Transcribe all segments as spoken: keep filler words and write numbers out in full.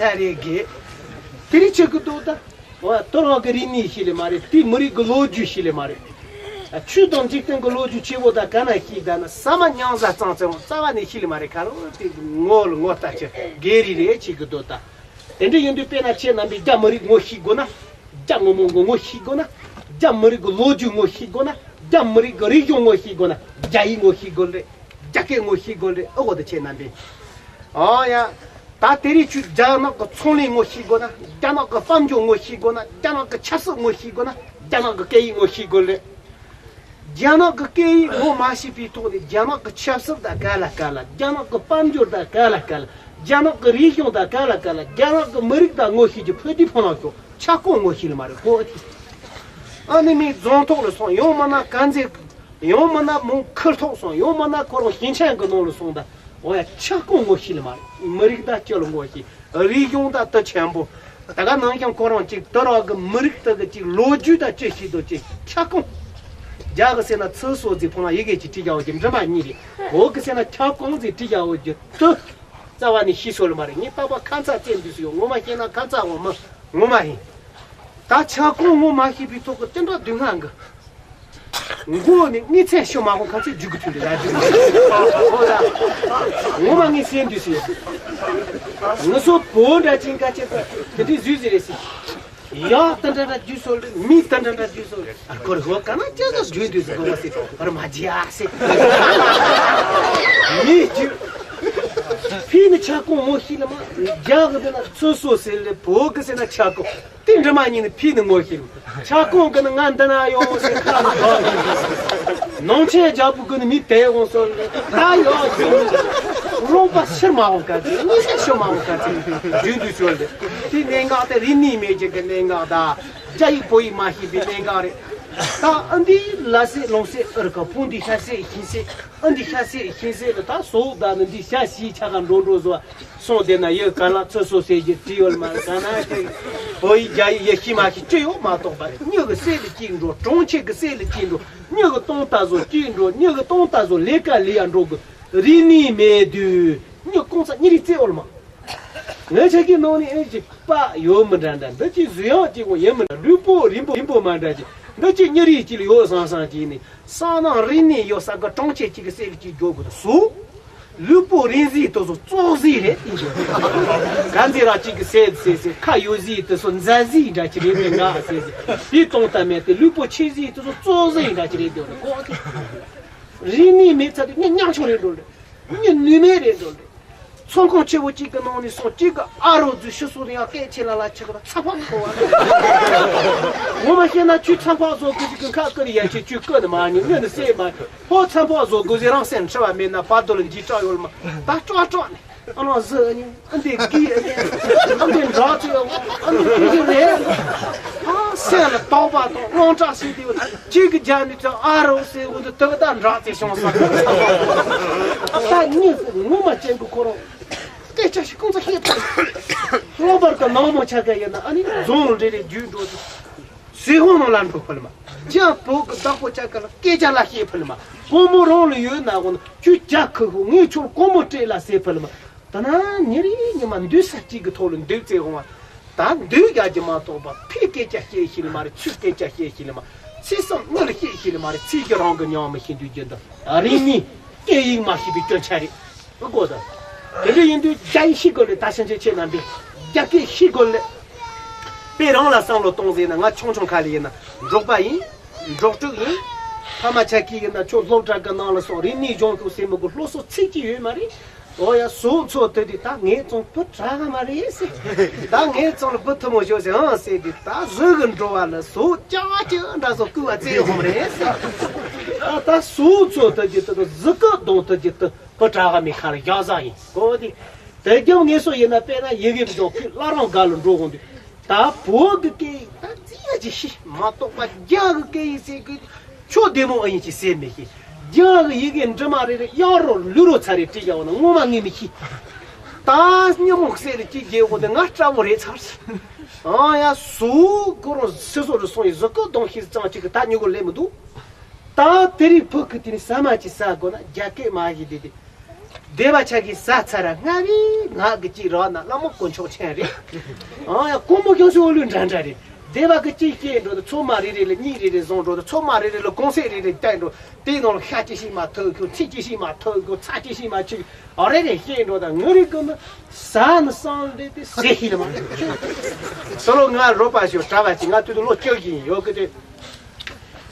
ད་རེད་གི། དེ་རིང་ཆེ་གི་འདུག་ད། འོ་ད་རང་གི་རིག་གནས་ཤེས་ལེ་མ་རེད། དེ་མི་རིགས་གི་ལོ་རྒྱུས་ཤེས་ལེ་མ་རེད། ཆོས་དང་འཇིག་རྟེན་གི་ལོ་རྒྱུས་ཆེ་བོ་ད་ག་ན་ཤེས་ད་ན་ཟ་མ་མྱང་ཟ་གཙང་ཚེ་རང་རྩ་བ་ནས་ཤེས་ལེ་མ་རེད། ཁ་རོ་དེ་ངོ་ལ་ངོ་ལྟ་ཆེ་གེ་རི་རེད་ཆེ་གི་འདུག་ད། དེ་འདྲ་ཡིན་དུས་དཔེར་ན་ཁྱེད་རྣམ་པས་རྒྱ་མི་རིགས་ངོ་ཤེས་དགོས་ན། རྒྱ་སྔོན་མོ་ངོ་ངོ་ཤེས་དགོས་ན། རྒྱ་མི་རིགས་ཀྱི་ལོ་རྒྱུས་ངོ་ཤེས་དགོས་ན། རྒྱ་མི་རིགས་ཀྱི་རིག་གཞུང་ངོ་ཤེས་དགོས་ན། རྒྱ་ཡིག་ངོ་ཤེས་དགོས་རེད། རྒྱ་སྐད་ངོ་ཤེས་དགོས་རེད། ཨོ་གོ་ད་ཁྱེད་རྣམ་པས། ཨོ་ཡ། ད་དེ་རིང་ཁྱོད་རྒྱ་ནག་གི་ཚོང་ལས་ངོ་ཤེས་དགོས་ན། རྒྱ་ནག་གི་དཔལ་འབྱོར་ངོ་ཤེས་དགོས་ན། རྒྱ་ནག་གི་ཆབ་སྲིད་ངོ་ཤེས་དགོས་ན། རྒྱ་ནག་གི་སྐད་ཡིག་ངོ་ཤེས་དགོས་རེད། རྒྱ་ནག་གི་སྐད་ཡིག་ངོ་མ་ཤེས་པའི་ཐོག་ནས་རྒྱ་ནག་གི་ཆབ་སྲིད་དང་ག་ལ་ག་ལ། རྒྱ་ནག་གི་དཔལ་འབྱོར་དང་ག་ལ་ག་ལ། རྒྱ་ནག་གི་རིག་གཞུང་དང་ག་ལ་ག་ལ། རྒྱ་ནག་གི་མི་རིགས་དང་ངོ་ཤེས་ཀྱི་ཕུ་དུས་ཕུ་ལང་ཤོག་ཆ་ཀོང་ངོ་ཤེས་ལ་མ་རེད་གོ། ཨ་ནི་མི་རྫོང་ཐོག་ལ་སོང་། ཡང་མིན་ན་དཀར་མཛེས། ཡང་མིན་ན་མོ་ཁུལ་ཐོག་སོང་། ཡང་མིན་ན་ཁོ་རང་ཞིང་ཆེན་གི་ནང་ལ་སོང་ད། འོ་ཡ་ཆ་ཀོང་ངོ་ཤེས་ལ་མ་རེད། མི་རིགས་དང་སྤྱི་ལ་ངོ་ཤེས། རིག་གཞུང་དང་དུ་ཆེན་པོ། ད་ག་ནང་བཞིན་ཁོ་རང་གཅིག་དུ་རག་གི་མི་རིགས་དག་གི་གཅིག་ལོ་རྒྱུས་དང་ཅི་ཞིག་དང་གཅིག་ཁྱབ་ཁོངས། རྒྱ་གི་ཟེར་ན་ཚུལ་སོ་ཟིག་ཕོ་ན་ཡི་གེ་གཅིག་བྲིས་རྒྱ་བོ་གི་འབྲི་མ་གཉིས་རེད། བོད་གི་ཟེར་ན་ཁྱབ་ཁོངས་ཟིག་བྲིས་རྒྱ་བོ་གི་དུ། རྩ་བ་ནས་ཤེས་སོ་ལ་མ་རེད། ངས་རྟག་པར་ཁ་མཚར་བཙལ་འདུག་ཟེར་ཡོད། ངོ་མ་བཤད་ན་ཁ་མཚར་འོང་མི་ངོ་མ་ཡིན། ད་ཁྱབ་ཁོངས་ངོ་མ་ཤེས་པའི་ཐོག་གི་དེ་འདྲ་སྡུག་བསྔལ་གི་མགོ་ནས་གཉིད་སད་ཤོ་མ་ཧོ་ཁ་ཚོད་རྒྱུག་གི་ཐུག་འདུག་ལ་རྒྱུག་གི་ཧོ་ལ། ངོ་མ་ངས་སེམས་འདུས་སེ། ང་ཚོ་བོད་འདྲ་ཅན་ཀ་ཅན་པ་དེ་འདྲའི་བཟོས་ཟེར་རེད་ཟེར། ཡག་ཏན་ཏན་འདྲ་རྒྱུ་སོ་ལེ་མི་ཏན་ཏན་འདྲ་རྒྱུ་སོ་ལེ། ཨ་ཁོར་ཧོ་ཀ་ན་ཅི་ཟ་རྒྱུ་འདུས་སེ་གོ་བ་སེ་བར་མ་ཇི་ཨ་སེ། མི་རྒྱུ། ཕི་ནི་ཆ་ཀོང་ངོ་ཤེས་ལ་མ། རྒྱ་གི་འདི་ན་ཚོད་སོ་སེ་ལེ། བོད་གི་སེ་ན་ཆ་ཀོང་། དེ་འདྲ་མ་ཉིད་ནི་ཕི་ནི་ངོ་ཤེས། ཆ་ཀོང་གི་ནི་ང་འདི་ན་ཡོང་སེ་ཁ་ལ་གོ། ནང་ཆེན་རྒྱལ་པོ་གི་ནི་མི་དེ་འོང་སོ་ལེ། ད་ཡོང་ཞིང་རློན་པ་ཕྱིར་མ་འོང་ག་ཚེ། གཉིད་སད་ཤོ་མ་འོང་ག་ཚེ། རྒྱུན་དུ་ཤོར་ལེ། དེ་གནད་འགག་དེ་རིག་གནས་མེད་ཅིག་གི་གནད་འགག་ད། རྒྱ་ཡིག་བོད་ཡིག་མ་ཤེས་པའི་གནད་འགག་རེད། ད་ཨ་འདི་ལ་སེ་ལོང་སེ་ཨར་ཀ་ཕུང་འདི་ཤ་སེ་ཤིང་སེ་ཨ་འདི་ཤ་སེ་ཤིང་སེ་ལ་ད་སོ་ད་ནི་འདི་ཤ་ཤི་ཆ་ག་འགྲོ་འགྲོ་བཟོ། སོང་དེ་ན་ཡོད་ག་ལ་ཚོད་སོ་སེ་གི་བྲིས་ཡོད་མ་ག་ན་ཅིག་བོད་ཡིག་རྒྱ་ཡིག་ཡེ་ཤི་མ་ཤི་ཅི་ཡོད་མ་གཏོགས་པ་རེད། མྱི་གི་སེ་ལ་གཅིག་འགྲོ། གྲོང་ཁྱེར་གི་སེ་ལ་གཅིག་འགྲོ། མྱི་གི་སྟོང་ལྟ་བཟོ་གཅིག་འགྲོ། མྱི་གི་སྟོང་ལྟ་བཟོ་ལས་ཀ་ལས་ཡ་འགྲོ་གི་རིག་གནས་མེད་དུས་མྱི་གོང་ས་མྱི་རིགས་རྩེ་འོར་མ། ངས་ཆ་གི་ནང་ནས་ཨེ་ཅིག་པ་ཡོད་མི་འདྲ་འདྲ། འདི་ཅིག་གཟུགས་ཡང་གཅིག་པོ་ཡིན་མི་འདྲ། ལུས་པོ་རིང་པོ་རིང་པོ་མ་འདྲ་ཅིག་འདི་ཅིག་མྱི་རིགས་གཅིག་ལ་ཡོད་བཟང་བཟང་ཅིག་ནི་སང་ནང་རིག་གནས་ཡོད་ས་གི་གྲོང་ཁྱེར་གཅིག་གི་སེ་ལ་གཅིག་འགྱོ་དགོས་སུ། ལུས་པོ་རིང་ཟིག་དུ་སུ་ཙོག་ཟིག་རེད་དེ་འགྱོ། ག་འཛི་ར་གཅིག་གི་སེ་སེ་སེ་ཁ་ཡོད་ཟིག་དུ་སུ་མཛའ་ཟིག་འདྲ་ཅིག་རེད་དེ་ང་སེ་སེ་དེ་གཏོང་ལྟ་མེད་དེ། ལུས་པོ་ཆེ་ཟིག་དུ་སུ་ཙོག་ཟིག་འདྲ་ཅིག་རེད་དེ་གོ། རིག་གནས་མེད་ཚར་དུས་ངས་ཉམ་ཆུང་རེད་འགྲོ་རེད། ངས་ནུས་མེད་རེད་འགྲོ་རེད། ཚོང་ཁང་ཆེ་བོ་གཅིག་གི་ནང་ནས་སོང་། གཅིག་གི་ཨ་རོ་ཛུ་ཤི་སོ་ཡང་སྐད་ཆེ་ལ་ལ་ཆེ་གི་ཚ་ཕག་ཁོ་བ། ངོ་མ་བཤད་ན་ཁྱོད་ཚ་ཕག་བཟོ་དགོས་ཀྱི་ཁ་ཀི་ནི་ཡ་ཆེ་ཁྱོད་ཀི་ནི་མ་ཉོ་ངོ་ནི་སེ་མ་ཕོ་ཚ་ཕག་བཟོ་དགོས་ཟེ་རང་སེམས་འཁྲི་བ་མེད་ན་བར་དོ་ལ་འཇིགས་སྐྲག་ཡོད་ལ་མ་ད་སྐྲག་སྐྲག་ནས་ཨ་ནང་ཟི་ཨ་ནི་ཨ་འདི་གི་ཨ་ནི་ཨ་འདི་འདྲག་ཅིག་ཨ་འདི་ཀི་ཀི་རེད། ཨ་སེམས་ལ་དོགས་པ་དང་དངངས་སྐྲག་ཟེར་དེ་ཡོད་ན་གཅིག་གི་རྒྱ་ནི་ཚ་ཨ་རོ་ཟེར་འོ་འདི་དག་ད་འདྲག་ཅིག་བྱུང་ས་ཨ་ད་ཉིད་ངོ་མ་ཅན་གི་ཁོ་རང་། སྐད་ཆ་ཞིག་ཁོང་ཚོ་ཤེས་ཐུབ། ལྷག་པར་དུ་ནང་མོ་ཆ་ག་ཡིན་ན་ཨ་ནི་རྫོང་འདྲེ་རེ་རྒྱུད་འགྲོ་དུས། ཟི་ཧོང་ནང་ལ་འགྲོ་ཕུལ་མ། ཅང་བོད་ཀྱི་བདག་པོ་ཆ་ག་ལ་སྐད་ཆ་ལ་ཤེས་ཕུལ་མ། བུ་མོ་རང་ལ་ཡོད་ན་གོ་ན་ཁྱོད་རྒྱ་ཁུ་ཧུ་ངས་ཁྱོད་གོ་མོ་སྤྲད་ལ་ཟེར་ཕུལ་མ། ད་ན་ཉི་རེ་ཉི་མ་འདུག་ས་གཅིག་གི་ཐོག་ལ་འདུག་ཚེ་ཧོང་བ། ད་འདུག་ཡག་གི་མ་གཏོགས་པ་ཕི་སྐད་ཆ་བཤད་ཤེས་ལ་མ་རེད། ཚུར་སྐད་ཆ་བཤད་ཤེས་ལ་མ། ཚིག་གསུམ་དངུལ་བཤད་ཤེས་ལ་མ་རེད། ཚིག་གི་རང་གི་ཉམས་མི་ཤེས་འདུག་རྒྱུ་འདི་རིག་གནས་སྐད་ཡིག་མ་ཤེས་པའི་སྐྱོན་ཆ་རེད། ཨ་གོ་ད། དེ་འདྲ་ཡིན་དུས་རྒྱ་ཡིག་ཤེས་དགོས་རེད། ད་ཕྱིན་ཆད་ཁྱེད་རྣམ་པས་རྒྱ་སྐད་ཤེས་དགོས་རེད། དཔེ་རང་ལ་བསམ་བློ་གཏོང་ཟེར་ན་ང་ཆུང་ཆུང་ཁ་ལ་ཡིན་ན་འབྲོག་པ་ཡིན། འབྲོག་ཕྲུག་ཡིན། ཕ་མ་ཆ་ཁྱི་ཡིན་ན་ཁྱོད་སློབ་གྲྭ་གི་ནང་ལ་སོང་རིག་གནས་སྦྱོང་དགོས་ཟེར་མི་དགོས། སློབ་གསོ་ཚིག་གཅིག་ཡོད་མ་རེད། ཨོ་ཡ་ཟོག་འཚོ་དུས་དེ་ད་ངའི་ཚོང་བུ་དྲག་ག་མ་རེད་ཟེར། ད་ངའི་ཚོང་ལ་བུ་ཐུ་མོ་ཤོག་ཟེར་ཨང་ཟེར་དུས་ད་ཟོག་གི་འགྲོ་བ་ལ་ཟོག་ཅག་ཅག་འདྲ་ཟོག་བསྐུལ་བ་བཙལ་ཡོང་མ་རེད་ཟེར། ད་ད་ཟོག་འཚོ་དུས་ཀྱི་ད་ཟི་ཀི་གདོང་དུ་ཀྱི་ད་བུ་དྲག་ག་མི་ཁ་ལ་བཞག་ཟ་ཡིན་གོ་དེ། དེ་རྒྱབ་ངེས་སོ་ཡིན་ན་དཔེར་ན་ཡི་གེ་མི་སྦྱོང་ཁུལ་བླ་རང་སྒར་ལ་འགྲོ་འོང་དུས། ད་བོད་ཀྱི་སྐད་ཡིག་ད་རྩིས་ཡ་ཅིག་ཤེས་མ་གཏོགས་པ་རྒྱ་གི་སྐད་ཡིག་ཟེར་གི་ཆོ་བདེ་མོ་ཨ་ཡིན་ཅིག་ཟེར་མི་ཤེས། རྒྱ་གི་ཡི་གེ་འབྲི་མ་རེ་རེ་གཡག་རོ་ལུས་རོ་ཚ་རེ་བྲིས་ཡ་བ་ན་ངོ་མ་ངས་མི་ཤེས། ད་སྙི་མོ་གསེར་རེ་གཅིག་རྒྱལ་བོ་དེ་ང་སྐྲ་བོ་རེ་ཚར། ཨང་ཡ་སུ་ཁོ་རང་སི་སོ་རུ་སོང་ཡི་ཟི་ཀི་གདོང་ཤེས་ཙང་ཅིག་གི་ད་ཉུ་གུ་ལས་མི་འདུག་ད་དེ་རིགས་ཕུག་གི་དེ་ནི་ཟ་མ་ཅིག་ཟ་དགོས་ན་རྒྱ་སྐད་མ་ཤེས་དེ་དེ། སྡེ་པ་ཆ་གི་ཟ་ཚར་ར་ང་བི་ང་གི་གཅིག་རག་ན་བླ་མ་དཀོན་མཆོག་མཁྱེན་རེད། ཨང་ཡ་སྐུ་མོ་ཀྱང་སུ་ལུས་འདྲ་འདྲ་རེད། སྡེ་པ་གི་གཅིག་སྐྱེས་འགྲོ་དུ་ཚོ་མ་རེ་རེ་ལ་གཉིས་རེ་རེ་བཟུང་འགྲོ་དུ་ཚོ་མ་རེ་རེ་ལ་གུང་ཟས་རེ་རེ་བསྟན་འགྲོ། དེའི་ནང་ལ་ཤ་ཅི་ཞིག་མ་ཐུག་གོ། ཚིལ་ཅི་ཞིག་མ་ཐུག་གོ། ཚྭ་ཅི་ཞིག་མ་ཆུ། ཨ་རེ་རེ་སྐྱེས་འགྲོ་དང་ངུ་རེ་གི་ནི་ཟ་ནི་སང་རེ་དེ་ཟེ་ཤི་ལ་མ་ཆུ། སོ་ལོ་ང་རོ་པ་ཞོ་གྲྭ་བ་ཅི་ང་དུས་དུ་ལོ་བཅུ་བཞི་ཡིན་ཡོད་གི་དེ།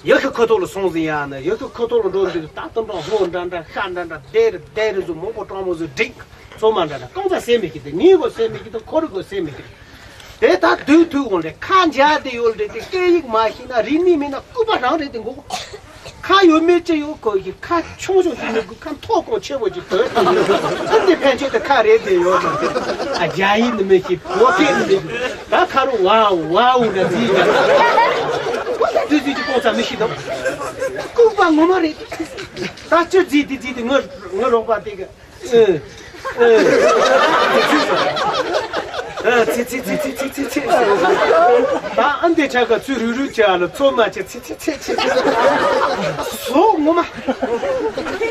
ཡོད་གི་ཁོ་ཐོག་ལ་སོང་ཟིན་ཡ་ནི་ཡོད་གི་ཁོ་ཐོག་ལ་འགྲོ་འདུག་ད་དུང་འགྲོ་ཧོ་འདྲ་འདྲ་ཤ་འདྲ་འདྲ་དེ་རེ་དེ་རེ་ཟུ་མོ་པོ་གྲོང་མོ་ཟུ་འགྲིག་ཚོ་མ་འདྲ་འདྲ་གང་ཚ་ཟེ་མི་གི་དེ་ངའི་གོ་ཟེ་མི་གི་དེ་ཁོ་རི་གོ་ཟེ་མི་གི་དེ། དེ་ད་དུས་དུས་འོང་རེ་ཁ་འཇའ་དེ་ཡོད་རེ་དེ་སྐད་ཡིག་མ་ཤེས་ན་རིག་གནས་མེད་ན་སྐུད་པ་རང་རེད་དེ་མགོ་གོ། ཁ་ཡོད་མེད་ཅི་ཡོད་གོ་གི་ཁ་ཆུང་ཆུང་ཅི་མི་དགོས་ཁ་མཐོ་གོང་ཆེ་བོ་ཅི་དོད་ཨ་འདི་ཕན་ཆད་དུ་ཁ་རེད་དེ་ཡོད་ནམ་ཨ་རྒྱ་ཡིག་ནི་མི་ཤེས་བོད་སྐད་ནི་མི་ཤེས་ད་ཁ་རུ་ཝའོ་ཝའོ་ན་ཟིག་ད་ཏུ་ཟིག་ཅི་ཀོང་ཚ་མི་ཤེས་དམ་ལྐུགས་པ་ངོ་མ་རེད་ད་ཅི་ཟིག་དེ་ཟིག་དེ་ངོ་ངོ་རོགས་པ་དེ་གི་ཨ་ཨ་ཨ་ཚི་ཚི་ཚི་ཚི་ཚི་ཚི་ཚི། ད་ཨ་འདི་ཆ་ག་ཚུ་རུ་རུ་ཆ་ལ་ཚོ་མ་ཆེ་ཚི་ཚི་ཚི་ཚི། སོ་ངོ་མ།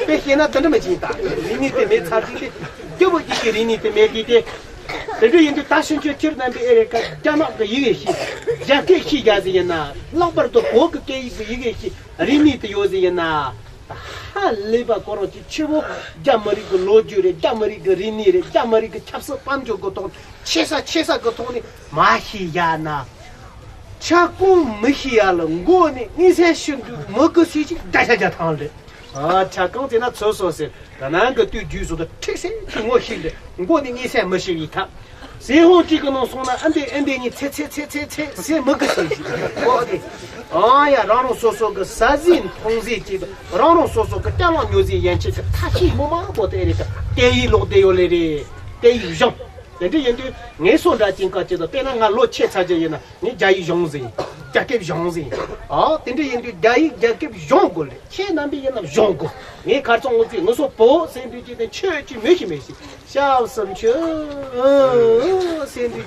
དཔེ་བཤད་ན་དེ་འདྲ་མ་བྱིན་ད། རིག་གནས་དེ་མེད་ཚར་གྱི་དེ། སྐྱོ་བོ་གཅིག་གི་རིག་གནས་དེ་མེད་གི་དེ། དེ་འདྲ་ཡིན་དུས་ད་ཕྱིན་ཆད་ཁྱེར་རྣམ་པའི་ཨེ་རེ་ཀ་རྒྱ་ནག་གི་ཡི་གེ་ཤེས། རྒྱ་སྐད་ཤེས་རྒྱ་ཟིག་ཡིན་ན། ལྷག་པར་དུ་བོད་ཀྱི་སྐད་ཡིག་གི་ཡི་གེ་ཤེས་རིག་གནས་དེ་ཡོད་ཟིག་ཡིན་ན། ཧ་ལས་པ་ཁོ་རང་གི་ཆེ་བོ་རྒྱ་མི་རིགས་ཀྱི་ལོ་རྒྱུས་རེད། རྒྱ་མི་རིགས་ཀྱི་རིག་གནས་རེད། རྒྱ་མི་རིགས་ཀྱི་ཆབ་སྲིད་དཔལ་འབྱོར་གྱི་ཐོག་ཆེ་ས་ཆེ་ས་གི་ཐོག་ནས་མ་ཤེས་ཡ་ན། ཆ་ཀུང་མི་ཤེས་ཡ་ལ་མགོ་ནས་དངོས་སེམས་ཤིན་ཏུ་མི་དགོས་སྲིད་ཅིག་བརྡ་ཆ་རྒྱ་ཐང་རེད། ཨ་ཆ་ཀང་ཙེ་ན་ཚོ་སོ་ཟེར་ད་ནང་གི་དུས་རྒྱུས་སུ་དུ་ཁྲིག་སེ་ཁྱི་ངོ་ཤེས་རེད། མགོ་ནས་དངོས་སེམས་མི་ཤེས་ཡི་ཐབས། ཟས་ཧོང་གཅིག་གི་ནང་སོང་ན་ཨ་འདི་ཨ་འདི་གཉིས་ཚེ་ཚེ་ཚེ་ཚེ་ཚེ་ཟས་མི་དགོས་ཟེར་ཞིག་ཨོ་དེ། ཨང་ཡ་རང་རང་སོ་སོ་གི་ཟ་ཟིན་འཐུང་ཟིན་གྱིས་རང་རང་སོ་སོ་གི་སྐྱ་ལང་ཉོ་ཟིན་ཡན་ཆད་ཀྱི་ཐ་ཤི་མོ་མང་པོ་དེ་རེད་ཀ་སྐད་ཡིག་ལོག་བསྡད་ཡོད་ལེ་རེད། སྐད་ཡིག་གཞུང་། དེ་འདྲ་ཡིན་དུས་ངས་སོ་འདྲ་ཅན་ཀ་ཅི་དང་དཔེར་ན་ང་ལོ་ཆེ་ཚ་ཅན་ཡིན་ན་ངས་རྒྱ་ཡིག་གཞུང་ཟིན་རྒྱ་སྐད་གཞུང་ཟིན། ཨ་དེ་འདྲ་ཡིན་དུས་རྒྱ་ཡིག་རྒྱ་སྐད་གཞུང་དགོས་ལེ་ཁྱེད་རྣམ་པས་ཡིན་ན་གཞུང་དགོས། ངས་ཁར་ཚང་ངོ་ཚིག་ངོ་སོ་བོ་ཟེར་དུས་ཅི་དང་ཆོས་ཅི་མི་ཤི་མི་ཤི་ཤ་བསམ་ཆོས་ཟེར་དུས་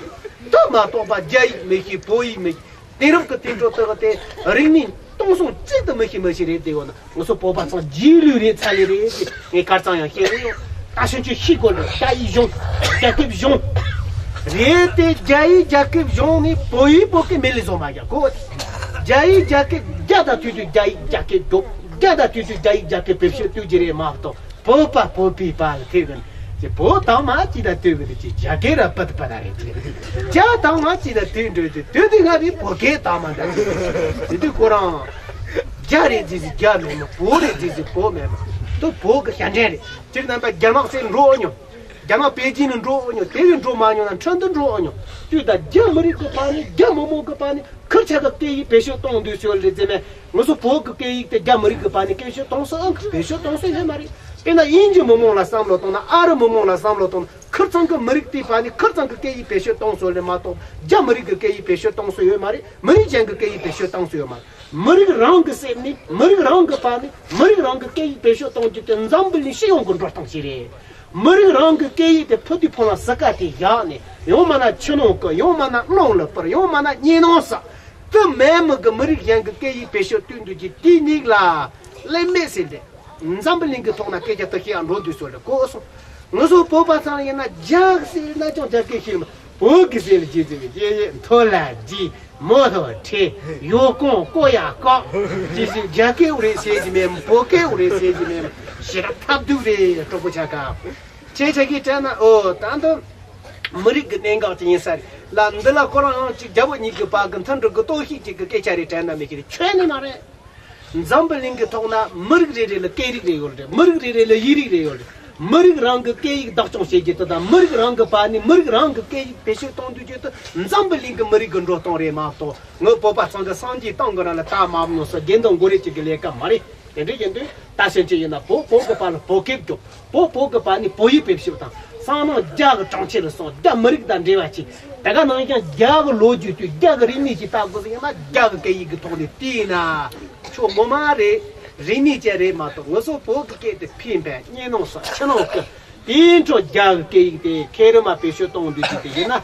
དུ་མ་གཏོགས་པ་རྒྱ་ཡིག་མི་ཤི་བོད་ཡིག་མི་ཤི། དེང་རབས་ཀྱི་དུས་འགྲོ་ལྟ་བུ་དེ་རིག་གནས་སྟོང་སོང་གཅིག་ཏུ་མི་ཤེས་མི་ཤེས་རེད་དེ་ཡོད་ན་ང་ཚོ་བོད་པ་ཚང་རྗེས་ལུས་རེད་ཚ་ལེ་རེད་དེ་ངས་གར་ཚང་ཡང་བཤད་རེད་ཡོད། ད་ཕྱིན་ཆད་ཤེས་དགོས་རེད། རྒྱ་ཡིག་གཞུང་རྒྱ་སྐད་གཞུང་རེད་དེ་རྒྱ་ཡིག་རྒྱ་སྐད་གཞུང་ནི་བོད་ཡིག་བོད་སྐད་མེད་ལས་བཟོ་མ་རྒྱག་གོ། རྒྱ་ཡིག་རྒྱ་སྐད་རྒྱ་དང་མཐུན་དུས་རྒྱ་ཡིག་རྒྱ་སྐད་སྒྲོག་རྒྱ་དང་མཐུན་དུས་རྒྱ་ཡིག་རྒྱ་སྐད་བེད་སྤྱོད་གཏོང་རྒྱུ་རེད་མ་གཏོགས། བོད་པ་བོད་པའི་བར་ལ་ཐེབས་ཀྱི་ཅེ་བོད་དང་མ་ཅི་ད་ལྟོས་གི་ཅེ་རྒྱ་སྐད་ར་པད་པ་ད་རེད་ཅེ་རྒྱ་དང་མ་ཅི་ད་ལྟོས་འགྲོ་ཅེ་དུས་དུས་ང་བི་བོད་སྐད་དང་མ་འདྲ་དེ་དུས་ཁོ་རང་རྒྱ་རེད་ཅེ་ཟི་རྒྱ་མེད་མ་བོད་རེད་ཅེ་ཟི་བོད་མེད་མ་དུ་བོད་གི་ཞབས་འདྲེན་རེད་ཅེ་རྣམ་པ་རྒྱ་ནག་སེ་འགྲོ་ཨོ་ཉོ་རྒྱ་ནག་པེ་ཅིན་ནི་འགྲོ་ཨོ་ཉོ་དེ་བི་འགྲོ་མ་ཉོ་ན་ཁྲོན་དུ་འགྲོ་ཨོ་ཉོ་དུས་ད་རྒྱ་མི་རིགས་གི་བར་ནི་རྒྱ་མི་མོ་གི་བར་ནི་ཁིར་ཆ་གི་སྐད་ཡིག་བེད་སྤྱོད་གཏོང་དུས་ཤོར་རེད་ཟེར་མེད། ང་ཚོ་བོད་ཀྱི་སྐད་ཡིག་དེ་རྒྱ་མི་རིགས་ཀྱི་བར་ནས་སྐད་ཤོད་གཏོང་སྲོལ་ཨང་བེད་སྤྱོད་གཏོང་སྲོལ་ཡོད་མ་རེད། དཔེར་ན་དབྱིན་ཇི་མི་མང་ལ་བསམ་བློ་བཏང་ན་ཨ་རི་མི་མང་ལ་བསམ་བློ་བཏང་ན་ཁིར་ཚང་གི་མི་རིགས་དེའི་བར་ནས་ཁིར་ཚང་གི་སྐད་ཡིག་བེད་སྤྱོད་གཏོང་སྲོལ་ལས་མ་གཏོགས་རྒྱ་མི་རིགས་ཀྱི་སྐད་ཡིག་བེད་སྤྱོད་གཏོང་སྲོལ་ཡོད་མ་རེད། མི་རིགས་གཞན་གྱི་སྐད་ཡིག་བེད་སྤྱོད་གཏོང་སྲོལ་ཡོད་མ་རེད། མི་རིགས་རང་གི་སེམས་ནས་མི་རིགས་རང་གི་བར་ནས་མི་རིགས་རང་གི་སྐད་ཡིག་བེད་སྤྱོད་གཏོང་རྒྱུ་དེ་འཛམ་བུ་གླིང་སྤྱི་ཡོངས་ཀྱི་འགྲོ་སྟངས་ཤིག་རེད། མི་རིགས་རང་གི་སྐད་ཡིག་དེ་ཕུ་དུས་ཕུ་ལ་ཟི་ཀ་དེ་བཞག་ནས་ཡང་མ་ན་ཆུ་ནང་བསྐོལ་ཡང་མ་ན་རླུང་ལ་སྤར་ཡང་མ་ན་ཉི་ནང་ཟག་དུ་མེད་མི་གི་མི་རིགས་གཞན་གྱི་སྐད་ཡིག་བེད་སྤྱོད་བཏོན་འདུག་གི་དེའི་ཉིག་ལ་ལེན་མེད་ཟེར་ཏེ། འཛམ་བུ་གླིང་གི་ཐོག་ན་སྐད་ཆ་དུ་ཤེས་ཨ་འགྲོ་དུས་སོ་ལེ་གོ་སོང་། ང་ཚོ་བོད་པ་ཚང་ཡིན་ན་རྒྱ་ཟེར་ན་ཅང་རྒྱ་སྐད་ཤེས་མ་བོད་ཀྱི་ཟེར་ལ་རྗེས་ཟེར་བའི་རྗེས་ཡེ་མཐོ་ལ་རྗེས་མོ་ཐོ་ཁྲེ་ཡོ་ཀོང་ཀོ་ཡ་ཀོ་ཅི་ཟེར་རྒྱ་སྐད་རེད་ཟེར་གྱི་མེད་བོད་སྐད་རེད་ཟེར་གྱི་མེད་ཞེ་དྲག་ཐབས་སྡུག་རེད་གྲོགས་པོ་ཆ་ག་ཁྱེད་ཆ་གིས་དྲན་ན་ཨོ་ད་འདི། མི་རིགས་ཀྱི་གནད་འགག་ཅིག་ཡིན་ས་རེད་ལ། འདི་ལ་ཁོ་རང་ཡང་ཅིག་རྒྱ་བོད་གཉིས་ཀྱི་བར་གྱི་མཐུན་སྒྲིལ་གྱི་གཏོར་བཤིག་ཅིག་གི་སྐད་ཆ་རེད་དྲན་ན་མི་ཤེས་རེད། ཁྱོན་ནས་མ་རེད། འཛམ་བུ་གླིང་གི་ཐོག་ན་མི་རིགས་རེ་རེ་ལ་སྐད་རིགས་རེ་ཡོད་རེད། མི་རིགས་རེ་རེ་ལ་ཡིག་རིགས་རེ་ཡོད་རེད། མི་རིགས་རང་གི་སྐད་ཡིག་བདག་སྐྱོང་བྱེད་རྒྱུ་དེ་དང་མི་རིགས་རང་གི་བར་ནས་མི་རིགས་རང་གི་སྐད་ཡིག་བེད་སྤྱོད་གཏོང་དུས་རྒྱུ་དེ་འཛམ་བུ་གླིང་གི་མི་རིགས་ཀྱི་འགྲོ་སྟངས་རེད་མ་གཏོགས་ངའི་བོད་པ་ཚང་གི་སངས་རྒྱས་བཏང་གི་རང་ལ་ད་མ་མྱོང་ས་དགེ་འདུན་མགོ་རེད་ཅིག་གི་ལས་ཀ་མ་རེད། དེ་འདྲ་ཡིན་དུས་ད་ཕྱིན་ཆད་ཡིན་ན་བོད་བོད་ཀྱི་བར་ལ་བོད་སྐད་སྐྱོབ། བོད་བོད་ཀྱི་བར་ནས་བོད་ཡིག་བེད་སྤྱོད་དང་སང་ནང་རྒྱ་གི་གྲོང་ཁྱེར་ལ་སོང་རྒྱ་མི་རིགས་དང་འབྲེལ་བ་བྱེད། དེ་ག་ནང་བཞིན་རྒྱ་གི་ལོ་རྒྱུས་དུས་རྒྱ་གི་རིག་གནས་ཀྱི་ལྟ་དགོས་ཟེར་ཡིན་ན་རྒྱ་གི་སྐད་ཡིག་གི་ཐོག་ནས་བལྟས་ན་ཆོ་ངོ་མ་རེད། རིག་གནས་ཅན་རེད་མ་གཏོགས་ང་ཚོ་བོད་ཀྱི་སྐད་དེ་ཕན་པས་སྙན་ནོ་སོ་ཕྱི་ནང་ཀི་དེའི་འཕྲོ་རྒྱ་གི་སྐད་ཡིག་དེ་ཁེ་རི་མ་བེད་སྤྱོད་གཏོང་འདུག་ཅིག་དེ་ཡིན་ན་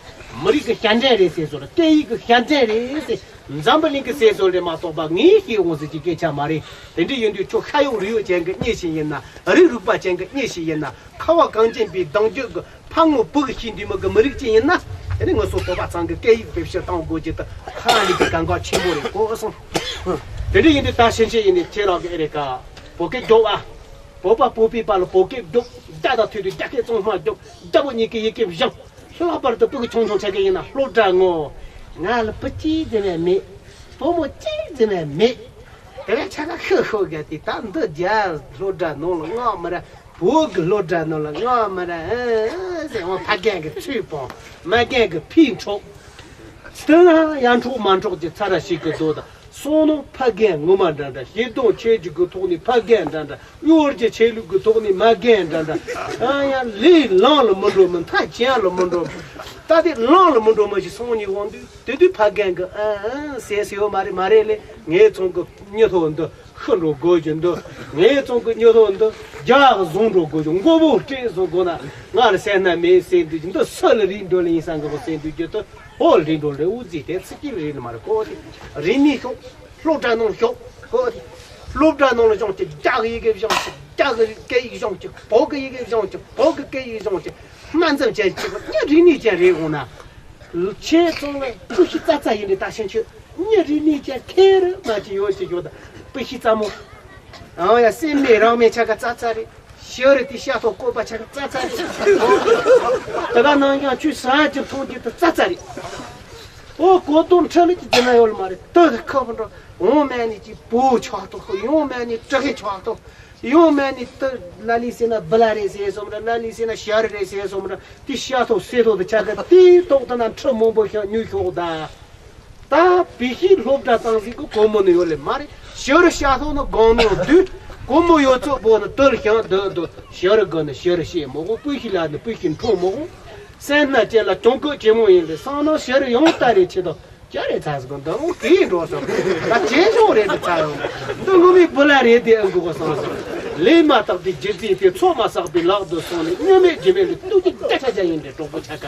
མི་རིགས་ཀྱི་ཞབས་འདྲེན་རེད་ཟེར་སོ་ར་སྐད་ཡིག་གི་ཞབས་འདྲེན་རེད་ཟེར། འཛམ་བུ་གླིང་གི་སྲས་སུ་ལས་མ་གཏོགས་པ་ངས་ཤེས་འོང་ཟེར་གྱི་སྐད་ཆ་མ་རེད། དེ་འདྲ་ཡིན་དུས་ཁྱོད་ཤ་ཡོག་རུས་ཡོག་ཅན་གྱི་མྱི་ཞིག་ཡིན་ན། རུས་རུག་པ་ཅན་གྱི་མྱི་ཞིག་ཡིན་ན། ཁ་བ་གངས་ཅན་པའི་གདུང་རྒྱུད་ཀྱི་ཕ་ངོ་བུ་གི་ཤི་འདུས་མི་གི་མི་རིགས་ཅིག་ཡིན་ན། དེ་ནི་ངུ་སོ་བོད་པ་ཚང་གི་སྐད་ཡིག་བེད་སྤྱོད་གཏོང་དགོས་རྒྱུ་དེ་ཧ་ལས་པའི་གལ་འགངས་ཆེན་པོ་རེད་གོ་སོང་། དེ་འདྲ་ཡིན་དུས་ད་ཕྱིན་ཆད་ཡིན་ནས་ཁྱེད་རང་གི་ཨེ་རེད་ཀ། བོད་སྐད་རྒྱོབ་ཨ། བོད་པ་བོད་པའི་བར་ལ་བོད་སྐད་རྒྱོབ། རྒྱ་དང་ཐུག་དུས་རྒྱ་སྐད་གཙང་མ་རྒྱོབ། རྒྱ་བོད་གཉིས་ཀྱི་ཡི་གེ་སྦྱང་། ལྷག་པར་དུ་སྤུ་གུ་ཆུང་ཆུང་ཆ་ག་ཡིན་ན་སློབ་གྲྭ་ངོ་། ང་ལ་སྤུ་གཅིག་ཙམ་ཡང་མེད། བུ་མོ་གཅིག་ཙམ་ཡང་མེད། དེ་བས་ཆ་ག་ཤོད་ཤོད་ག་དེ་ད་འདི་རྒྱ་སློབ་གྲྭ་ནང་ལ་མངགས་མི་ར། བོད་ཀྱི་སློབ་གྲྭ་ནང་ལ་མངགས་མི་ར། ཨེ་ཟེར་འོང་ཕ་རྒན་གྱི་ཚུལ་སྤོང་། མ་རྒན་གྱི་ཕིས་འཕྲོག། དེ་ལ་ཡར་འཕྲོག་མར་འཕྲོག་གི་ཚ་ར་ཞིག་གི་རྡོ་དང་། སོང་ནོ་ཕ་རྒན་ངོ་མ་འདྲ་འདྲ། ཞེ་སྡང་ཆེ་རྒྱུ་གི་ཐོག་ནས་ཕ་རྒན་འདྲ་འདྲ། གཡོ་སྒྱུ་ཆེ་ལུགས་ཀྱི་ཐོག་ནས་མ་རྒན་འདྲ་འདྲ། ཨ་ཡ་ལས་ལམ་ལ་མི་འགྲོ་མི། མཐའ་གྱང་ལ་མི་འགྲོ་མི། ད་དེ་ལམ་ལ་མི་འགྲོ་མི་ཞིག་སོང་ནས་འོང་དུས། དེ་དུས་ཕ་རྒན་གྱི་ཨ་ཨ་ཟེར་ཟེར་ཡོད་མ་རེད་མ་རེད་ལས། ངའི་ཚང་གི་མྱི་ཐོག་འདི་ཤི་འགྲོ་དགོས་ཀྱི་འདུག་ངའི་ཚང་གི་མྱི་ཐོག་འདི་རྒྱག་བཟུང་འགྲོ་དགོས་ཀྱི། མགོ་བོ་སྤྲད་བཟུང་དགོས་ན་ང་ལ་སེམས་ན་མེད་ཟེར་འདུག་འདི་སུ་ལ་རིག་འགྲོ་ལ་ཡིན་ས་འགི་བོ་ཟེར་འདུག་རྒྱུ་དུ། ཧོ་ལི་འགྲོ་ལེ་འུ་ཛི་དེ་ཚིག་གི་རིག་ནི་མ་རེད་གོ་དེ། རིག་ནི་ཤོག་སློབ་གྲྭ་ནང་ཤོག་གོ་དེ། སློབ་གྲྭ་ནང་ལ་སྦྱོང་གི་རྒྱ་གི་ཡི་གེ་སྦྱོང་གི། རྒྱ་གི་སྐད་ཡིག་སྦྱོང་གི། བོད་གི་ཡི་གེ་སྦྱོང་གི། བོད་གི་སྐད་ཡིག་སྦྱོང་གི། སྨན་རྩམ་ཅན་གཅིག་གི་རིག་ནི་ཅན་རེད་འོང་ན། ཁྱེད་ཚང་ལ་སྤུ་ཤི་ཙ་ཙ་ཡིན་ནི་ད་ཕྱིན་ཆོད་ཉི་རིག་ནི་ཅན་ཁེ་རི་མ་ཅི་ཡོད་ཅི་ཡོད་ད་སྤུ་ཤི་ཙ་མོ། ཨང་ཡ་སེམས་མེད་རང་མེད་ཆ་ག་ཙ་ཙ་རེད། ཤི་རི་དེ་ཤ་ཐོག་བཀོད་པ་ཆ་ག་ཙ་ཙ་རེད། ད་ག་ནང་ཡང་ཆུ་ས་ཅི་མཐོང་རྒྱུ་དེ་ཙ་ཙ་རེད། ཨོ་གོ་དོན་ཁྲི་ལི་ཅི་ཅི་ན་ཡོད་ལ་མ་རེད། ཏི་དི་ཁ་བུ་འགྲོ་འོང་མེད་ནི་ཅི་བུ་ཆག་ཐོག་ཡོང་མེད་ནི་དྲི་གི་ཆག་ཐོག་ཡོང་མེད་ནི་ཏི་ལ་ལི་སེ་ན་བི་ལ་རེད་ཟེར་སོམ་ར། ལ་ལི་སེ་ན་ཤ་རི་རེད་ཟེར་སོམ་ར། དེ་ཤ་ཐོག་སེ་ཐོག་དེ་ཆ་ག་དེའི་ཐོག་ཏུ་ན་ཁྲི་མང་པོ་ཤ་ཉུལ་ཤོག་ད། ད་བི་ཤི་སློབ་གྲྭ་བཏང་ཟིག་གི་གོ་མོ་ནི་ཡོད་ལེ་མ་རེད། ཤ་རི་ཤ་ཐོག་ནི་གང་ནི་ཡོད་དུས་གོ་མོ་ཡོད་ཚོད་པོ་ནི་ཏི་ལ་ཤ་འདི་འདི་ཤ་རི་གི་ནི་ཤ་རི་ཤེས་མོ་གོ་སྤུ་ཤི་ལ་ནི་སྤུ་ཤི་འཕྲོ་མོ་གོ། སེམས་ན་ཅན་ལ་གྱོང་གུད་ཆེན་མོ་ཡིན་ལེ་སང་ནང་ཤ་རི་ཡོང་ལྟ་རེ་ཆེ་དོ། ཅི་རེད་ཚ་ཟིག་འདི་འོ་གི་འགྲོ་སོང་། ད་ཇེ་ཆུང་རེད་འདི་ཚ་ཡོང་། འདི་ངོ་མའི་བུ་ལ་རེད་དེ་ཨ་འགུག་གོ་སོང་ཟིག་ལས་མ་བཏགས་པའི་རྒྱུ་རྫས་དེ་ཚོགས་མ་བསགས་པའི་ལག་ཏུ་སོང་ནས་མྱོས་མེད་རྒྱུ་མེད་ལ་སྡུག་ཅིག་ཏེ་ཆ་ཆ་ཡིན་ཏེ་གྲོགས་པོ་ཆ་ག་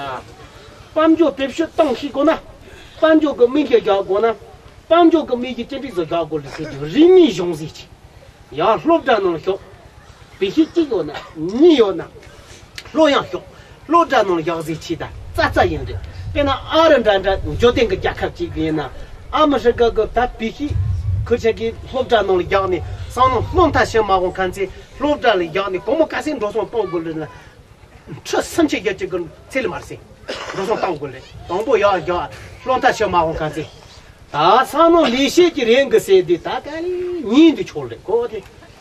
དཔལ་འབྱོར་བེད་སྤྱོད་བཏང་ཤེས་དགོས་ན། དཔལ་འབྱོར་གྱི་མིང་གི་རྒྱག་དགོས་ན། དཔལ་འབྱོར་གྱི་མིང་གི་ཅི་འདྲ་ཟིག་རྒྱག་དགོས་ལ་ཟེར་དུས་རིག་གནས་གཞུང་ཟིག་ཅིག་ཡང་སློབ་གྲྭ་ནང་ཤོག་བི་ཤི་གཅིག་ཡོད་ན་གཉིས་ཡོད་ན། ལོ་ཡང་ཤོག་སློབ་གྲྭ་ནང་ལ་ཡག་ཟིག་ཆི་ད་ཙ་ཙ་ཡིན་རེད། དཔེར་ན་ཨ་རི་འདྲ་འདྲ་འབྱོར་ལྡན་གྱི་རྒྱལ་ཁབ་ཅིག་ཡིན་ན། ཨ་མི་ཧྲི་ཀ་གི་ད་བི་ཤི་ཁུ་ཆ་གི་སློབ་གྲྭ་ནང་ལ་ཡག་ནས་སང་ནང་སློབ་མཐར་ཕྱིན་མ་འོང་ཁ་ཚེ་སློབ་གྲྭ་ལ་ཡག་ནས་སྒོར་མོ་ག་ཚད་འགྲོ་སོང་གཏོང་དགོས་ལ་ན། ཁྲི་སུམ་ཅུ་བརྒྱད་ཅུ་གི་ཚད་ལ་མར་སེང་། འགྲོ་སོང་བཏང་དགོས་ལེ། དང་པོ་ཡག་ཡག་སློབ་མཐར་ཕྱིན་མ་འོང་ཁ་ཚེ། ད་སང་ནང་ལས་བྱེད་ཀྱི་རེད་འགི་ཟེར་དུས་ད་ག་ལེ་ཉིན་དུ་ཆོག་ལེ་གོ་དེ།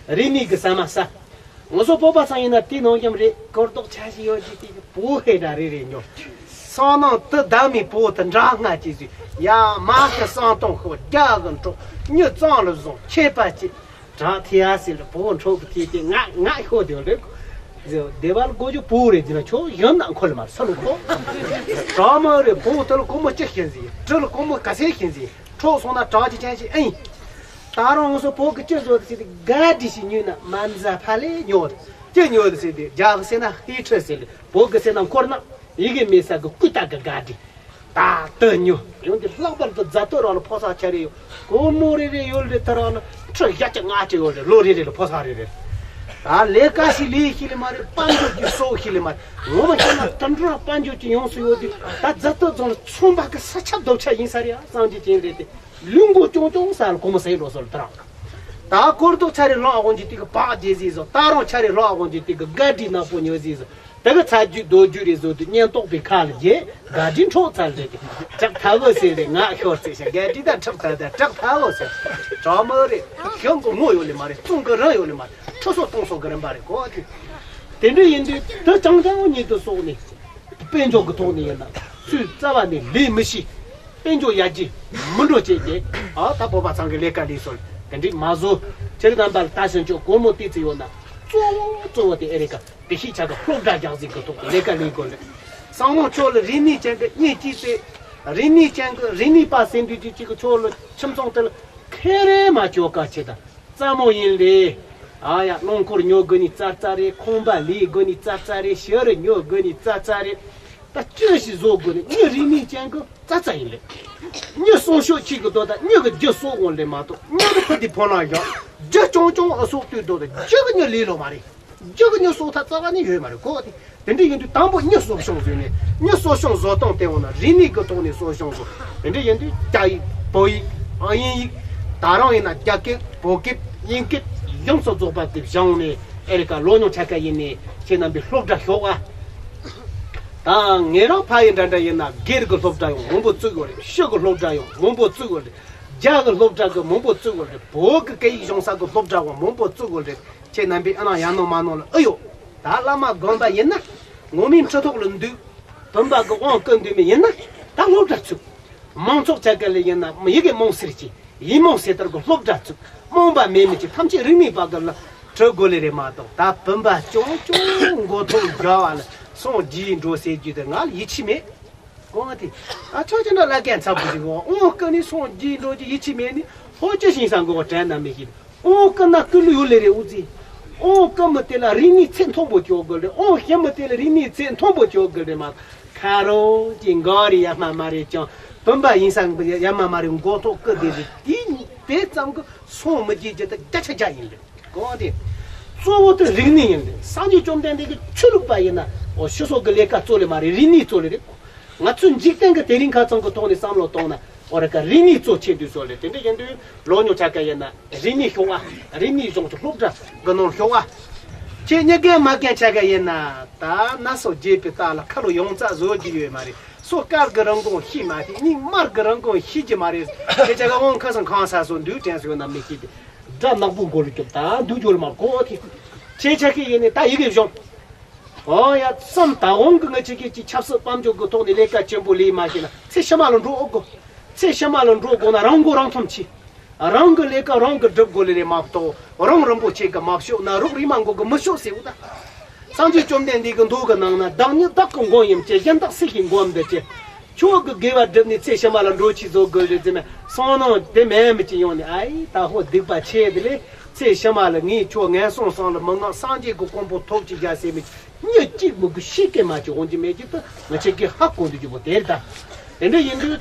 རིག་གནས་ཀྱི་ཟ་མ་ཟ། ང་ཚོ་བོད་པ་ཚང་ཡིན་ན་དེ་ནང་རྒྱམ་རེད། གོར་རྡོག་ཆ་ཞིག་ཡོད་ཀྱི་དེ་བོད་ཧེ་འདྲ་རེ་རེ་ཉོ། སང་ནང་དུ་བདག་མི་བོད་དུ་འདྲ་སྔ་ཅི་ཟིག་ཡ་མ་ཁ་སང་གཏོང་ཤོག་རྒྱ་གི་འཕྲོག་མྱི་གཙང་ལ་བཟུང་ཁྱད་པར་ཅི། དྲག་ཐེ་ཡ་སི་ལ་བོ་འཕྲོག་གི་ཐེ་ཏེ་ང་ང་ཤོ་དེ་ལེ། སྡེ་བ་ལ་གོ་རྒྱུ་བོ་རེད་ཟེར་ན་ཆོག་ཡོན་ན་འཁོར་ལ་མ་ས་ལུ་ཁོ། དྲག་མ་རེད་བོ་དེ་ལ་སྒོར་མོ་ཅི་ཤེས་ཟིན་གྲི་ལ་སྒོར་མོ་ག་ཚད་ཤེས་ཟིན་འཕྲོག་སོང་ན་དྲག་ཅི་ཅན་ཞིག་ཨེ་ཡིན། ད་རང་ང་ཚོ་བོ་གི་ཅི་བཟོ་དེ་ཟེར་ཏེ་ག་དྲི་ཞིག་ཉོས་ན་མ་འཛའ་ཕ་ལེ་ཉོ་དེ་ཅི་ཉོ་དེ་ཟེར་ཏེ་རྒྱ་གི་ཟེར་ན་ཧི་ཁྲི་ཟེར་ལེ་བོ་གི་ཟེར་ན་འཁོར་ན་ཡི་གེ་མེད་ས་གི་ཀུ་ཏ་གི་ག་དྲི། ད་ལྟ་ཉོ། ཡོང་དེ་ལྷག་པར་དུ་རྫ་སྟོད་རང་ལ་ཕོ་གསར་ཆ་རེ་ཡོད། སྒོར་མོ་རེ་རེ་ཡོད་རེད་ད་རང་ལ་ཁྲི་བརྒྱ་ཆ་ལྔ་བཅུ་ཡོད་རེད་ལོ་རེ་རེ་ལ་ཕོ་གསར་རེ་རེ། ད་ལས་ཀ་ཞིག་ལས་ཤེས་ལེ་མ་རེད། དཔལ་འབྱོར་གྱི་གསོག་ཤེས་ལེ་མ་རེད། ངོ་མ་བཤད་ན་དུད་འགྲོ་དཔལ་འབྱོར་གྱི་ཡོངས་སུ་ཡོད་དུས་ད་རྫ་སྟོད་རྫོང་ལ་ཚོང་པ་གི་ས་ཆ་རྡོབ་ཆ་ཡིན་ས་རེད་ཨ་སངས་རྒྱས་ཅན་རེད་དེ། ལུས་མགོ་ཅོང་ཅོང་ས་ལ་སྒོར་མོ་ཟས་འགྲོ་སོང་ལ་ད་རང་། ད་སྐོར་ཐོག་ཆ་རེ་ལོག་དབང་གྱི་དེ་གི་བག་རྒྱས་ཟིག་བཟོ། ད་རང་ཆ་རེ་ལོག་དབང་གྱི་དེ་གི་དགའ་སྒྲིག་ནག་པོ་ཉོ་ཟིག་བཟོ། དེ་གི་ཚ་རྒྱུད་རྡོ་རྒྱུད་རེ་བཟོ་དུས་གཉེན་རྟོག་པའི་ཁ་ལ་རྒྱས་དགའ་སྒྲིག་འཕྲོག་ཚར་རེད་དེ། བྲག་ཐལ་བོ་ཟེར་རེད་ང་ཤོར་ཚེ་ཤ་དགའ་སྒྲིག་དང་ཁྲག་ཐལ་དང་བྲག་ཐལ་བོ་ཟེར། གྲོགས་མོ་རེད། ཞང་གི་ངོ་ཡོད་ལེ་མ་རེད། བཙོང་གི་རང་ཡོད་ལེ་མ་རེད། ཁྲི་སོ་སྟོང་སོ་གི་རིམ་པ་རེད་གོ་དེ། དེ་འདྲ་ཡིན་དུས་དེ་རྐྱང་རྐྱང་ཉིད་དུ་སོགས་ནས། དཔལ་འབྱོར་གྱི་ཐོག་ནས་ཡིན་ན་ཚུལ་རྩ་བ་ནས་ལས་མི་ཤེས། དཔལ་འབྱོར་ཡར་རྒྱས་མི་འགྲོ་བྱེད་ཀྱི། ཨ་ད་བོད་པ་ཚང་གི་ལས་ཀ་ལས་སོང་དེ་འདྲས་མ་བཟོ། ཁྱེད་རྣམ་པ་ལ་ལྟ་ཞིང་ཆོག་སྒོར་མོ་ཏི་ཙི་ཡོད་ན་གཙོ་བོ་གཙོ་བོ་དེ་ཨེ་རེད་ཀ་བི་ཤི་ཆ་ག་སློབ་གྲྭ་རྒྱག་ཟིག་གི་ཐོག་ལས་ཀ་ལས་དགོས་ལེ། སང་ནང་ཆོག་ལ་རིག་གནས་ཅན་གི་གཉེན་སྐྱིད་ཚེ། རིག་གནས་ཅན་གི་རིག་གནས་པ་ཟེར་འདུས་ཀྱི་གཅིག་གི་ཆོག་ལ་ཁྱིམ་ཚང་དེ་ལ་ཁེ་རེ་མ་ཆོག་ག་ཆེ་ད། རྩ་མོ་ཡིན་ལེ། ཨ་ཡ་རླངས་འཁོར་ཉོ་དགོས་ནི་རྩ་རྩ་རེད། ཁང་པ་ལས་དགོས་ནི་རྩ་རྩ་རེད། ཤི་རི་ཉོ་དགོས་ནི་རྩ་རྩ་རེད། ད་ཅི་ཞིག་བཟོ་དགོས་ནི། མྱི་རིག་གནས་ཅན་གི་ཙ་ཙ་ཡིན་ལེ། མྱི་གསོ་སྐྱོང་བྱེད་གི་དོ། ད་མྱི་གི་རྒྱུ་གསོ་དགོས་ལེ་མ་གཏོགས། མྱི་གི་ཕུ་དེ་ཕོ་ལང་བཞག་རྒྱུ་ཅུང་ཅུང་ཨ་སོགས་ལྟོས་དོ། ད་རྒྱུ་གི་མྱི་ལས་ལོ་མ་རེད། རྒྱུ་གི་མྱི་གསོ་ཐབས་རྩ་བ་ནས་ཡོད་མ་རེད་གོ། དེ་དེ་འདྲ་ཡིན་དུས་དང་པོ་མྱི་གསོ་སྐྱོང་བཟོས་ནས། མྱི་གསོ་སྐྱོང་བཟོ་སྟངས་དེ་འོང་ན་རིག་གནས་ཀྱི་ཐོག་ནས་གསོ་སྐྱོང་བཟོ། དེ་འདྲ་ཡིན་དུས་རྒྱ་ཡིག་བོད་ཡིག་དབྱིན་ཡིག་ད་རུང་ཡིན་ན་རྒྱ་སྐད་བོད་སྐད་དབྱིན་སྐད་ཡོངས་སུ་རྫོགས་པ་དེ་སྦྱངས་ནས། ཨེ་རི་ཀ་ལོ་ཉུང་ཆ་ག་ཡིན་ནས་ཁྱེད་རྣམ་པའི་སློབ་གྲྭ་ཤོག་ཨ། ད་ངེད་རང་ཕ་ཡི་འདྲ་འདྲ་ཡིན་ན་སྒེར་གྱི་སློབ་གྲྭ་ཡང་མང་པོ་བཙུགས་ཡོད་རེད། ཕྱི་གི་སློབ་གྲྭ་ཡང་མང་པོ་བཙུགས་ཡོད་རེད། རྒྱ་གི་སློབ་གྲྭ་གི་མང་པོ་བཙུགས་ཡོད་རེད། བོད་གི་སྐད་ཡིག་སྦྱོང་ས་གི་སློབ་གྲྭ་བ་མང་པོ་བཙུགས་ཡོད་རེད། ཁྱེད་རྣམ་པས་ཨ་ནང་ཡར་ནང་མར་ནང་ལ་ཨེ་ཡོད། ད་བླ་མ་དགོན་པ་ཡིན་ན་ངོ་མའི་ཁྲི་ཐོག་ལ་འདུག་བུམ་པ་གི་དབང་བསྐུར་འདུག་མི་ཡིན་ན་ད་སློབ་གྲྭ་ཚུགས། མང་ཚོགས་ཆ་ག་ལ་ཡིན་ན་ཡི་གེ་མང་སེར་གྱི་ཡིག་མང་སེར་ལྟར་གྱི་སློབ་གྲྭ་ཚུགས། རྨོངས་པ་མེད་མི་གྱི་ཐམས་ཅད་རིག་གནས་པ་གི་ལ་ཁྲིད་དགོས་ལེ་རེད་མ་གཏོགས། ད་བུམ་པ་ཅུང་ཅུང་མགོ་ཐོག་སྒྲ་བ་ལ་སངས་རྒྱས་འགྲོ་ཟེར་རྒྱུ་དེ་ང་ལ་ཡིད་ཆེས་མེད། གོང་དེ་ཨ་ཆོག་ཅི་འདྲ་ལ་གན་ཚབ་གི་ཞིག་འོ་ཀ་ནི་སངས་རྒྱས་འགྲོ་རྒྱུ་ཡིད་ཆེས་མེད་ནི། ཧོ་ཅི་ཞིང་ས་མགོ་དྲན་ན་མི་ཤེས། ཨོ་ཀ་ན་ཀུ་ལུ་ཡོད་ལེ་རེ་ཨུ་ཙི། ཨོ་ཀ་མི་དེ་ལ་རིག་གནས་ཚད་མཐོན་པོ་ཅོག་གི་རེད། ཨོ་ཤི་མི་དེ་ལ་རིག་གནས་ཚད་མཐོན་པོ་ཅོག་གི་རེད་མ། ཁ་རོ་ཅི་འགའ་རེ་ཡ་མ་མ་རེད་ཀྱང་བུམ་པ་ཡིན་ས་ཡ་མ་མ་རེད། མགོ་ཐོག་ཀི་དེ་རེད། དེ་དེ་ཙམ་གི་སོང་མི་རྒྱུ་རྒྱུ་དེ་བརྒྱ་ཆ་བརྒྱ་ཡིན་རེད། གོང་དེ་གཙོ་བོ་དེ་རིག་གནས་ཡིན་རེད། སངས་རྒྱས་བཅོམ་ལྡན་འདས་ཀྱི་ཆོས་ལུགས་པ་ཡིན་ན་ཨོ་ཕྱི་སོག་གི་ལས་ཀ་གཙོ་ལེ་མ་རེད། རིག་གནས་གཙོ་ལེ་རེད། ང་ཚོས་འཇིག་རྟེན་གྱི་དེ་རིང་ཁ་ཚང་གི་ཐོག་ནས་བསམ་བློ་བཏང་ན་ཨོ་ར་ཀ་རིག་གནས་གཙོ་ཆེ་དུས་སོག་ལེ། དེ་འདྲ་ཡིན་དུས་ལོ་ཉུང་ཆ་ག་ཡིན་ན་རིག་གནས་ཤོག་ཨ། རིག་གནས་གཞུང་གི་སློབ་གྲྭ་གི་ནང་ཤོག་ཨ། ཁྱེད་གཉིས་ཀའི་མ་རྒན་ཆ་ག་ཡིན་ན་ད་ན་སོ་རྒྱས་པའི་རྟགས་ལ་ཁ་ལོ་ཡོངས་རྩ་བཟོ་རྒྱུ་ཡོད་མ་རེད། སོ་དཀར་གི་རིན་གོང་ཤེས་མ་ཐེ། གཉིས་དམར་གི་རིན་གོང་ཤེས་ཀྱི་མ་རེད། ཁྱེད་ཆ་ག་དབང་ཁ་སང་གང་ས་སོ་འདུག་དྲན་སོ་ཡོད་ན་མི་ཤེས་ཏེ། དགྲ་ནག་པོ་མགོ་ལ་རྒྱོབ་ད་འདུག་འཇོལ་མ་གོ་ཐེ། ཁྱེད་ཆ་གི་ཡིན་ནི་ད་ཡི་གེ་གཞུང་། ཨོ་ཡ་བསམ་ད་འོང་གི་ང་ཆེ་གེ་ཅིག་ཆབ་སྲིད་དཔལ་འབྱོར་གི་ཐོག་ནས་ལས་ཀ་ཆེན་པོ་ལས་མ་ཤེས་ན་ཚེ་ཕྱི་མ་ལ་འགྲོ་ཨོ་གོ། ཚེ་ཕྱི་མ་ལ་འགྲོ་དགོས་ན་རང་མགོ་རང་ཐོམ་ཆེ། རང་གི་ལས་ཀ་རང་གི་སྒྲུབ་དགོས་ལེ་རེད་མ་གཏོགས་རང་རིན་པོ་ཆེ་གི་མ་ཤོག་ན་རོགས་རིན་མ་མགོ་གི་མི་ཤོག་ཟེར་བ་ད། སངས་རྒྱས་བཅོམ་ལྡན་འདས་ཀྱི་མདོ་གི་ནང་ན་བདག་ཉིད་བདག་གི་མགོན་ཡིན་གྱི། གཞན་བདག་སྲིད་ཀྱི་མགོན་འདི་ཀྱི། ཁྱོད་ཀྱི་དགེ་བ་བསྒྲུབས་ནས་ཚེ་ཕྱི་མ་ལ་འགྲོ་ཆེད་བཟོ་དགོས་རེད་ཟེར་ན་སང་ནང་དེ་མེད་མི་ཅི་ཡོང་ནས་ཨ་ཡི་ད་ཧོ་སྡིག་པ་ཆེ་དེ་ལས་ཚེ་ཕྱི་མ་ལ་ངས་ཁྱོད་ངན་སོང་གསུམ་ལ་མི་མངགས། སངས་རྒྱས་ཀྱི་གོ་འཕང་ཐོབ་ཅིག་བྱ་ཟེར་མི་མྱི་གཅིག་མི་དགོས་ཤེས་ཀྱི་མ་ཅི་འོང་གི་མེད་ཀྱི་ད་ང་ཆེ་གེ་ཧ་གོ་འདུག་རྒྱུ་པོ་དེ་རེད་ད། དེ་འདྲ་ཡིན་དུས།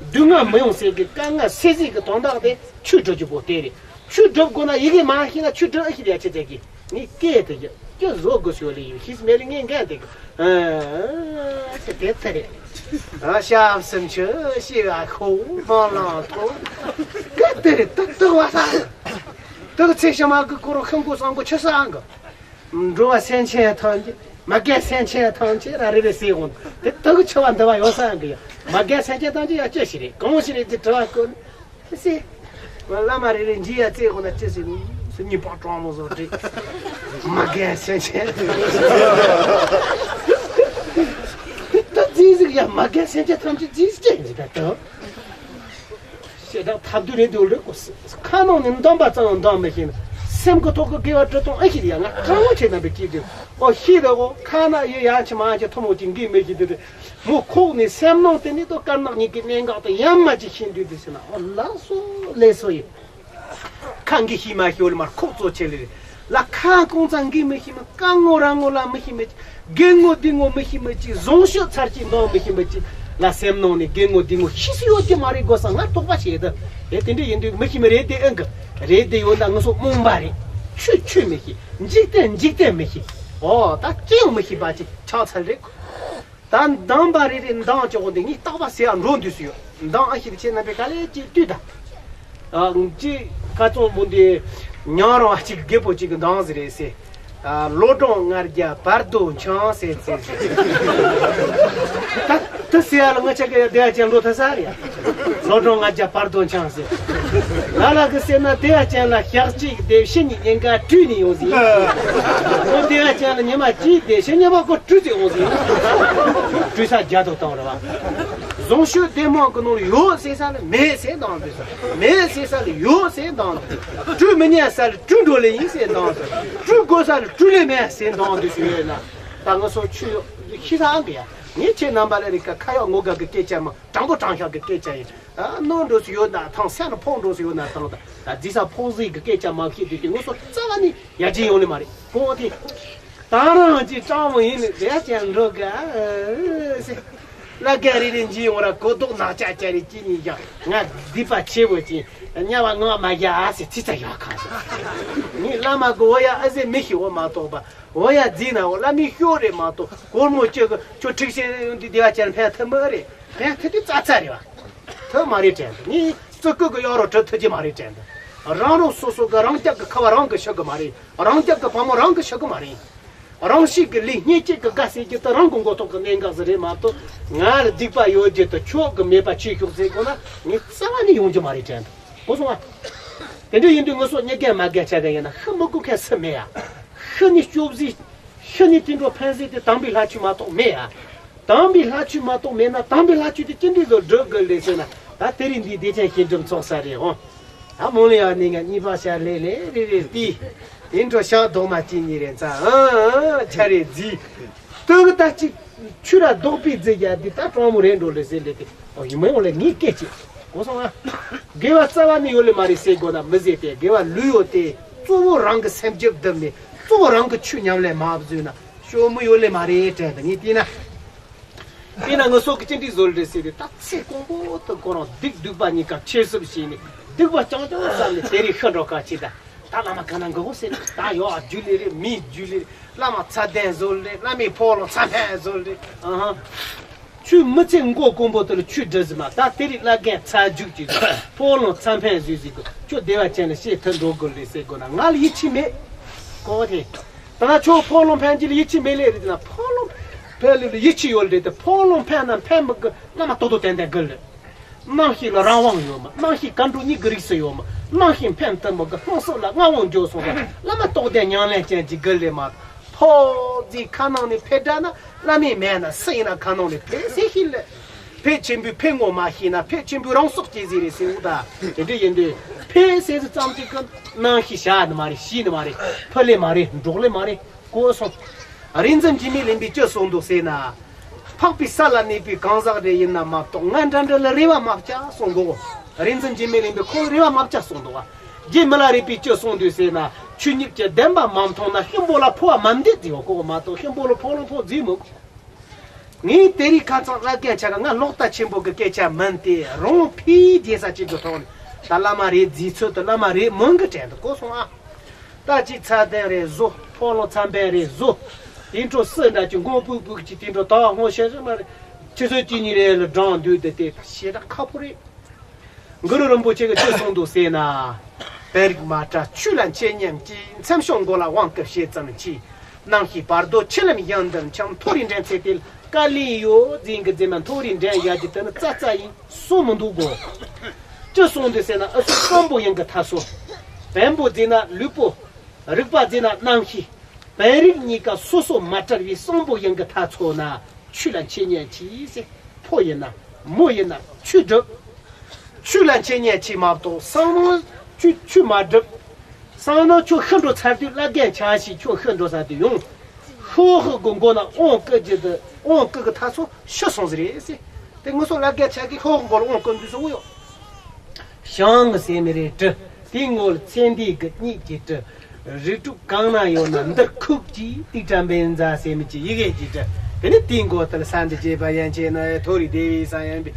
སྡུག་བསྔལ་མི་ཡོང་ཟེར་གི་དཀའ་ངལ་སེལ་ཟེར་གི་དོན་དག་དེ་ཆོས་སྒྲུབ་རྒྱུ་པོ་དེ་རེད། ཆོས་སྒྲུབ་དགོས་ན་ཡི་གེ་མ་ཤེས་ན་ཆོས་སྒྲུབ་ཨེ་ཤེས་ཡ་ཆེ་ཚད་གི་ངས་སྐད་དེ་ཡ་སྐྱོ་བཟོ་དགོས་ཤོག་ལེ་ཡོད་ཤེས་མེད་ལེ་ངས་འགན་དེ་གི་ཨ་ཆེ་དེ་ཚེ་རེད། ཨ་ཞབས་སུ་མཆི་ཞེས་ཨ་ཁོ་མ་ལ་ཐོ་སྐད་དེ་རེད། ཏག་ཏག་བ་ས་ཏག་ཚེ་ཤ་མ་གི་ཁོ་རོ་ཤིང་ཀུ་སང་པོ་ཆི་ས་ཨང་གི། འགྲོ་བ་སེམས་ཅན་ཐམས་ཅད། མ་རྒན་སེམས་ཅན་ཐམས་ཅད་ར་རེ་རེ་ཟེར་འོང་། དེ་ལྟ་གི་ཆེ་བ་འདི་བ་ཡོད་ས་ཡང་གི་ཡ། མ་རྒན་སེམས་ཅན་ཐམས་ཅད་ཡ་ཅི་ཞིག་རེད། གང་ཞིག་རེད་དེ་དྲི་བ་བཀོད་ནས་ཟེར། བླ་མ་རེ་རེ་འཇིགས་ཡ་བཙལ་འོང་ན་ཅི་ཟེར་ནས་སྙིང་པ་དྲང་མོ་བཟོ་རེད། མ་རྒན་སེམས་ཅན་ད་རྫིས་ཟིག་ཡ། མ་རྒན་སེམས་ཅན་ཐམས་ཅད་རྫིས་ཅན་ཟིག་ད་ལྟ། ཞེ་དྲག་ཐབས་སྡུག་རེད་འདུག་ལོས་གོ། ཁ་ནང་ནས་འདོན་པ་ཙམ་ཡང་འདོན་མི་ཤེས་ན་སེམས་ཀྱི་ཐོག་གི་དགེ་བ་སྒྲུབ་སྟངས་ཨེ་ཤེས་ཡ། ང་སྤྲང་བོ་བྱས་ན་བའི་སྐྱིད་འདུག་ཨོ་ཤེས་རེད་གོ། ཁ་ན་ཡོད་ཡང་ཆི་མ་ཆི་ཐུ་མོ་ཅིག་འགས་མི་ཤེས་འདུག་རེད། མོ་ཁོག་ནས་སེམས་ནང་དེ་ནས་ཏོ་དཀར་ནག་གཉིས་ཀྱི་གནད་འགག་དེ་ཡང་མ་ཅིག་ཤེས་འདུག་དེ་ཟེར་ན་ཨོ་ལགས་སོ་ལས་སོ་ཡིན། ཁ་འགས་ཤེས་མ་ཤེས་ལ་མར་ཁོག་བཙོ་ཆེ་ལེ་རེད། ལ་ཁ་ཀོང་ཙང་འགས་མི་ཤེས་མི། ཀ་ངོ་ར་ངོ་ལ་མི་ཤེས་མི། དགེ་ངོ་སྡིག་ངོ་མི་ཤེས་མི་ཅིག་བཟང་སྤྱོད་ཚར་གཅིག་འདོན་མི་ཤེས་མི་ཅིག་ལ་སེམས་ནང་ནས་དགེ་ངོ་སྡིག་ངོ་ཤེས་སུ་ཡོད་ཀྱི་མ་རེད་དགོས་ས་ང་དོགས་པ་བྱེད་དུ། དེ་དེ་འདྲ་ཡིན་དུས་མི་ཤེས་མི་རེད་དེ་ཨེ་འགི་རེད་དེ་ཡོད་ན་ང་ཚོ་རྨོངས་པ་རེད། ཆོས་ཆོས་མི་ཤེས། འཇིག་རྟེན་འཇིག་རྟེན་མི་ཤེས། ཨོ་ད་ཅི་ཡང་མི་ཤེས་པ་ཅིག་ཆགས་ཚར་རེད། ད་འདང་པ་རེ་རེ་འདང་ཅོག་འདི་ངས་རྟག་པ་ཟེར་ཡ་འགྲོ་འདུག་སུ་ཡོད། འདང་ཨ་ཤི་རེ་ཆེ་ན་པའི་ག་ལེ་ཅིག་བཏུས་ད། ཨ་ཅིག་ཁ་ཚོང་བུ་འདི་ཉང་རོང་ཨ་ཅིག་རྒད་པོ་ཅིག་གི་འདང་ཟེར་རེད་ཟེར། ཨ་ལོ་གྲངས་ལྔ་བརྒྱ་བར་དོ་འཆང་ཟེར་ཟེར་ཟེར། ད་ད་ཟེར་ཡ་ལ་ང་ཆ་ག་ཡ་བདེ་བ་ཅན་འགྲོ་ཐ་ས་རེད་ཡ། ལོ་གྲངས་ལྔ་བརྒྱ་བར་དོ་འཆང་ཟེར། ལ་ལ་གི་ཟེར་ན་བདེ་བ་ཅན་ལ་ཞག་གཅིག་བསྡད་ཕྱི་ཉིན་ཉིན་འགའ་བཀྲུས་ནས་ཡོང་ཟིན། ཁོ་བདེ་བ་ཅན་ལ་ཉི་མ་གཅིག་བསྡད་ཕྱི་ཉི་མ་ཁོ་བཀྲུས་ཏེ་ཡོང་ཟིན། བཀྲུས་ས་རྒྱ་དོ་བཏང་རེད་བ། བཟང་སྤྱོད་ལྡན་མོ་གི་ནང་ལ་ཡོད་ཟེར་ས་ལ་མེད་ཟེར་འདང་དུས་ས། མེད་ཟེར་ས་ལ་ཡོད་ཟེར་འདང་དུས། བཀྲུས་མི་ཉན་ས་ལ་བཀྲུས་འགྲོ་ལེ་ཡིན་ཟེར་འདང་དུས། བཀྲུས་དགོས་ས་ལ་བཀྲུས་ལེ་མེད་ཟེར་འདང་དུས་སུ་ཡོད་ན། ད་ང་ཚོ་ཆུ་ཤི་ས་ཨང་གི་ཡ། ངས་ཁྱེད་རྣམ་པ་ལ་རིག་ཀ་ཁ་ཡག་ངོ་དགའ་གི་སྐད་ཆ་མ་དྲང་པོ་དྲང་བཞག་གི་སྐད་ཆ་ཡིན། ཨ་ནོར་འགྲོ་སུ་ཡོད་ན་ཐང་། སེམས་ལ་ཕོག་འགྲོ་སུ་ཡོད་ན་ཐང་། ད་རྫི་ས་ཕོག་ཟིག་གི་སྐད་ཆ་མ་བཤད་དུས་དེ་ངོ་སོ་རྩ་བ་ནས་ཡར་རྒྱས་ཡོང་ནི་མ་རེད་གོ་དེ། ད་རང་གི་སྤྲང་མོ་ཡིན་ནི་རེད་ཀྱང་འགྲོ་ག་ཟེར། བླ་རྒན་རེ་རེ་འཇིག་ཡོང་ར་གོ་ལྡོག་ནག་ཅག་ཅག་རེ་ཅི་ཉིད་ཀྱང་ང་སྡིག་པ་ཆེ་བོ་ཅིག་དམྱལ་བ་ངོ་མ་རྒྱ་ཟེར་ཚིག་ཚ་ཡག་ཁ་ཟེར། ངས་བླ་མ་གི་འོ་ཡ་ཨ་ཟེར་མི་ཤི་འོ་མ་གཏོགས་པ། འོ་ཡ་རྫིས་ན་འོ་བླ་མའི་ཤོག་རེད་མ་གཏོགས་སྒོར་མོ་ཅི་གི་ཁྱོད་ཁྲིག་ཤེས་འདི་སྡེ་བ་ཅན་ཕན་ཐུབ་མི་རེད། ཕན་ཐུབ་དུས་ཙག་ཙག་རེད་བ། ཐུབ་མ་རེད་དྲན་འདུག་ངས་བརྩི་བཀུར་གི་གཡོག་རོ་གྲི་ཐུབ་ཀྱི་མ་རེད་དྲན་འདུག་རང་རང་སོ་སོ་གི་རང་སྐྱབས་ཀྱི་ཁ་བ་རང་གི་ཤི་གི་མ་རེད། རང་སྐྱབས་ཀྱི་བུ་མོ་རང་གི་ཤི་གི་མ་རེད། རང་ཤི་གི་ལས་སྙེད་ཅིག་གི་དགའ་སེ་རྒྱུ་དེ་རང་གི་མགོ་ཐོག་གི་གནད་འགག་ཟིག་རེད་མ་གཏོགས་ང་ལ་སྡིག་པ་ཡོད་རྒྱུ་དེ་ཁྱོད་གི་མེད་པ་ཆེ་ཤོག་ཟེར་དགོས་ན་ངས་རྩ་བ་ནས་ཡོང་རྒྱུ་མ་རེད་དྲན་འདུག་གོ་སོང་ཨ། དེ་འདྲ་ཡིན་དུས་ང་ཚོ་མྱི་རྒན་མ་རྒན་ཆ་ག་ཡིན་ན་ཤི་མི་དགོས་མཁན་སུ་མེད་ཡ། ཤི་ནི་སྐྱོབ་ཟིག་ཤི་ནི་དེ་འགྲོ་ཕན་ཟིག་དེ་དམ་པའི་ལྷ་ཆོས་མ་གཏོགས་མེད་ཡ། དམ་པའི་ལྷ་ཆོས་མ་གཏོགས་མེད་ན་དམ་པའི་ལྷ་ཆོས་དེ་ཅི་འདྲའི་བཟོ་སྒྲུབ་དགོས་ལས་ཟེར་ན། ད་དེ་རིང་འདི་བདེ་ཆེན་ཞི་འགྲིམ་ཚོགས་ས་རེད་འོང་། ད་མོ་ལ་ཡང་ནི་ང་གཉིས་པ་ཤར་ལེ་ལེ་རེ་རེ་ཏི། དེ་འགྲོ་ཤག་རྡོག་མ་གཅིག་གཉིས་རེ་ཚ་ཨ་ཆ་རེ་རྫི། སྟོད་གི་ད་གཅིག་ཆུ་ར་རྡོག་པའི་རྫི་རྒྱ་འདི་ད་གྲོང་མོ་རེད་འགྲོ་ལེ་ཟེར་ལེ་ཏི། ཨོ་ཡིན་མ་ཡོང་ལེ་ངའི་སྐད་ཅིག་གོ་སོང་ཨ། དགེ་བ་རྩ་བ་ནས་ཡོད་ལེ་མ་རེད་ཟེར་དགོས་ན་མི་ཟེར་ཏེ་དགེ་བ་ལུས་ཡོད་དེ་གཙོ་བོ་རང་གི་སེམས་རྒྱུད་བསྡུམ་ནས་གཙོ་བོ་རང་གི་ཆོས་ཉམས་ལེན་མ་བཟོས་ན་ཤོ་མི་ཡོད་ལེ་མ་རེད་དྲན་ད་ངས་བལྟས་ན། དེས་ན་ངུ་སོགས་ཀྱི་ཅི་འདྲའི་བཟོ་ལེ་ཟེར་ཏེ་ད་ཚེ་གང་པོ་དུ་ཁོ་རང་སྡིག་སྡིག་པ་གཉིས་ཀ་ཆེ་སུབ་བྱས་ནས་སྡིག་པ་རྐྱང་རྐྱང་བསམ་ནས་དེ་རིང་ཤི་འགྲོ་ཁ་ཆེ་ད། ད་བླ་མ་ག་ན་འགོ་གོ་ཟེར་ད་ཡོ་ཨ་རྒྱུ་ལེ་རེད་མིའི་རྒྱུ་ལེ་རེད་བླ་མ་ཚ་གདན་བཟོ་ལེ་བླ་མའི་ཕོ་ལོ་ཚ་ཕན་བཟོ་ལེ་ཨ་ཧ། ཆུ་མི་ཚེ་མགོ་གོང་པོ་དུ་ལ་ཆུ་འདྲི་ཟི་མ་ད་དེ་རིང་བླ་རྒན་ཚ་རྒྱུག་ཅིག་ཕོ་ལོ་ཚ་ཕན་བཟོས་ཟིག་གི་ཁྱོད་བདེ་བ་ཅན་ལ་བཤད་ཐུབ་འགྲོ་དགོས་ལེ་ཟེར་དགོས་ན་ང་ལ་ཡིད་ཆེས་མེད་གོ་བ་དེ། ད་ང་ཁྱོད་ཕོ་ལོ་ཕན་གྱི་ལ་ཡིད་ཆེས་མེད་ལེ་རེད་ན་ཕོ་ལོ་ཕན་ལེ་ལ་ཡིད་ཆེས་ཡོད་ལེ་དེ་ཕོ་ལོ་ཕན་ན་ཕན་མི་གི་བླ་མ་ཏོག་ཏོ་ཏན་ཏན་དགོས་ལེ། རྣམ་ཤེས་ལ་རང་དབང་ཡོད་མ། རྣམ་ཤེས་མཁའ་འགྲོ་གཉིས་ཀྱི་རིགས་སུ་ཡོད་མ། རྣམ་ཤེས་འཕེན་ཐུབ་མི་གི་ལྷུང་བཟེད་ལ་མངའ་དབང་འཇོག་སོང་བ། བླ་མ་རྟོགས་ལྡན་ཉམས་ལེན་ཅན་གྱི་དགེ་ལས་མ། ཕོ་རྫིའི་ཁ་ནང་ནས་ཕེ་དྲག་ན་བླ་མའི་མེད་ན་སུ་ཡིན་ན་ཁ་ནང་ནས་ཕེ་ཟེར་ཤེས་ལེ། ཕེ་ཆེན་པོའི་ཕེ་ངོ་མ་ཤེས་ན་ཕེ་ཆེན་པོའི་རང་སྲོག་གཅོད་ཟེར་རེད་ཟེར་འུ་ད། དེ་འདྲ་ཡིན་དུས་ཕེ་ཟེར་ཟེར་ཙམ་གཅིག་གི་རྣམ་ཤེས་བྱ་ནི་མ་རེད། ཤེས་ནི་མ་རེད། ཕུ་ལེ་མ་རེད། འགྲོགས་ལེ་མ་རེད། གོ་སོང་། རིག་འཛིན་འཇིགས་མེད་གླིང་པས་ཅི་གསུངས་འདུག་ཟེར་ན། འཕགས་པའི་ས་ལ་གནས་པའི་གང་ཟག་རེ་ཡིན་ན་མ་གཏོགས་ང་འདྲ་འདྲ་ལ་རེ་བ་མ་བྱ་གསུངས་འདུག་རིག་འཛིན་འཇིགས་མེད་གླིང་པས་ཁོ་ལ་རེ་བ་མ་བྱ་གསུངས་འདུག་རྗེ་མི་ལ་རས་པས་ཅི་གསུངས་འདུག་ཟེར་ན། ཆོས་ཉིད་ཀྱི་བདེན་པ་མ་མཐོང་ན་གཤིན་པོ་ལ་འཕོ་བ་མ་འདེད་ཟེར་བ་གོ་མ་གཏོགས་གཤིན་པོ་ལ་འཕོ་ལ་འཕོ་རྫིས་མོད། ངས་དེ་རིང་ཁ་སང་བླ་རྒན་ཆ་ག་ང་ལོག་ལྟ་ཆེན་པོ་གི་སྐད་ཆ་མིན་ཏེ་རང་ཕིའི་རྒྱལ་ས་གཅིག་གི་ཐོག་ནས་ད་བླ་མ་རེ་རྫིས་ཚོད་དུ་བླ་མ་རེ་མོན་གི་དྲན་དུ་གོ་སོང་ཨ། ད་ཅིག་ཚ་གདན་རེ་བཟོ། ཕོ་ལོ་ཚ་འཕན་རེ་བཟོ། དེ་འཕྲོ་སུ་འདྲ་ཅིག་མགོ་ཕུག་ཕུག་ཅིག་དེ་འཕྲོ་ད་སྔོ་ཤ་ཤ་མ་རེད། ཆུ་ཚོད་གཅིག་གཉིས་རེ་ལ་འགྲང་འདུག་དེ་དེ་ཞེ་དྲག་ཁག་པོ་རེད། གུ་རུ་རིན་པོ་ཆེ་གིས་ཅི་གསུངས་འདུག་ཟེར་ན། དཔོན་རིགས་མ་བཀྲ་ཆོས་ལ་འཆད་ཉན་གྱིས། མཚན་བྱང་མགོ་ལ་དབང་བསྐུར་བྱེད་ཙམ་གྱིས། རྣམ་ཤེས་བར་དོ་ཆུ་ལམ་བཞིན་དུ་འཁྱམས། མཐོ་རིས་འགྲན་ཚད་དེ་ལ་བཀའ་ལན་ཡོད། རྫིང་གི་རྫི་མ་མཐོ་རིས་འགྲན་ཡ་གྱི་དེ་ནི་རྩ་རྩ་ཡིན་གསུང་མི་འདུག་གོ། ཅི་གསུངས་འདུག་ཟེར་ན་ཨུ་ཚུགས་སམ་བྷོ་ཡིན་གི་ཐ་སོ། བེམ་པོ་རྫི་ན་ལུས་པོ། རིག་པ་རྫི་ན་རྣམ་ཤེས། བེམ་རིག་གཉིས་ཀ་སོ་སོ་མ་བྲལ་བའི་སམ་བྷོ་ཡིན་གི་ཐ་ཚོ་ན་ཆོས་ལ་འཆད་ཉན་གྱིས་ཟེར། ཕོ་ཡིན་ན་མོ་ཡིན་ན་ཆོས་སྒྲུབ། ཆོས་ལ་འཆད་ཉན་གྱིས་མ་གཏོགས་སང་ནང་ཆོས་ཆོས་མ་སྒྲུབ། སང་ནང་ཁྱོད་ཤི་འགྲོ་ཚར་དུས་བླ་རྒན་ཆ་ཞིག་ཁྱོད་ཤི་འགྲོ་ས་དུས་ཡོང་། ཤོག་ཤོག་གི་མགོ་ན་དབང་བསྐུར་རྒྱུ་དུ་དབང་བསྐུར་གི་ཐ་ཚོ་ཤི་སོང་ཟེར་རེད་ཟེར། དེ་ངུ་སོ་བླ་རྒན་ཆ་གིས་ཤོག་ཤོག་མགོ་ལ་དབང་བསྐུར་འདུག་ཟེར་བོ་ཡོད། ཞང་ངི་ཟེར་མི་རེ་དྲི། དེའི་ངོ་ལ་ཚེ་འདས་ཀྱི་གཉིད་ཀྱི་དྲི། རིགས་དྲུག་གང་ན་ཡོད་ན་འདིར་ཁུག་ཅིག་ཏིག་ཏྲ་བཛྲ་ཟེར་མི་གྱི་ཡི་གེ་ཀྱི་དྲི། དེ་ནི་དེའི་མགོ་ལྟར་ས་འདི་བྱེད་པ་ཡན་ཆད་ན་མཐོ་རིས་བདེ་བའི་ས་ཡན་པའི་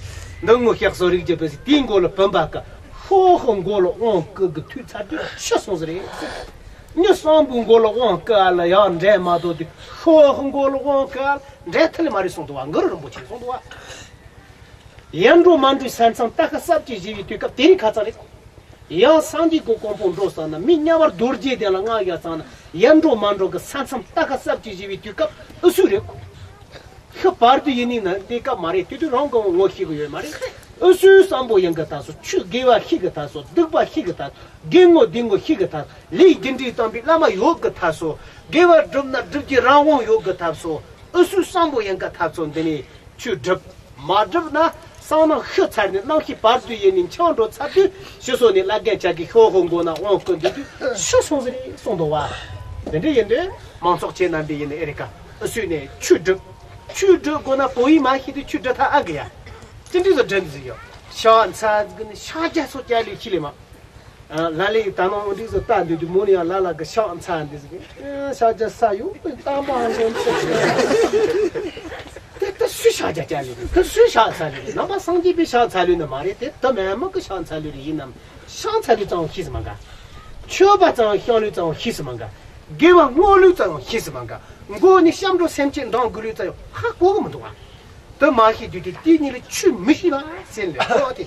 འདི་ངོ་ཤག་སོ་རིགས་ཀྱི་བུ་ཟེར། དེའི་མགོ་ལ་བུམ་པ་ཀ་ཤོག་ཤོག་མགོ་ལ་དབང་བསྐུར་གི་ཐུག་ཚར་དུས་ཤི་སོང་ཟེར་རེད། མྱི་སམ་བྷོའི་མགོ་ལ་དབང་བསྐུར་ཨ་ལ་ཡང་འདྲེན་མ་ཐུབ་དུས་ཤོག་ཤོག་མགོ་ལ་དབང་བསྐུར་ཨ་ལ་འདྲེན་ཐུབ་ལེ་མ་རེད་གསུངས་འདུག་བ། གུ་རུ་རིན་པོ་ཆེས་གསུངས་འདུག་བ། ཡར་འགྲོ་མར་འགྲོའི་ས་མཚམས་རྟ་ཁ་གསབ་ཀྱིས་བཞེས་པའི་དུས་སྐབས་དེ་རིང་ཁ་ཚ་རེད། ཡང་སངས་རྒྱས་ཀྱི་གོ་འཕང་འགྲོ་བསམ་ན་མི་དམྱལ་བ་རྡོ་རྗེ་གདན་ལ་མངའ་བཞག་བསམ་ན་ཡར་འགྲོ་མར་འགྲོ་གི་ས་མཚམས་རྟ་ཁ་གསབ་ཀྱིས་བཞེས་པའི་དུས་སྐབས་ཨུ་སུ་རེད། ཤི་བར་དུ་ཡིན་ནི་ན་དེ་སྐབས་མ་རེད། དེ་དུས་རང་གི་ངོ་ཤེས་གི་ཡོད་མ་རེད། ཨུ་སུའི་སམ་བྷོ་ཡིན་གི་ཐ་སོ། ཆོས་དགེ་བ་ཤེས་གི་ཐ་སོ། སྡིག་པ་ཤེས་གི་ཐ་སོ། དགེ་ངོ་སྡིག་ངོ་ཤེས་གི་ཐ་སོ། ལས་རྒྱུ་འབྲས་དམ་པའི་བླ་མ་ཡོད་གི་ཐ་སོ། དགེ་བ་བསྒྲུབ་ན་སྒྲུབ་ཀྱི་རང་དབང་ཡོད་གི་ཐ་སོ། ཨུ་སུའི་སམ་བྷོ་ཡིན་གི་ཐ་སོ་འདི་ནས། ཆོས་སྒྲུབ། མ་སྒྲུབ་ན་སང་ནང་ཤི་ཚར་ནས་རྣམ་ཤེས་བར་དོ་ཡེ་ནས་འཁྱམས་འགྲོ་ཚར་དུས་ཤི་སོ་ནས་བླ་རྒན་ཆ་གི་ཤོག་ཤོག་མགོ་ན་དབང་བསྐུར་འདུག་དུས་ཤི་སོང་ཟེར་རེད་གསུངས་འདུག་བ། དེ་འདྲ་ཡིན་དུས་མང་ཚོགས་ཁྱེད་རྣམ་པས་ཡིན་ནས་ཨེ་རི་ཀ་ཨུ་སུ་ནས་ཆོས་སྒྲུབ། ཆོས་སྒྲུབ་དགོས་ན་བོད་ཡིག་མ་ཤེས་དུས་ཆོས་སྒྲུབ་ཐབས་ཨ་གི་ཡ། ཅི་འདྲ་ཟེར་སྒྲུབ་ཟིག་ཡོད། ཤ་ཚ་གི་ནི་ཤ་རྒྱ་སོགས་རྒྱ་ལས་ཁྱི་ལས་མ། ལ་ལས་ད་ནང་འདི་ཚོ་ལྟ་འདི་དུས་མོ་ནི་ཡང་ལ་ལ་གི་ཤག་ཚ་འདི་ཟིག་ཤག་རྒྱ་ས་ཡོད་པའི་གཏམ་པ་ཧང་སང་ཚོ། དེ་ད་སུས་ཤག་རྒྱ་ཅག་ལས་ད་སུས་ཤག་ཚ་ལས་ནང་པ་སངས་རྒྱས་པའི་ཤག་ཚ་ལུས་ནི་མ་རེད། དེ་ད་མེད་མ་གི་ཤག་ཚ་ལུས་རེད། ཡིན་ནམ་ཤག་ཚ་ལུས་ཙང་ཤེས་སུ་མ་འགའ། ཆོས་པ་ཙང་ཤག་ལུས་ཙང་ཤེས་སུ་མ་འགའ། དགེ་བ་བསྔོ་ལུས་ཙང་ཤེས་སུ་མ་འགའ། མགོ་ནི་སྐྱབས་འགྲོ་སེམས་བསྐྱེད་འདང་དགོས་ལུས་ཙང་ཧ་གོ་གི་མི་འདུག་ཨ། དེ་མ་ཤེས་དུས་དེ་དེའི་ཉིན་ལ་ཆོས་མི་ཤེས་པ་ཟེར་ལེ་ཁོ་དེ།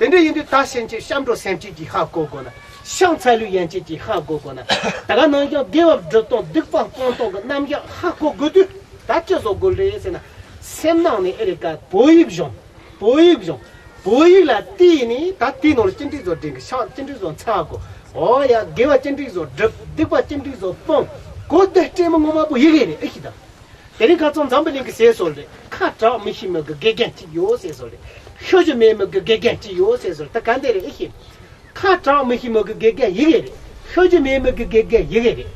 དེ་འདྲ་ཡིན་དུས་ད་ཕྱིན་ཆད་སྐྱབས་འགྲོ་སེམས་བསྐྱེད་ཀྱིས་ཧ་གོ་དགོས་ན། ཤག་ཚ་ལུས་ཡན་ཆད་ཀྱིས་ཧ་གོ་དགོས་ན། ད་ག་ནང་བཞིན་དགེ་བ་སྒྲུབ་སྟངས་སྡིག་པ་སྤོང་སྟངས་ཀྱི་རྣམ་གཞག་ཧ་གོ་དགོས་དུས་ད་ཅི་བཟོ་དགོས་རེད་ཟེར་ན། སེམས་ནང་ནས་ཨེ་རེད་ཀ་བོད་ཡིག་སྦྱོང་། བོད་ཡིག་སྦྱོང་། བོད་ཡིག་ལ་བལྟས་ནས་ད་དེའི་ནང་ལ་ཅི་འདྲ་བཟོ་འདྲེན་གི། ཤག་ཅི་འདྲ་བཟོ་ཚ་གོ། འོ་ཡ། དགེ་བ་ཅི་འདྲ་བཟོ་སྒྲུབ། སྡིག་པ་ཅི་འདྲ་བཟོ་སྤོང་། གོ་བརྡ་སྤྲད་མི་ངོ་མ་པོ་ཡི་གེ་རེད་ཨེ་ཤེས་ད། དེ་རིང་ཁ་སང་འཛམ་བུ་གླིང་གི་ཟེར་སྲོལ་རེད། ཁ་གྲག་མི་ཤེས་མི་གི་དགེ་རྒན་གཅིག་ཡོད་ཟེར་སྲོལ་རེད། ཤོད་རྒྱུ་མེད་མི་གི་དགེ་རྒན་གཅིག་ཡོད་ཟེར་སྲོལ། ད་ག་འདི་རེད་ཨེ་ཤེས། ཁ་གྲག་མི་ཤེས་མི་གི་དགེ་རྒན་ཡི་གེ་རེད། ཤོད་རྒྱུ་མེད་མི་གི་དགེ་རྒན་ཡི་གེ་རེད།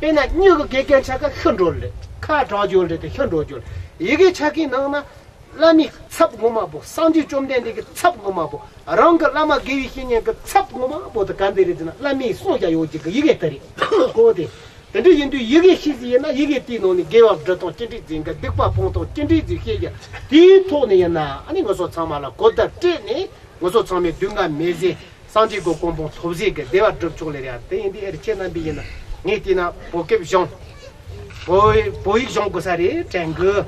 དཔེར་ན་མྱི་གི་དགེ་རྒན་ཆ་ག་ཤི་འགྲོ་རེད། ཁ་གྲག་རྒྱུ་རེད་དེ་ཤི་འགྲོ་རྒྱུ་རེད། ཡི་གེ་ཆ་གའི་ནང་ན། བླ་མའི་ཚབ་ངོ་མ་པོ། སངས་རྒྱས་བཅོམ་ལྡན་འདས་ཀྱི་ཚབ་ངོ་མ་པོ། རང་གི་བླ་མ་དགེ་བའི་བཤེས་གཉེན་གྱི་ཚབ་ངོ་མ་པོ་དེ་ག་འདི་རེད་ཟེར་ན། བླ་མའི་གསུང་རྒྱ་ཡོད་ཅིག་གི་ཡི་གེ་དེ་རེད་གོ་དེ། དེ་འདྲ་ཡིན་དུས་ཡི་གེ་ཤེས་ཟིན་ཡིན་ན། ཡི་གེ་དེའི་ནང་ནས་དགེ་བ་སྒྲུབ་སྟངས་ཅི་འདྲ་ཟིན་གི། སྡིག་པ་སྤོང་སྟངས་ཅི་འདྲ་ཟིན་ཤེས་ཀྱི། དེའི་ཐོག་ནས་ཡིན་ན་ཨ་ནི་ང་ཚོ་ཚང་མ་ལ་གོ་བརྡ་སྤྲད་ནས། ང་ཚོ་ཚང་མས་སྡུག་བསྔལ་མི་བཟོད། སངས་རྒྱས་ཀྱི་གོ་འཕང་ཐོབ་ཟེར་གི་བདེ་བ་སྒྲུབ་ཆོག་ལེ་རེད། དེ་ཡིན་དུས་ཨེ་རེད་ཁྱེད་རྣམ་པས་ཡིན་ན། ངས་བལྟས་ན་བོད་སྐད་སྦྱོང་། བོད་བོད་ཡིག་སྦྱོང་དགོས་ས་རེད་དྲན་གི།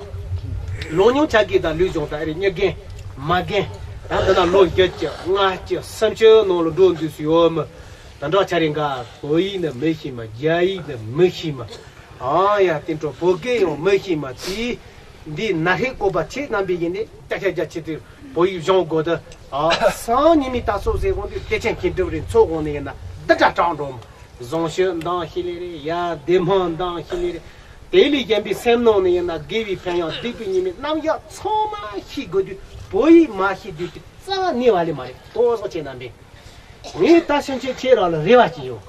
ལོ་ཉུང་ཆ་གི་དང་ལུས་སྦྱོང་དང་ཨེ་རེད་མྱི་རྒན་མ་རྒན། ད་འདི་ན་ལོ་བརྒྱད་ཅུ་ལྔ་བཅུ་སུམ་ཅུ་ནང་ལ་འགྲོ་འདུག་སུ་ཡོད་མི། ད་འདྲ་ཆ་རེ་འགའ་བོད་ཡིག་ནི་མི་ཤེས་མ། རྒྱ་ཡིག་ནི་མི་ཤེས་མ། ཨ་ཡ་དེ་འཕྲོ་བོད་སྐད་ཡང་མི་ཤེས་མ་དེ། འདི་ན་ཧེ་བཀོད་པ་ཆེ་རྣམ་པས་ཡིན་ནི་སྐད་ཆ་རྒྱ་ཆེ་དུས་བོད་ཡིག་སྦྱོང་དགོས་དུ། ཨ་སང་ཉི་མའི་ད་སོ་ཟེར་དགོངས་དུས་བདེ་ཆེན་མཁྱེན་གྲུབ་རེ་འཚོགས་དགོངས་ནི་ཡིན་ན་འདི་འདྲ་དྲག་འགྲོ་མ། བཟང་སྤྱོད་འདང་ཤེས་ལེ་རེད་ཡ། བདེ་སྨོན་འདང་ཤེས་ལེ་རེད། དེ་ལས་གཞན་པའི་སེམས་ནང་ནས་ཡིན་ན་དགེ་བའི་ཕན་ཡོན་སྡིག་པའི་ཉེས་དམིགས་རྣམ་གཞག་ཚང་མ་ཤེས་དགོས་དུས་བོད་ཡིག་མ་ཤེས་དུས་དེ་རྩ་བ་ནས་བ་ལས་མ་རེད། ལྟོས་བཟང་ཆེ་རྣམ་པས། ངས་ད་ཕྱིན་ཆད་ཁྱེད་རང་ལ་རེ་བ་ཅིག་ཡོད།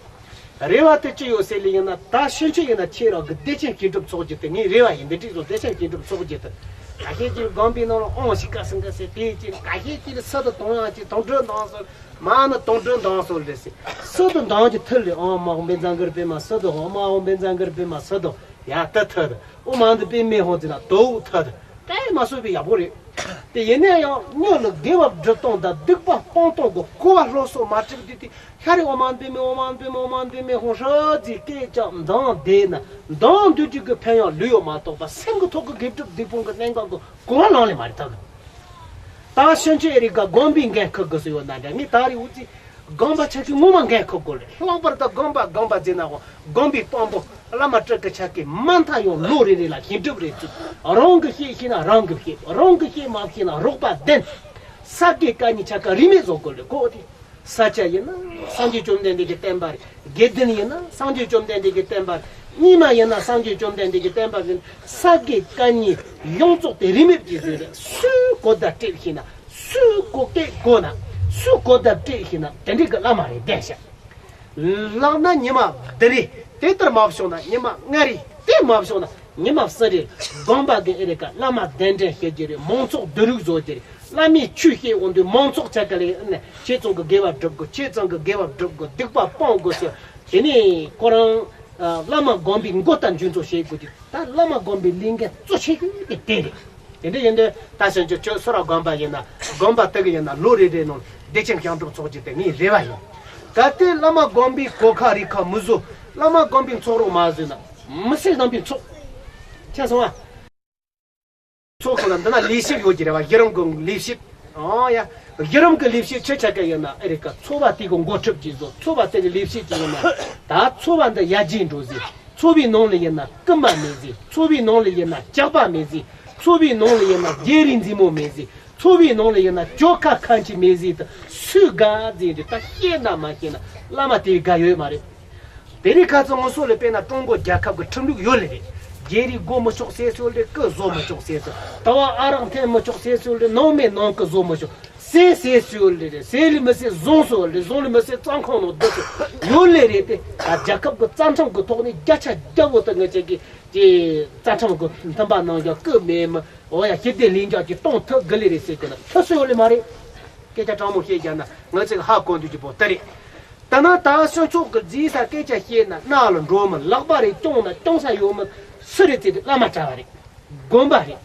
རེ་བ་དེ་ཅི་ཡོད་ཟེར་ལེ་ཡིན་ན། ད་ཕྱིན་ཆད་ཡིན་ན་ཁྱེད་རང་གི་བདེ་ཆེན་མཁྱེན་གྲུབ་ཚོགས་རྒྱུ་དེ་ངའི་རེ་བ་ཡིན། འདི་འགྲིག་སོང་། བདེ་ཆེན་མཁྱེན་གྲུབ་ཚོགས་རྒྱུ་དེ། ཁ་ཤས་ཀྱིས་དགོན་པའི་ནང་ལ་ཨོང་ཞིག་ག་སེང་ག་ཟེར་དེ་ཅི། ཁ་ཤས་ཀྱིས་སུ་དང་དོང་ཡང་ཅི་དོང་གྲོས་འདང་སོ། མ་ནི་དོང་གྲོས་འདང་སོ་ལེ་ཟེར། སུ་དང་འདང་ཅི་ཐུལ་ལེ། ཨོང་མ་ཧོ་བན་ཛང་གར་པེ་མ་སུ་དང་ཧོ། མ་ཧོ་བན་ཛང་གར་པེ་མ་སུ་དང་ཡ་ད་ཐུལ། ཨོ་མ་འདི་པེ་མེ་ཧོ་ཙི་ན་དོ་ཐུལ། ད་མ་སུ་པེ་ཡག་པོ་རེད། དེ་ཡིན་ན་ཡང་མྱི་ལ་དགེ་བ་སྒྲུབ་སྟངས་དང་སྡིག་པ་སྤོང་སྟངས་ཀྱི་གོ་བ་སློབ་གསོ་མ་སྤྲད་དུས་དེ། ཤ་རི་ཨོ་མ་འདི་མེ་ཨོ་མ་འདི་མེ་ཨོ་མ་འདི་མེ་ཧོ་ཧྲ་ཙི་སྐད་ཅག་འདང་བསྡད་ན། འདང་བསྡུས་རྒྱུ་གི་ཕན་ཡོན་ལུས་ཡོད་མ་གཏོགས་པ། སེམས་ཀྱི་ཐོག་གི་དགེ་སྒྲུབ་སྡིག་སྤོང་གི་གནད་འགག་གི་གོ་བ་ལོན་ལེ་མ་རེད་ད་གི། ད་ཕྱིན་ཆད་ཨེ་རི་ཀ་དགོན་པའི་འགན་འཁུར་དགོས་སུ་ཡོད་ན་འདྲ། ངས་ད་རེ་འུ་ཙི་དགོན་པ་ཆ་གི་ངོ་མ་འགན་འཁུར་དགོས་རེད། ལྷག་པར་དུ་དགོན་པ་དགོན་པ་ཟེར་ན་འོ་དགོན་པའི་དཔོན་པོ་བླ་མ་སྤྲུལ་སྐུ་ཆ་གི་མ་མཐའ་ཡང་ལོ་རེ་རེ་ལ་ཞིབ་སྒྲུབ་རེ་བྱེད། རང་གི་ཤེས་ཤེས་ན་རང་གི་བཤད། རང་གི་ཤེས་མ་ཤེས་ན་རོགས་པ་བདེན། ས་དགེ་བཀའ་རྙིང་ཆ་ག་རིས་མེད་བཟོ་དགོས་རེད་གོ་དེ། ས་སྐྱ་ཡིན་ན་སངས་རྒྱས་བཅོམ་ལྡན་འདས་ཀྱི་བསྟན་པ་རེད། དགེ་ལྡན་ཡིན་ན་སངས་རྒྱས་བཅོམ་ལྡན་འདས་ཀྱི་བསྟན་པ་རེད། རྙིང་མ་ཡིན་ན་སངས་རྒྱས་བཅོམ་ལྡན་འདས་ཀྱི་བསྟན་པ་རེད། ས་དགེ་བཀའ་རྙིང་ཡོངས་རྫོགས་དེ་རིས་མེད་ཀྱི་བཟོས་རེད། སུས་གོ་བརྡ་སྤྲད་ཤེས་ན། སུས་གོ་སྐད་གོ་ན། སུས་གོ་བརྡ་སྤྲད་ཤེས་ན་དེ་འདྲའི་གི་བླ་མ་རེད་བདེན་ཤག་ལག་ན་ཉི་མ་བདུན་རེ། དེ་ལྟར་མ་བྱུང་ན་ཉི་མ་ལྔ་རེ། དེ་མ་བྱུང་ན་ཉི་མ་གསུམ་རེ། དགོན་པ་གི་ཨེ་རི་ཀ་བླ་མ་གདན་འདྲེན་བྱེད་རྒྱུ་རེད། མང་ཚོགས་བསྡུ་རུག་བཟོ་རྒྱུ་རེད། བླ་མས་ཆོས་བཤད་འོང་དུས་མང་ཚོགས་ཆ་ག་ལས་ཨ་ནི་ཁྱེད་ཚང་གི་དགེ་བ་སྒྲུབ་དགོས། ཁྱེད་ཚང་གི་དགེ་བ་སྒྲུབ་དགོས། སྡིག་པ་སྤོང་དགོས་ཟེར། དེ་ནས་ཁོ་རང་ཨ་བླ་མ་དགོན་པའི་མགོ་ལྟར་འཇུ་ཚོགས་བྱེད་དགོས་ཀྱི། ད་བླ་མ་དགོན་པའི་ལས་འགན་གཙོ་ཆེ་ཤོས་དེ་དེ་རེད། དེ་འདྲ་ཡིན་དུས་ད་ཕྱིན་ཆད་ཁྱོད་སོ་ར་དགོན་པ་ཡིན་ན་དགོན་པ་དེ་གི་ཡིན་ན་ལོ་རེ་རེ་ནང་བདེ་ཆེན་མཁྱེན་གྲུབ་ཚོགས་རྒྱུ་དེ་ངའི་རེ་བ་ཡིན། གལ་ཏེ་བླ་མ་དགོན་པའི་གོ་ཁ་རི་ཁ་མི་བཟོ། བླ་མ་དགོན་པའི་ཚོགས་རོགས་མ་བཟོས་ན་མི་སེར་རྣམ་པའི་ཚོགས་ཆ་སོང་ཨ། ཚོགས་ཁོ་ན་འདི་ན་ལས་བྱེད་ཡོད་ཀྱི་རེད་བ། གཞི་རིམ་གྱི་ལས་བྱེད། ཨང་ཡ། གཞི་རིམ་གྱི་ལས་བྱེད་ཆོས་ཆ་ག་ཡིན་ན་ཨེ་རི་ཀ་ཚོགས་པ་དེ་གི་འགོ་ཁྲིད་ཀྱིས་བཟོ། ཚོགས་པ་དེ་གི་ལས་བྱེད་ཀྱིས་ཡིན་ན་ད་ཚོགས་པ་འདི་ཡར་རྒྱས་འགྲོ་ཟེར། ཚོགས་པའི་ནང་ལ་ཡིན་ན་རྐུན་མ་མེད་ཟེར། ཚོགས་པའི་ནང་ལ་ཡིན་ན་ཇག་པ་མེད་ཟེར། ཚོགས་པའི་ནང་ལ་ཡིན་ན་རྒྱལ་རིགས་འཛིན་མོ་མེད་ཟེར། ཚོགས་པའི་ནང་ལ་ཡིན་ན་ཇོ་ཁ་ཁ་འཆི་མེད་ཟེར། ད་སུས་དགའ་ཟེར་དུས་ད་ཤེས་ན་མ་ཤེས་ན་བླ་མ་དེ་དགའ་ཡོད་མ་རེད། དེ་རིང་ཁ་སང་ང་ཚོ་ལ་དཔེར་ན་ཀྲུང་གོ་རྒྱལ་ཁབ་ཀྱི་ཁྲིམས་ལུགས་ཡོད་ལེ་རེད། རྒྱལ་རིགས་དགོ་མི་ཆོག་ཟེར་སྲོལ་རེད། རྐུ་བཟོ་མི་ཆོག་ཟེར་སྲོལ། ད་བ་ཨ་རག་འཐེན་མི་ཆོག་ཟེར་སྲོལ་རེད། ནང་མི་ནང་རྐུ་བཟོ་མི་ཆོག་ཟེར་ཟེར་སྲོལ་ལེ་རེད། ཟེར་ལེ་མི་ཟེར་བཟུང་སྲོལ་རེད། བཟུང་ལེ་མི་ཟེར་བཙོན་ཁང་ནང་བསྡུ་སྲོལ་ཡོད་ལེ་རེད། དེ་ད་རྒྱལ་ཁབ་ཀྱི་རྩ་ཁྲིམས་ཀྱི་ཐོག་ནས་བརྒྱ་ཆ་བརྒྱ་བོ་ད་ང་ཅག་གི་དེ་རྩ་ཁྲིམས་ཀྱི་མཐུན་པ་ནང་བཞག་རྐུ་མེད་མི་འོ་ཡ་ཞི་བདེ་ལྷིང་འཇགས་ཀྱི་གཏོང་ཐུབ་གི་ལེ་རེད་ཟེར་གི་ན་ཐུབ་སྲོལ་ཡོད་ལེ་མ་རེད། སྐད་ཆ་དྲང་མོ་བཤད་རྒྱ་ན་ང་ཚོས་ཧ་གོ་འདོད་ཀྱི་པོ་ད་རེད། ད་ན་ད་སྤྱི་ཚོགས་ཀྱི་རྫིས་ས་སྐད་ཆ་བཤད་ན་རྣ་ལ་འགྲོ་མི། ལག་པ་རེ་བརྐྱངས་ན་བརྐྱང་ས་ཡོད་མི། སུ་རེད་ཟེར་དུས་བླ་མ་གྲྭ་བ་རེད། དགོན་པ་རེད།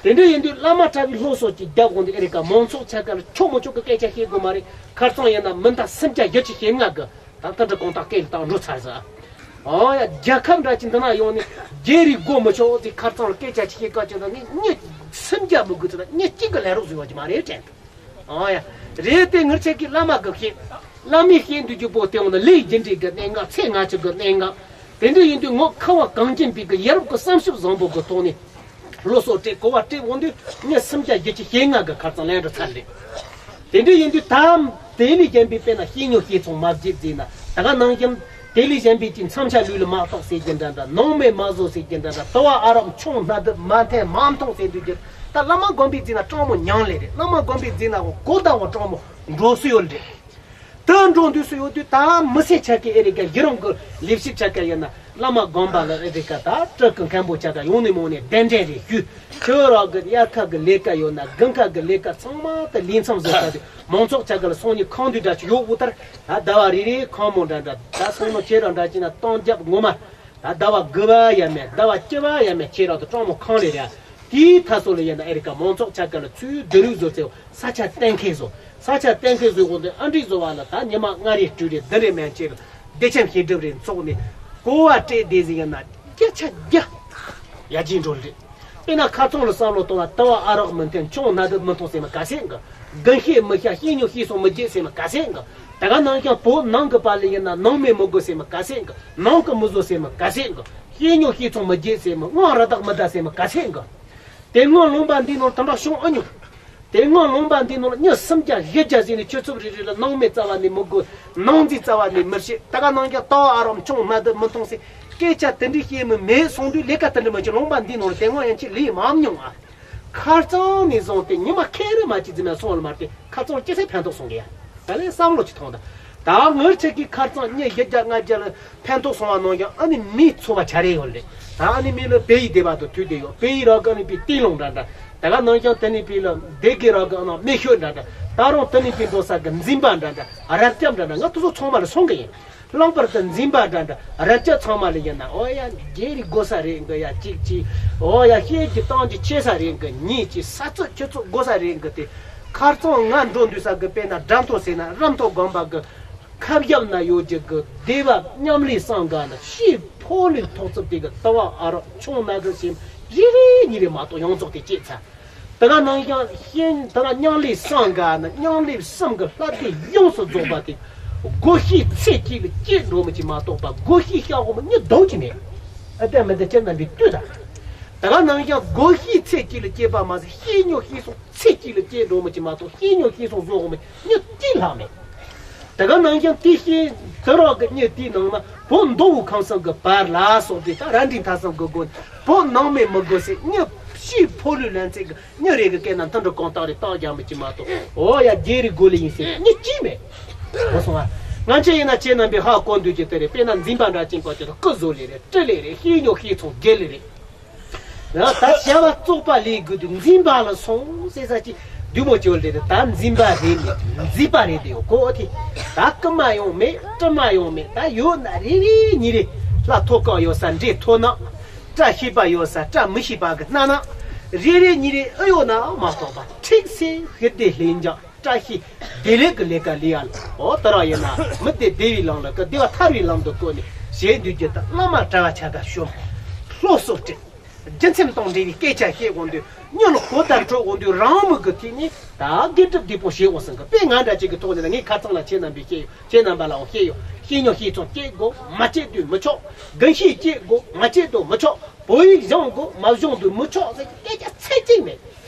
དེ་འདྲ་ཡིན་དུས་བླ་མ་གྲྭ་བའི་སློབ་གསོ་ཅིག་རྒྱབ་དགོས་འདུག་ཨེ་རེད་ཀ་མང་ཚོགས་ཆ་ག་ལ་ཆོག་མི་ཆོག་གི་སྐད་ཆ་བཤད་དགོས་མ་རེད། ཁ་རྩང་ཡིན་ན་མི་འདང་སུམ་བརྒྱ་བཞི་བཅུ་ཞེ་ལྔ་གི་ད་ལྟ་འདྲ་གང་དག་སྐད་ལ་བཏང་འགྲོ་ཚར་ཟིག་ཨ་ཡ་རྒྱལ་ཁབ་འདྲ་ཅིག་འདི་ན་ཡོང་ནས་རྒྱལ་རིགས་དགོས་མི་ཆོག་ཟེར། ཁ་རྩང་ལ་སྐད་ཆ་ཅིག་བཤད་སྐབས་ཅིག་ན་ངས་མི་སུམ་བརྒྱ་མི་དགོས་ཚོད་ལ་མི་གཅིག་གི་ལས་རོགས་བཟོས་པ་ཅིག་མ་རེད་དྲན། ཨོ་ཡ། རེད་དེ་ངར་ཆེ་གི་བླ་མ་གི་བཤད། བླ་མའི་བཤད་འདུག་རྒྱུ་པོ་དེ་འོ་ན་ལས་རྒྱུ་འབྲས་གི་གནད་འགག་ཚེ་སྔ་ཕྱི་གི་གནད་འགག་དེ་འདྲ་ཡིན་དུས་ངོ་ཁ་བ་གངས་ཅན་པའི་གི་ཡ་རབས་གི་བསམ་ཞིབ་བཟང་པོ་གི་ཐོག་ནས་སློབ་གསོ་སྤྲད་གོ་བ་སྤྲད་འོང་དུས་ངས་སུམ་བརྒྱ་བརྒྱད་ཅུ་ཞེ་ལྔ་གི་ཁ་རྩང་ལེན་འགྲོ་ཚར་རེད། དེ་འདྲ་ཡིན་དུས་ད་དེ་ལས་གཞན་པའི་དཔེར་ན་ཤེས་ཉོ་ཤེས་ཚོང་མ་བརྗེད་ཟེར་ན་ད་ག་ནང་བཞིན་དེ་ལས་གཞན་པའི་ཅིག་མཚམས་ཆ་ལུས་ལ་མ་གཏོགས་ཟེར་གྱི་འདྲ་འདྲ། ནང་མེད་མ་བཟོ་ཟེར་གྱི་འདྲ་འདྲ། དུ་བ་ཨ་རབ་མཆོང་སྣ་དུ་མ་འཐེན་མ་མཐོང་ཟེར་འདུག་རྒྱུ། ད་བླ་མ་དགོན་པའི་རྫིང་ན་སྤྲང་མོ་མྱང་ལེ་རེད། བླ་མ་དགོན་པའི་རྫིང་ན་གོ་ད་གོ་སྤྲང་མོ་འགྲོ་སུ་ཡོད་རེད། དུ་འགྲོ་འདུག་སུ་ཡོད་དུས་ད་མི་སེར་ཆ་གི་ཨེ་རེད་ཀ་གཞི་རིམ་གི་ལས་བྱེད་ཆ་ག་ཡིན་ན་བླ་མ་དགོན་པ་ལ་ཨེ་རེད་ཀ་ད་སྤྲུལ་སྐུ་མཁན་པོ་ཆ་ག་ཡོང་ནས་མོ་ནས་གདན་འདྲེན་རེ་ཞུ། ཁྱོད་རང་གི་དབྱར་ཁ་གི་ལས་ཀ་ཡོད་ན་དགུན་ཁ་གི་ལས་ཀ་ཚང་མ་ད་ལས་མཚམས་བཟོ་ས་དུས་མང་ཚོགས་ཆ་ག་ལ་སོང་ནས་ཁང་དུས་འདྲ་ཅིག་ཡོད་འུ་ཐར། ད་ཟླ་བ་རེ་རེ་ཁང་མོ་འདྲ་འདྲ། ད་སོང་ནོ་ཁྱེད་རང་འདྲ་ཅིག་ན་སྟོང་རྒྱབ་ངོ་མ། ད་ཟླ་བ་དགུ་བ་ཡ་མེད་ཟླ་བ་བཅུ་བ་ཡ་མེད་ཁྱེད་རང་དུ་སྤྲང་མོ་ཁང་ལས་རེད། དེའི་མཐའ་སོ་ལ་ཡིན་ན་ཨེ་རི་ཀ་མང་ཚོགས་ཆ་ག་ལ་ཚུལ་བསྡུ་རུག་བཟོ་ཚེ་ས་ཆ་གཏན་འཁེལ་བཟོ། ས་ཆ་གཏན་འཁེལ་བཟོས་འོང་དུས་ཨ་འདྲི་བཟོ་བ་ལ་ད་ཉི་མ་ལྔ་རེ་དྲུག་རེ་བདུན་རེ་མན་ཆད་ལ་བདེ་ཆེན་ཤེས་སྒྲུབ་རེ་འཚོགས་ནས་གོ་བ་སྤྲད་བསྡད་ཟིན་ཡིན་ན་བརྒྱ་ཆ་བརྒྱ་ཡར་རྒྱས་འགྲོ་རེད། དཔེར་ན་ཁ་ཚོང་ལ་བསམ་བློ་གཏོང་བ་ལྟ་བ་ཨ་རག་མི་འཐེན་ཆུང་སྣ་དུ་མི་མཐོང་ཟེར་མ་ག་ཟེ་འགའ། དགུན་ཤེས་མི་ཤ་ཤེས་ཉོ་ཤེས་སོང་མི་རྒྱས་ཟེར་མ་ག་ཟེ་འགའ། ད་ག་ནང་ཀྱང་བོད་ནང་གི་པ་ལི་ཡིན་ན་ནང་མི་མི་དགོས་ཟེར་མ་ག་ཟེ་འགའ། ནང་གི་མི་བཟོ་ཟེར་མ་ག་ཟེ་འགའ། ཤེས་ཉོ་ཤེས་ཚོང་མི་རྒྱས་ཟེར་མ་དངངས་ར་དག་མི་ད་ཟེར་མ་ག་ཟེ་འགའ། དེ་སྔོན་ལུང་པ་འདི་ནང་དམ་པ་བྱུང་ཨ་ཉོ། དེ་སྔོན་ལུང་པ་འདི་ནང་ལ་མྱི་སུམ་བརྒྱ་བཞི་བརྒྱ་ཟིན་ནས་ཆུ་ཚོད་རེ་རེ་ལ་ནང་མི་རྩ་བ་ནས་མི་དགོས། ནང་འཛིན་རྩ་བ་ནས་མི་བྱེད། ད་ག་ནང་ཀྱང་ལྟ་བ་ཨ་རམ་ཆུང་སྣ་དུ་མི་མཐོང་ཟེར། སྐད་ཆ་དེ་འདྲའི་བཤད་མི་མེད་སོང་དུས་ལས་ཀ་དེ་འདྲ་མ་བྱེད། ལུང་པ་འདི་ནང་ལ་དེ་སྔོན་ཡན་ཆད་ལས་མ་མྱོང་ཨ། ཁ་རྩང་ནས་བཟུང་སྟེ་ཉི་མ་ཁེ་རེ་མ་གཅིག་ཙམ་ཡང་སོང་བ་མ་སྟེ་ཁ་རྩང་ཅི་སེ་ཕན་ཐོགས་སོང་གི་ཡ། ད་ལས་བསམ་བློ་ཅིག་ཐོངས་དང་། ད་ངར་ཆེ་གི་ཁ་རྩང་ཉིན་བཞི་བརྒྱ་ལྔ་བརྒྱ་ལ་ཕན་ཐོགས་སོང་བ་ནང་ཡང་ཨ་ནི་མིའི་འཚོ་བ་ཆ་རེ་ཡོད་རེད། ད་ཨ་ནི་མི་ལ་བལ་ཡུལ་སྡེ་བ་དང་དུས་དེ་ཡོད། བལ་ཡུལ་ར་ག་ནི་པའི་ཏི་ལོང་འདྲ་འདྲ། ད་ག་ནང་ཀྱང་དེ་ནི་པའི་ལ་སྡེ་དགེ་ར་ག་ནང་མེ་ཤོད་འདྲ་འདྲ། ད་རུང་དེ་ནི་པའི་འགྲོ་ས་གི་འཛིན་པ་འདྲ་འདྲ་རབ་སྐྱབས་འདྲ་འདྲ་ང་དེ་ཚོ་ཚང་མ་ལ་སོང་གི་ཡིན། ལྷག་པར་དུ་འཛིན་པ་འདྲ་འདྲ་རབ་སྐྱབས་ཚང་མ་ལ་ཡིན་ན་ཨོ་ཡ་རྒྱལ་རིགས་དགོས་ས་རེད་འགི་ཡ་གཅིག་གཅིག་ཨོ་ཡ་བཤད་ཀྱི་གཏམ་གྱི་ཆེ་ས་རེད་འགི་གཉིས་གཅིག་ས་ཚོད་ཆུ་ཚོད་དགོས་ས་རེད་འགི་དེ། ཁ་རྩང་ང་འགྲོ་འདུག་ས་གི་དཔེར་ན་དགྲ་ཐོ་ཟེར་ན་རམ་ཐོ་དགོན་པ་གི་ཁ་བཞབ་ན་ཡོད་ཀྱི་གི་སྡེ་བ་མཉམ་ལས་སང་ག་ན་ཤི་ཕོ་ལུས་ཐོག་ཚུབ་དེ་གི་ལྟ་བ་ཨ་རོག་ཆུང་ན་གི་སེམས་རེ་རེ་གཉིས་རེ་མ་གཏོགས་ཡོངས་རྫོགས་དེ་སྐྱེས་ཚར། དེ་ག་ནང་བཞིན་ཤེས་དེ་ག་མཉམ་ལས་སང་ག་ན་མཉམ་ལས་གསུམ་གི་ལྷ་སྡེ་ཡོངས་སུ་རྫོགས་པ་དེ་སྒོ་ཤེས་ཚེ་གཅིག་ལ་སྐྱེས་འགྲོ་མི་ཅིག་མ་གཏོགས་པ་སྒོ་ཤེས་ཤ་འོ་མི་གཉིས་ལྡོག་ཅིག་མེད། ཨ་ཏན་མི་ཏན་ཁྱེད་རྣམ་པས་ལྟོས་དང་། དེ་ག་ནང་བཞིན་སྒོ་ཤེས་ཚེ་གཅིག་ལ་སྐྱེས་པ་མ་ཟད་ཤེས་ཉོ་ཤེས་སོང་ཚེ་གཅིག་ལ་སྐྱེས་འགྲོ་མི་ཅིག་མ་གཏོགས་ཤེས་ཉོ་ཤེས་སོང་བཟོ་འོ་མི་གཉིས་གཅིག་ལྷག་མེད། དེ་ག་ནང་བཞིན་དེ་བཞིན་དུ་རང་གི་གཉེར་དེའི་ནང་ན་བོད་མདོ་དབུས་ཁམས་གསུམ་གྱི་བར་ལ་སོགས་པའི་ད་ར་འདྲའི་མཐའ་གསུམ་གྱི་སྒོ་ནས་བོད་ནང་མི་མི་དགོས་ཟེར་མྱི་ཕྱིའི་ཕོ་ལུས་ལེན་ཚད་ཀྱི་མྱི་རེ་གི་སྐད་ན་མཐུན་སྒྲིལ་གང་དག་རེ་བཏང་རྒྱག་མི་ཅི་མ་གཏོགས་འོ་ཡ་རྒྱལ་རིགས་དགོས་ལེ་ཡིན་ཟེར་མྱི་གཅིག་མེད། གོ་སོང་ང་། ང་ཚོ་ཡིན་ན་ཁྱེད་རྣམ་པས་ཧ་གོ་འདོད་ཀྱི་དེ་རེད། དཔེར་ན་འཛིན་པ་འདྲ་ཅན་པ་ཅིག་ལ་སྐུ་བཟོ་ལེ་རེད། སྤྲུལ་ལེ་རེད། ཤེས་ཉོ་ཤེས་ཚོང་རྒྱལ་ལེ་རེད། ཡང་ད་བྱ་བ་བཙོག་པ་ལས་དགོས་དུས་འཛིན་པ་ལ་སོང་ཟེར་ས་ཅིག་བདུད་མོ་བཅོལ་ཏེ་ད་འཛིན་པ་རེད་མེད་འཛིན་པ་རེད་དེ་ཡོད་གོ་དེ། ད་རྐུ་མ་ཡོང་མེད་དཀྲུག་མ་ཡོང་མེད་ད་ཡོད་ན་རེ་རེ་གཉིས་རེ་ལྷ་ཐོ་བཀག་ཡོད་ས་འདྲེ་ཐོ་ནག་བཀྲ་ཤིས་པ་ཡོད་ས་བཀྲ་མི་ཤིས་པ་གི་སྣ་ནག་རེ་རེ་གཉིས་རེ་ཨེ་ཡོད་ན་མ་གཏོགས་པ་ཁྲིག་སེ་ཧི་ཏེ་ལྷིང་འཇགས་བཀྲ་ཤིས་བདེ་ལེགས་ཀྱི་ལས་ཀ་ལས་ཡ་ལ་འོ་ད་ར་ཡིན་ན་མི་བདེ་བདེ་བའི་ལམ་ལ་ཀ་བདེ་བ་ཐར་བའི་ལམ་དུ་བཀོད་ནས་བྱེད་འདོད་ཀྱི་ད་བླ་མ་གྲྭ་བ་ཆ་ག་ཤོམ་སློབ་གསོ་སྤྲད། རྒྱུ་མཚན་དང་འབྲེལ་བའི་སྐད་ཆ་བཤད་འོང་དུས་མྱི་ལ་གོ་བརྡ་འཕྲོད་འོང་དུས་རང་མོས་ཀྱི་ཐིག་ནས་ད་དགེ་སྒྲུབ་བདེ་པོ་བྱེད་འོང་ཟིན་གི་དཔེ་ང་འདྲ་ཅིག་གི་ཐོག་ནས་ལ་ངས་ཁ་ཚང་ལ་ཁྱེད་རྣམ་པས་བཤད་ཡོད། ཁྱེད་རྣམ་པ་ལའང་བཤད་ཡོད། ཤེས་ཉོ་ཤེས་ཚོང་སྐྱེས་དགོས་མ་སྐྱེས་དུས་མི་ཆོག་དགུན་ཤེས་སྐྱེས་དགོས་མ་སྐྱེས་དུས་མི་ཆོག་བོད་ཡིག་སྦྱོང་དགོས་མ་སྦྱོང་དུས་མི་ཆོག་ཟེར་གྱི་སྐད་ཆ་ཚིག་གཅིག་མེད།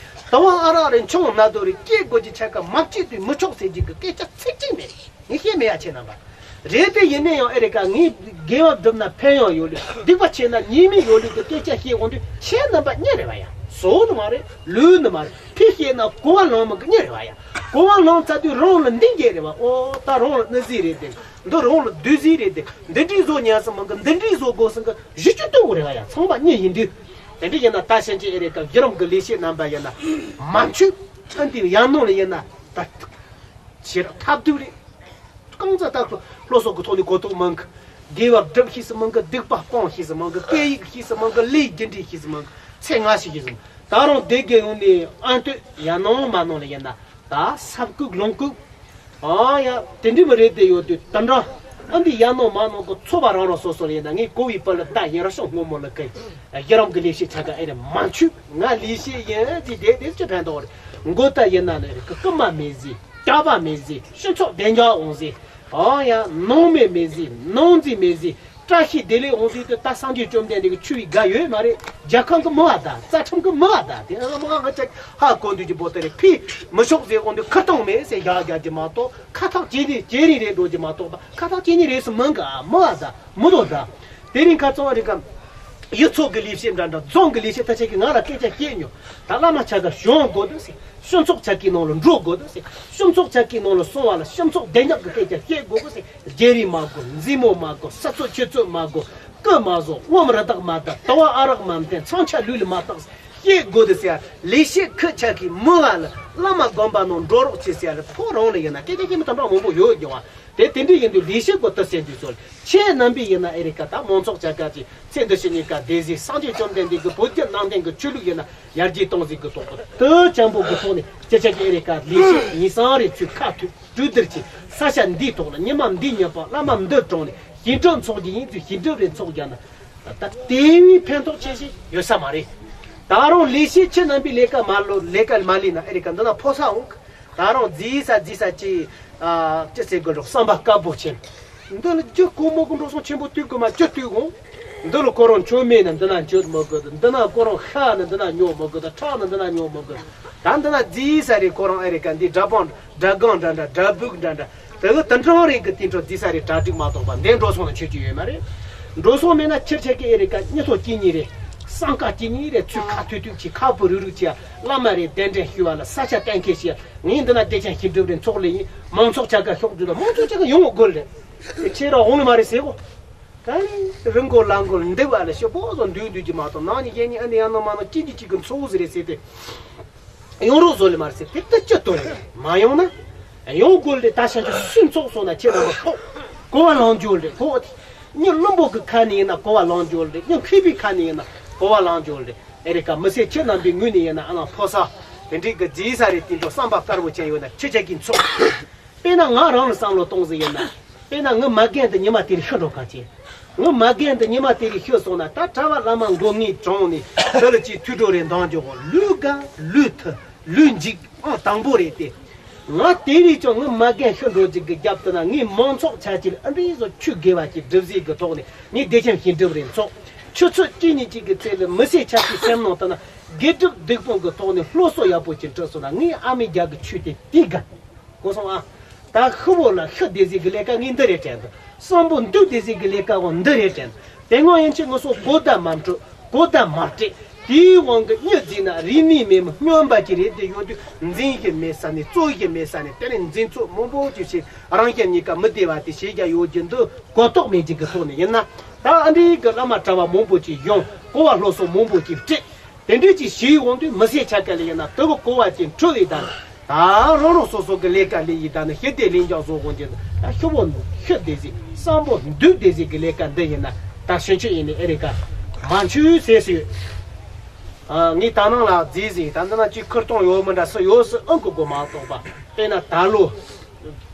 ད་བང་ཨ་རག་རེ་ཆུང་ན་དོ་རེ་སྐྱེས་དགོས་ཀྱི་ཆ་ག་མ་སྐྱེས་དུས་མི་ཆོག་ཟེར་གྱི་གི་སྐད་ཆ་ཚིག་གཅིག་མེད། ངས་བཤད་མེད་ཡ་ཁྱེད་རྣམ་པ། རེད་དེ་ཡིན་ན་ཡང་ཨེ་རེད་ཀ་ངས་དགེ་བ་བསྒྲུབ་ན་ཕན་ཡང་ཡོད་ལུགས་སྡིག་པ་ཆེ་ན་ཉེས་དམིགས་ཡོད་ལུགས་ཀྱི་སྐད་ཆ་བཤད་འོང་དུས་ཁྱེད་རྣམ་པ་མྱི་རེད་བ་ཡ། བཟོ་ནི་མ་རེད་ལུས་ནི་མ་རེད་ཕི་བཤད་ན་གོ་བ་ལོང་མི་གི་མྱི་རེད་བ་ཡ། གོ་བ་ལོང་ཚར་དུས་རང་ལ་འདི་འགྱེད་རེད་བ། ཨོ་ད་རང་ལ་ནི་ཟིག་རེད་དེ་འདི་རང་ལ་བདུད་ཟིག་རེད་དེ་འདི་འདྲའི་བཟོ་ཉན་སོང་མི་གི་འདི་འདྲའི་བཟོ་དགོས་སོང་གི་གཞི་བཅུ་སྟོན་དགོས་རེད་བ་ཡ། ཚང་མ་མྱི་ཡིན་དུས། དེ་འདྲ་ཡིན་ན་ད་ཕྱིན་ཆད་ཨེ་རེད་ཀ་བརྒྱུད་རིམ་གི་ལས་བྱེད་རྣམ་པ་ཡིན་ན་མ་མཆུ་ཨ་འདི་ཡང་ནང་ལ་ཡིན་ན་ད་ཕྱིར་ཐབས་སྡུག་རེད། གང་ཚ་ད་སློབ་གསོ་གི་ཐོག་ནས་གོ་རྟོགས་མང་གི། དགེ་བ་སྒྲུབ་ཤེས་སུ་མང་གི། སྡིག་པ་སྤང་ཤེས་སུ་མང་གི། སྐད་ཡིག་ཤེས་སུ་མང་གི། ལས་རྒྱུ་འབྲས་ཤེས་སུ་མང་གི། ཚེ་སྔ་ཤེས་ཤེས་སུ་མང་། ད་རུང་སྡེ་དགེ་ཡོང་ནས་ཨ་སྟོད་ཡར་ནང་མར་ནང་ལ་ཡིན་ན། ད་ས་བཀུག་ལུང་བཀུག་ཨ་ཡ། དེ་འདྲི་མི་རེད་དེ་ཡོད་དུས་དུད་འགྲོ། ཨ་འདི་ཡར་ནང་མར་ནང་གི་ཚོ་བ་རང་རང་སོ་སོ་ལ་ཡིན་ན། ངས་གོ་བའི་བར་ལ་ད་ཡིན་ར་ཤོག་སྔོན་མོ་ལ་ཀའི་རྒྱལ་རབས་ཀྱི་ལས་བྱེད་ཆ་ག་ཨེ་རེད་མ་འཆུག་ང་ལས་བྱེད་ཡིན་ཅི་དེ་དེ་ཅི་ཕན་ཐོགས་རེད། མགོ་ད་ཡིན་ན་ནི་རེད་ཀི་ཀི་མ་མེད་ཟིག་ཀ་བ་མེད་ཟིག་སྤྱི་ཚོགས་བདེ་འཇགས་འོང་ཟིག་ཨ་ཡ། ནང་མི་མེད་ཟིག་ནང་འཛིང་མེད་ཟིག་བཀྲ་ཤིས་བདེ་ལེགས་འོང་ཟིག་དེ་ད་སངས་རྒྱས་བཅོམ་ལྡན་འདས་ཀྱི་ཆོས་པའི་དགའ་ཡོད་མ་རེད། རྒྱལ་ཁང་གི་མི་བ་ད་རྩ་ཁྲིམས་ཀྱི་མི་བ་ད་དེ་ཨ་མ་ང་ཅག་ཧ་གོ་འདུག་གི་བོ་ད་རེད། ཕི་མི་ཤོག་ཟེར་འོང་དུས་ཁུར་སྟོང་མེད་ཟེར་ཡག་རྒྱག་གི་མ་གཏོགས་ཁ་ཐག་ཇེ་རིང་ཇེ་རིང་རེད་འགྲོ་གི་མ་གཏོགས་པ་ཁ་ཐག་ཇེ་ཉེ་རེད་སུ་མང་གི་ཨ་མི་བ་ད་མི་དོ་ད། དེ་རིང་ཁ་ཚང་རེ་གམ། ཡུལ་ཚོ་གི་ལས་བྱེད་འདྲ་འདྲ་རྫོང་གི་ལས་བྱེད་ད་ཆ་གི་ང་ལ་སྐད་ཆ་སྐྱེས་མྱོང་། ད་བླ་མ་ཆ་ག་གཞུང་དགོས་འདུག་ཟེར། སྤྱི་ཚོགས་ཆ་གི་ནང་ལ་འགྲོ་དགོས་འདུག་ཟེར། སྤྱི་ཚོགས་ཆ་གི་ནང་ལ་སོང་བ་ལ་སྤྱི་ཚོགས་བདེ་འཇགས་ཀྱི་སྐད་ཆ་སྐྱེས་དགོས་གོ་ཟེར། བརྗེ་རེས་མ་དགོས། མཛེས་མོ་མ་དགོས། ས་ཚོད་ཆུ་ཚོད་མ་དགོས། སྐུ་མ་བཟོ། ངོམ་རི་དྭགས་མ་བདའ། དུ་བ་ཨ་རག་མ་འཐེན། མཚོན་ཆ་ལུས་ལ་མ་བཏགས། སྐྱེས་དགོས་འདུག་ཟེར། ལས་བྱེད་ཁུ་ཆ་གི་མི་བ་ལ་བླ་མ་དགོན་པ་ནང་འགྲོ་རོགས་བྱེད་ཟེར་ལ་ཁོ་རང་ལ་ཡིན་ན་སྐད་ཆ་སྐྱེས་མི་དམ་པ་མང་པོ་ཡོད་ཀྱང་བ། དེ་དེ་འདྲ་ཡིན་དུས་ལས་བྱེད་པོ་ལྟ་སེ་འདུས་ཚོ་ལ་ཁྱེད་རྣམ་པས་ཡིན་ན་ཨེ་རི་ཀ་ད་མང་ཚོགས་ཆ་ག་ཅིག་ཚེ་འདི་ཕྱི་གཉིས་ཀ་བདེ་གཟིགས་སངས་རྒྱས་བཅོམ་ལྡན་འདས་ཀྱི་བོད་བརྒྱུད་ནང་བསྟན་གྱི་ཆོས་ལུགས་ཡིན་ན་ཡར་རྒྱས་གཏོང་ཟིག་གི་ཐོག་ཏུ་དུ་ཅན་པོ་གི་ཐོག་ནས་ཅི་ཆ་གི་ཨེ་རི་ཀ་ལས་བྱེད་ཡིན་སང་རེ་ཚུལ་ཁ་ཐུག་གྲོས་བསྡུར་གྱིས་ས་ཆ་འདིའི་ཐོག་ལ་ཉི་མ་འདི་ཉི་པ་བླ་མ་འདི་གྲོང་ནས་ཞི་འགྲིག་ཚོགས་རྒྱུ་ཡིན་ཚུལ་ཞི་འགྲིག་རེ་ཚོགས་རྒྱ་ན་ད་དེ་བས་ཕན་ཐོགས་ཆེ་ཞིག་ཡོད་ས་མ་རེད། ད་རུང་ལས་བྱེད་ཁྱེད་རྣམ་པས་ལས་ཀ་མ་ལོ་ལས་ཀ་མ་ལས་ན་ཨེ་རི་ཀ་འདི་ན་ཕོ་ས་འོང་གི་ད་རུང་རྫིས་ས་རྫིས་ས་ཅི། ཨ་ཅི་ཟེར་དགོས་རོགས་བསམ་པ་དཀར་པོ་ཆེན། འདི་ལ་རྒྱུ་ཀོ་མོ་གི་འགྲོ་སོང་ཆེན་པོ་སྟོད་དགོས་མ་ཅི་སྟོད་དགོས། འདི་ལ་ཁོ་རང་མཆོད་མེ་ན་འདི་ན་མཆོད་མི་དགོས། འདི་ན་ཁོ་རང་ཤ་ན་འདི་ན་ཉོ་མི་དགོས། ཁྲག་ན་འདི་ན་ཉོ་མི་དགོས། ད་འདི་ན་རྫིས་ས་རེད། ཁོ་རང་ཨེ་རི་ཀ་འདི་དགྲ་པང་དགྲ་སྒང་འདྲ་འདྲ་དགྲ་སྦུག་འདྲ་འདྲ་དེ་གི་དུད་འགྲོ་རེད་གི་དེ་འགྲོ་རྫིས་ས་རེད། གྲ་སྒྲིག་མ་གཏོགས་པ་འདི་འགྲོ་སོང་ན་མཆོད་རྒྱུ་ཡོད་མ་རེད། འགྲོ་སོང་མེད་ན་ཕྱིར་ཆད་ཀི་ཨེ་རི་ཀ་མྱི་ཐོ་སྐྱིད་ཉིད་རེད། སང་ཀ་སྐྱིད་ཉིད་རེད། ཚུལ་ཁ་ཐོས་ཐོས་ཀྱི་ཁ་བུ་རུ་རུ་ཆེ་བླ་མ་རེད། གདན་འདྲེན་ཞུ་བ་ལ་ས་ཆ་གཏན་འཁེལ་བྱས། ངས་འདི་ན་བདེ་ཆེན་ཞི་འགྲིག་རེད་ཚོགས་ལས་ཡིན། མང་ཚོགས་ཆ་ག་ཤོག་འདུག་ད་མང་ཚོགས་ཆ་ག་ཡོང་དགོས་རེད། ཁྱེད་རང་འོང་ནི་མ་རེད་ཟེར་གོ་ད་རི་མགོ་ལ་མགོ་འདེབས་བ་ལ་ཤོག་པོ་བཟོ་འདུས་འདུས་ཀྱི་མ་གཏོགས་ནང་ནི་གཞན་ནི་ཨ་ནི་ཡང་ན་མ་ན་ཅི་ཅི་ཅིག་གི་འཚོ་བ་ཟེར་རེད་ཟེར་ཏེ། ཡོང་རོགས་བཟོ་ལེ་མ་རེད་ཟེར་ཏེ་ད་ཅི་ལྟོས་རེད། མ་ཡོང་ན་ཡོང་དགོས་རེད། ད་ཤ་ཆུ་སུན་ཚོགས་སོང་ན་ཁྱེད་རྣམ་པ་ཧོ་གོ་བ་ལོང་འཇོལ་རེད། ཧོ་ཉི་བླུན་པོ་གི་ཁ་ནས་ཡིན་ན་གོ་བ་ལོང་འཇོལ་རེད། ཉི་མཁས་པའི་ཁ་ནས་ཡིན་ན་གོ་བ་ལོང་འཇོལ་རེད། ཨེ་རི་ཀ་མི་སེར་ཁྱེད་རྣམ་པའི་ངོས་ནས་ཡིན་ན་ཨ་ནང་ཕོ་ས་དེ་འདྲའི་གི་རྫིས་ས་རེད། དེ་འགྲོ་བསམ་པ་དཀར་པོ་ཅན་ཡོད་ན་ཁྱེད་ཅག་གིས་འཚོ། དཔེར་ན་ང་རང་ལ་བསམ་བློ་གཏོང་ཟིན་ཡིན་ན། དཔེར་ན་ངའི་མ་རྒན་དུ་ཉི་མ་དེ་རིང་ཤི་འགྲོ་ག་ཅེ། ངའི་མ་རྒན་དུ་ཉི་མ་དེ་རིང་ཤི་སོང་ན་ད་གྲྭ་བ་བླ་མ་མགོ་ངའི་གྲོང་ནས་དེ་ལ་ཅིག་ཐུགས་སྤྲོ་རེ་འདང་རྒྱོ་གོ་ལུས་དགའ་ལུས་ཐུ་ལུས་འཇིགས་ཨང་དང་པོ་རེད་དེ། ང་དེ་རིང་ཀྱང་ངའི་མ་རྒན་ཤི་འགྲོ་ཅིག་གི་རྒྱབ་ཏུ་ན་ངའི་མང་ཚོགས་ཆ་ཅིག་ཨ་འདྲི་བཟོ་ཆུ་དགེ་བ་ཅིག་སྒྲུབ་ཟིག་གི་ཐོག་ནས་ངའི་བདེ་ཆེན་ཞི་འགྲིག་རེ་འཚོགས། ཆུ་ཚོད་གཅིག་གཉིས་ཅིག་གི་ཚེ་ལ་མི་སེར་ཆ་ཅིག་སེམས་ནང་དུ་ན་དགེ་སྒྲུབ་སྡིག་སྤོང་གི་ཐོག་ནས་སློབ་གསོ་ཡག་པོ་ཅིག་སྤྲད་སོང་ན་ངའི་ཨ་མའི་རྒྱ་གི་ཆོས་དེ་དེ་དགའ། གོ་སོང་ཨ། ད་ཤི་བོ་ལ་ཤི་བདེ་སྲིད་ཀྱི་ལས་ཀ་ངས་འདི་རེད་དྲན་འདུག་གསོན་པོ་འདུག་བདེ་སྲིད་ཀྱི་ལས་ཀ་འོ་འདི་རེད་དྲན་འདུག་དེ་སྔོན་ཡིན་ཕྱིན་ངུ་སོ་གོ་བརྡ་མ་འཕྲོད་གོ་བརྡ་མ་སྤྲད། དེའི་དབང་གིས་མྱི་རྫིས་ན་རིག་གནས་མེད་མི་སྨྱོན་པ་ཅིག་རེད། དེ་ཡོང་དུས་འཛིན་གྱི་མེད་ས་ནས་རྩོད་གྱི་མེད་ས་ནས་དེ་ནས་འཛིན་ཚོད་མང་པོ་ཅིག་བྱས་རང་གཞན་གཉིས་ཀ་མི་བདེ་བ་དེ་བྱེད་རྒྱ་ཡོད་ཀྱི་འདུག་གོ་རྟོགས་མེད་ཅིག་གི་ཐོག་ནས་ཡིན་ན་ད་ཨ་འདྲའི་གི་བླ་མ་གྲྭ་བ་མང་པོ་ཅིག་ཡོང་གོ་བ་སློབ་གསོ་མང་པོ་ཅིག་སྤྲད། དེ་འདྲའི་ཅིག་ཞིག་འོང་དུས་མི་སེར་ཆ་ག་ལ་ཡིན་ན་དུ་གོ་གོ་བ་ཅིག་འཕྲོད་ཡི་ད་ནི་ད་རང་རང་སོ་སོ་གི་ལས་ཀ་ལས་ཡི་ད་ནི་ཤི་བདེ་ལེན་རྒྱག་བཟོ་དགོས་ཀྱི་ད་ཤི་བོ་ཤི་བདེ་ཟིག་བསམ་པོ་འདུག་བདེ་ཟིག་གི་ལས་ཀ་འདི་ཡིན་ན་ད་ཤོད་ཆོད་ཡིན་ནི་ཨེ་རེད་ཀ་མ་འཆུ་ཟེར་སྲིད། ངས་ད་ནང་ལ་རྫིས་ཟིག་ད་འདི་ན་ཅིག་ཁུར་གཏོང་ཡོད་མི་འདྲ་སུ་ཡོད་སུ་ཨང་གི་གོ་མ་གཏོགས་པ་དཔེར་ན་ད་ལོ་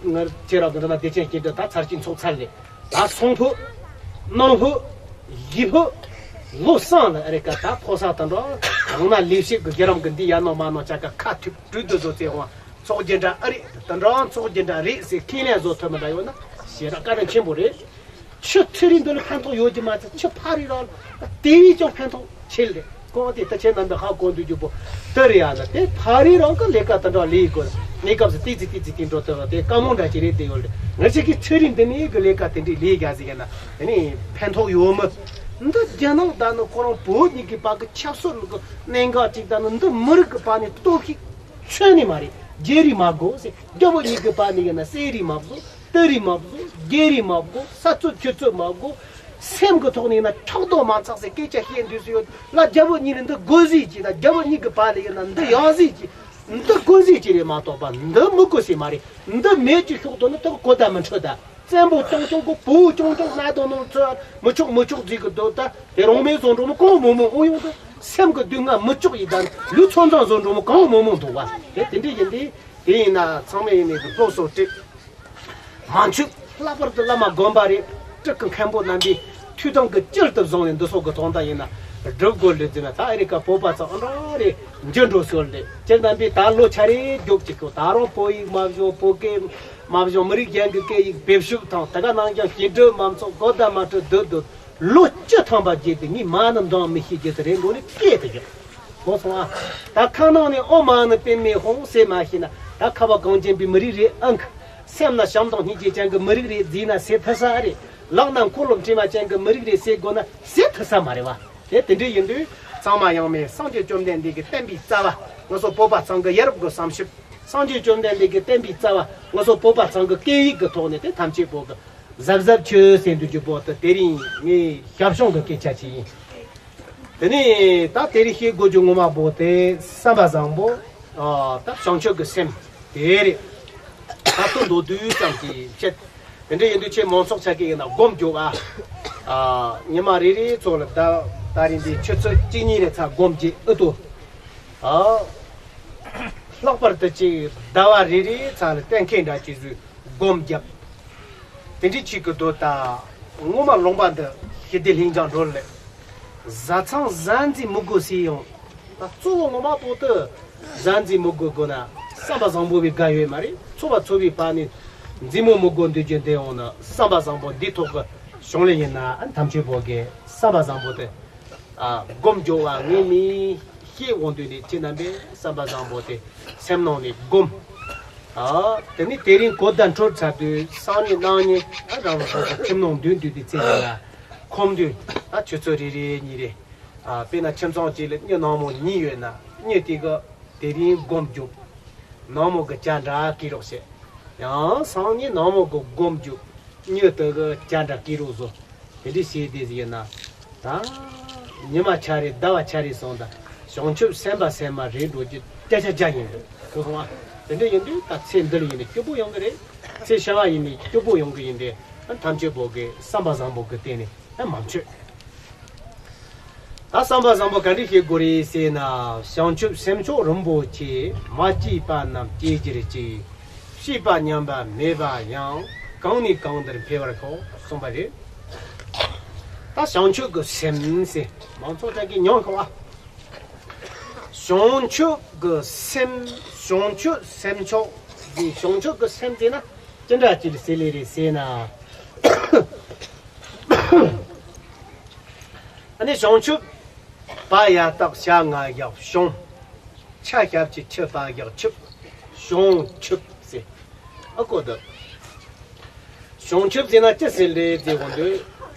ང་ཁྱེད་རང་གི་འདི་ན་བདེ་ཆེན་སྐྱིད་འདི་ད་ཚར་གཅིག་འཚོགས་ཚར་ལེ། ད་སོང་ཕུ། གནང་ཕུ། བཞི་ཕུ། ལོ་གསང་ལ་ཨ་རེ་ཀ་ད་ཕོ་གསང་དང་འགྲོ། ཡང་ན་ལས་བྱེད་ཀྱི་རྒྱལ་རབས་ཀྱི་འདི་ཡར་ནང་མར་ནང་བཅའ་ཀ་ཁ་ཐུག་གྲོས་བསྡུར་བཟོ་བཙན་དབང་ཚོགས་རྒྱུ་འདྲ་ཨ་རེད་དང་འགྲོ་ཚོགས་རྒྱུ་འདྲ་རེད་ཟེར་ཁས་ལེན་བཟོ་ཐུབ་མི་འདྲ་ཡོད་ན་ཞེ་དྲག་བཀའ་དྲིན་ཆེན་པོ་རེད། ཆུ་ཚེ་རིང་འདི་ལ་ཕན་ཐོགས་ཡོད་ཀྱི་མ་ཚད་ཆུ་ཕ་རི་རང་དེ་བས་ཀྱང་ཕན་ཐོགས་ཆེ་ལེ། ཀོ་དེ་ད་ཁྱེད་རྣམ་པས་ཧ་གོ་འདུག་རྒྱུ་པོ་ཏི་རི་ཡ་ལ་དེ་ཕ་རི་རང་གི་ལས་ཀ་དེ་འདྲ་ལས་དགོས་གནས་སྐབས་སུ་ཏི་ཙི་ཏི་ཙི་དེ་འགྲོ་ཐུབ་པ་དེ་བཀའ་མོལ་འདྲ་ཅིག་རེད། དེ་ཡོད་ལེ་ང་ཅག་གི་ཚེ་རིང་འདི་ནས་གི་ལས་ཀ་དེ་འདྲའི་ལས་རྒྱག་ཟིག་ཡིན་ན་ཨ་ནི་ཕན་ཐོགས་ཡོད་མི་འདི་རྒྱ་ནག་ད་ནི་ཁོ་རང་བོད་གཉིས་ཀྱི་བར་གི་ཆབ་སྲིད་གི་གནད་འགག་ཅིག་ད་ནི་འདི་མི་རིགས་ཀྱི་བར་ནས་གཏོར་བཤིག་ཚོད་ནི་མ་རེད། བརྗེ་རེས་མ་དགོས་ཟེར་རྒྱ་བོད་གཉིས་ཀྱི་བར་ནས་ཡིན་ན་བསད་རེས་མ་དགོས། ལྟ་རེས་མ་དགོས། རྒྱལ་རེས་མ་དགོས། ས་ཚོད་ཆུ་ཚོད་མ་དགོས། སེམས་ཀྱི་ཐོག་ནས་ན་ཁྱག་རྡོ་མ་ཚགས་སེ་སྐད་ཆ་བཤད་འདུག་སེ་ཡོད་ལ་རྒྱ་བོད་གཉིས་ནི་འདི་དགོས་ཟིག་གྱིས་ན་རྒྱ་བོད་གཉིས་ཀྱི་བར་ལ་ཡིན་ན་འདི་ཡག་ཟིག་གྱིས་ འདི་དགོས་ཟེར་གྱི་རེད་མ་གཏོགས་པ་འདི་མི་དགོས་ཟེར་མ་རེད། འདི་མེད་ཀྱི་ཤོག་དོན་ནི་དག་གོ་ད་མི་འཕྲོད་ད། བཙན་པོ་སྐྱོང་སྐྱོང་གི་བུ་སྐྱོང་སྐྱོང་ན་དོ་ནོ་ཚོ་མི་ཆོག་མི་ཆོག་ཟིག་གི་དོ་ད་དེ་རང་མེད་བཟོ་འགྲོ་མི་གང་མོ་མོ་འོ་ཡོང་ད། སེམས་ཀྱི་སྡུག་བསྔལ་མི་ཆོག་ཡི་ད་ལུས་ཚོ་མཚང་བཟོ་འགྲོ་མི་གང་མོ་མོ་འདུག་བ། དེ་དེ་འདྲ་ཡིན་དེ། དེ་ཡིན་ན་ཚང་མས་ཡིན་ནས་ཀྱི་སློབ་གསོ་སྤྲད། མ་འཆུག་ལྷག་པར་དུ་བླ་མ་དགོན་པ་རེད། སྤྲུལ་སྐུ་མཁན་པོ་རྣམ་པས་ཐུགས་དམ་གྱི་དཀྱིལ་དུ་བཟུང་ནས་འདི་སོགས་ཀྱི་དོན་དག་ཡིན་ན་སྒྲུབ་དགོས་ལུས་འཛིན་ན། ད་ཨེ་རི་ཀ་བོད་པ་ཚོ་ཨ་འདྲ་རེད། འགྱུར་འགྲོ་སྲོལ་རེད། ཁྱེད་རྣམ་པས་ད་ལོ་ཆ་རེ་རྒྱོབ་ཅིག་གོ་ད་རུང་བོད་ཡིག་མ་བཞོ། བོད་སྐད་མ་བཞོ། མི་རིགས་གཞན་གྱི་སྐད་ཡིག་བེད་སྤྱོད་དང་དེ་ག་ནང་ཀྱང་སྐྱིད་སྡུག་མ་ཚོགས་གོ་ད་མ་སྤྲོད་སྡོད་སྡོད། ལོ་བཅུ་ཐམ་པ་རྗེས་དུ་ངས་མ་ཎི་འདོན་མི་ཤེས་རྒྱུ་དེ་རེད་འགྲོ་ནི་སྐད་དུ་བརྒྱབ། གོ་སོང་ཨ། ད་ཁ་ནང་ནས་ཨོཾ་མ་ཎི་པདྨེ་ཧཱུྃ་ཟེར་མ་ཤེས་ན་ད་ཁ་བ་གངས་ཅན་པའི་མི་རིགས་རེད་ཨང་། སེམས་ན་བྱམས་དང་སྙིང་རྗེ་ཅན་གྱི་མི་རིགས་རེད་ཟེར་ན་ཟེར་ཐུབ་ས་ཨ་རེད། ལག་ན་འཁོར་ལོ་བྲིས་མ་ཅན་གྱི་མི་རིགས་རེད་ཟེར་དགོས་ན་ཟེར་ཐུབ་ས་མ་རེད་བ། དེ་དེ་འདྲ་ཡིན་དུས་ཚང་མ་ཡང་མེད་སངས་རྒྱས་བཅོམ་ལྡན་འདས་ཀྱི་བསྟན་པའི་རྩ་བ་ང་ཚོ་བོད་པ་ཚང་གི་ཡ་རབས་ཀྱི་བསམ་ཞིབ། སངས་རྒྱས་བཅོམ་ལྡན་འདས་ཀྱི་བསྟན་པའི་རྩ་བ་ང་ཚོ་བོད་པ་ཚང་གི་སྐད་ཡིག་གི་ཐོག་ནས་དེ་ཐམས་ཅད་པོ་གི་གཟབ་གཟབ་བྱོས་ཟེར་འདུག་རྒྱུ་པོ་དེ་དེ་རིང་ངའི་ཞབས་ཞུ་གི་སྐད་ཆ་ཅིག་ཡིན། དེ་ནས་ད་དེ་རིང་བཤད་དགོས་རྒྱུ་ངོ་མ་པོ་དེ་བསམ་པ་བཟང་པོ། ཨ། ད་བྱང་ཆུབ་ཀྱི་སེམས་དེ་རེད། ད་དུང་མདོར་བསྡུས་ཙམ་གྱིས་བཤད། དེ་འདྲ་ཡིན་དུས་ཁྱེད་མང་ཚོགས་ཆ་གི་ཡིན་ན་སྒོམ་རྒྱོབ་ཨ། ཨ། ཉི་མ་རེ་རེའི་ཚོགས་ལ་ད་ད་རིང་འདི་ཆུ་ཚོད་གཅིག་གཉིས་རེ་ཚ་སྒོམ་རྒྱག་ཨུ་ཏུ། ཨ། ལྷག་པར་དུ་ཅིག་ཟླ་བ་རེ་རེའི་ཚ་ལ་གཏན་འཁེལ་འདྲ་ཅིག་བཟོས། སྒོམ་བརྒྱབ། དེ་འདྲའི་ཆེད་ཀྱི་དོ་ད། ངོ་མ་ལུང་པ་འདི་ཞི་བདེ་ལྷིང་འཇགས་འགྲོ་ལེ། བཟའ་ཚང་གཟའ་འཛིན་མི་དགོས་ཟེར་ཡང་། ད་གཙོ་བོ་ངོ་མ་པོ་དུ་གཟའ་འཛིན་མི་དགོས་དགོས་ན་བསམ་པ་བཟང་པོ་བའི་དགའ་ཡོད་མ་རེད། འཚོ་བ་འཚོ་བའི་བར་ནས་འཛིན་མོ་མི་དགོས་འདོད་རྒྱུ་འདི་འོང་ན་བསམ་པ་བཟང་པོ་འདི་ཐོག་གི་བྱུང་ལེ་ཡིན་ན་ཨ་ཐམས་ཅད་པོ་གི་བསམ་པ་བཟང་པོ་དེ། ཨ། སྒོམ་རྒྱོབ་པ་ངས་མི་ཤེས་འོང་དུས་ནས་ཁྱེད་རྣམ་པས་བསམ་པ་བཟང་པོ་དེ་སེམས་ནང་ནས་སྒོམ། ཨ། དེ་ནས་དེ་རིང་གོ་བརྡ་འཕྲོད་ཚར་དུས་སང་ཉིན་གནངས་ཉིན་ཨ་རང་རང་སོ་སོ་ཁྱིམ་ནང་འདུས་འདུས་དུས་ཚེ་ཡིན་ལ་ཁོམ་དུས་ཨ་ཆུ་ཚོད་རེ་རེ་གཉིས་རེ། ཨ། དཔེར་ན་ཁྱིམ་ཚང་གཅིག་ལ་མྱི་ནག་མོ་གཉིས་ཡོད་ན་མྱི་དེ་གི་དེ་རིང་སྒོམ་རྒྱོབ། ནག་མོ་གི་བྱ་འདྲ་སྐྱེ་རོགས་བྱེད། ཡང་སང་ཉིན་ནག་མོ་གི་སྒོམ་རྒྱོབ། མྱི་དེ་གི་བྱ་འདྲ་སྐྱེ་རོགས་བཟོ། དེ་འདྲ་བྱས་དེ་ཟིག་ཡིན་ན། ད། ཉི་མ་ཆ་རེ་ཟླ་བ་ཆ་རེ་སོང་ད། བྱང་ཆུབ་སེམས་དཔའ་སེམས་མ་རེད་འགྲོ་རྒྱུ་སྐད་ཆ་རྒྱ་ཡིན་འདུག་གོ་སོང་ཨ། དེ་འདྲ་ཡིན་དུས་ད་ཚེ་འདི་ལ་ཡིན་ནས་སྐྱིད་པོ་ཡོང་གི་རེད། ཚེ་ཕྱི་མ་ཡིན་ནས་སྐྱིད་པོ་ཡོང་གི་ཡིན་ཏེ། ཐམས་ཅད་པོ་གི་བསམ་པ་བཟང་པོ་གི་སྟེང་ནས་མ་མཆོད། ད་བསམ་པ་བཟང་པོ་ག་འདྲ་བྱེད་དགོས་རེད་ཟེར་ན། བྱང་ཆུབ་སེམས་མཆོག་རིན་པོ་ཆེ། མ་སྐྱེས་པ་རྣམས་སྐྱེ་གྱུར་ཅིག། སྐྱེས་པ་ཉམས་པ་མེད་པ་ཡང་། གང་ནས་གང་དུར་འཕེལ་བར་ཤོག་གསུངས་པ་རེད། ད་བྱང་ཆུབ་ཀྱི་སེམས་ཟེར་མང་ཚོགས་ཅག་གིས་མྱོང་ཁ་བ། བྱང་ཆུབ་ཀྱི་སེམས། བྱང་ཆུབ་སེམས་མཆོག་ཟེར། བྱང་ཆུབ་ཀྱི་སེམས་ཟེར་ན་ཅི་འདྲ་ཅིག་ཟེར་ལེ་རེད་ཟེར་ན། ཨ་ནི་བྱང་ཆུབ། བ་ཡ་བཏགས་བྱ་ང་བཞག་བྱང་། ཆ་ཞབས་ཀྱུ་ཆུ་བ་བཞག་ཆུབ། བྱང་ཆུབ་ཟེར། ཨ་ཀོ་ད། བྱང་ཆུབ་ཟེར་ན་ཅི་ཟེར་ལེ་ཟེར་གོ་འདོད།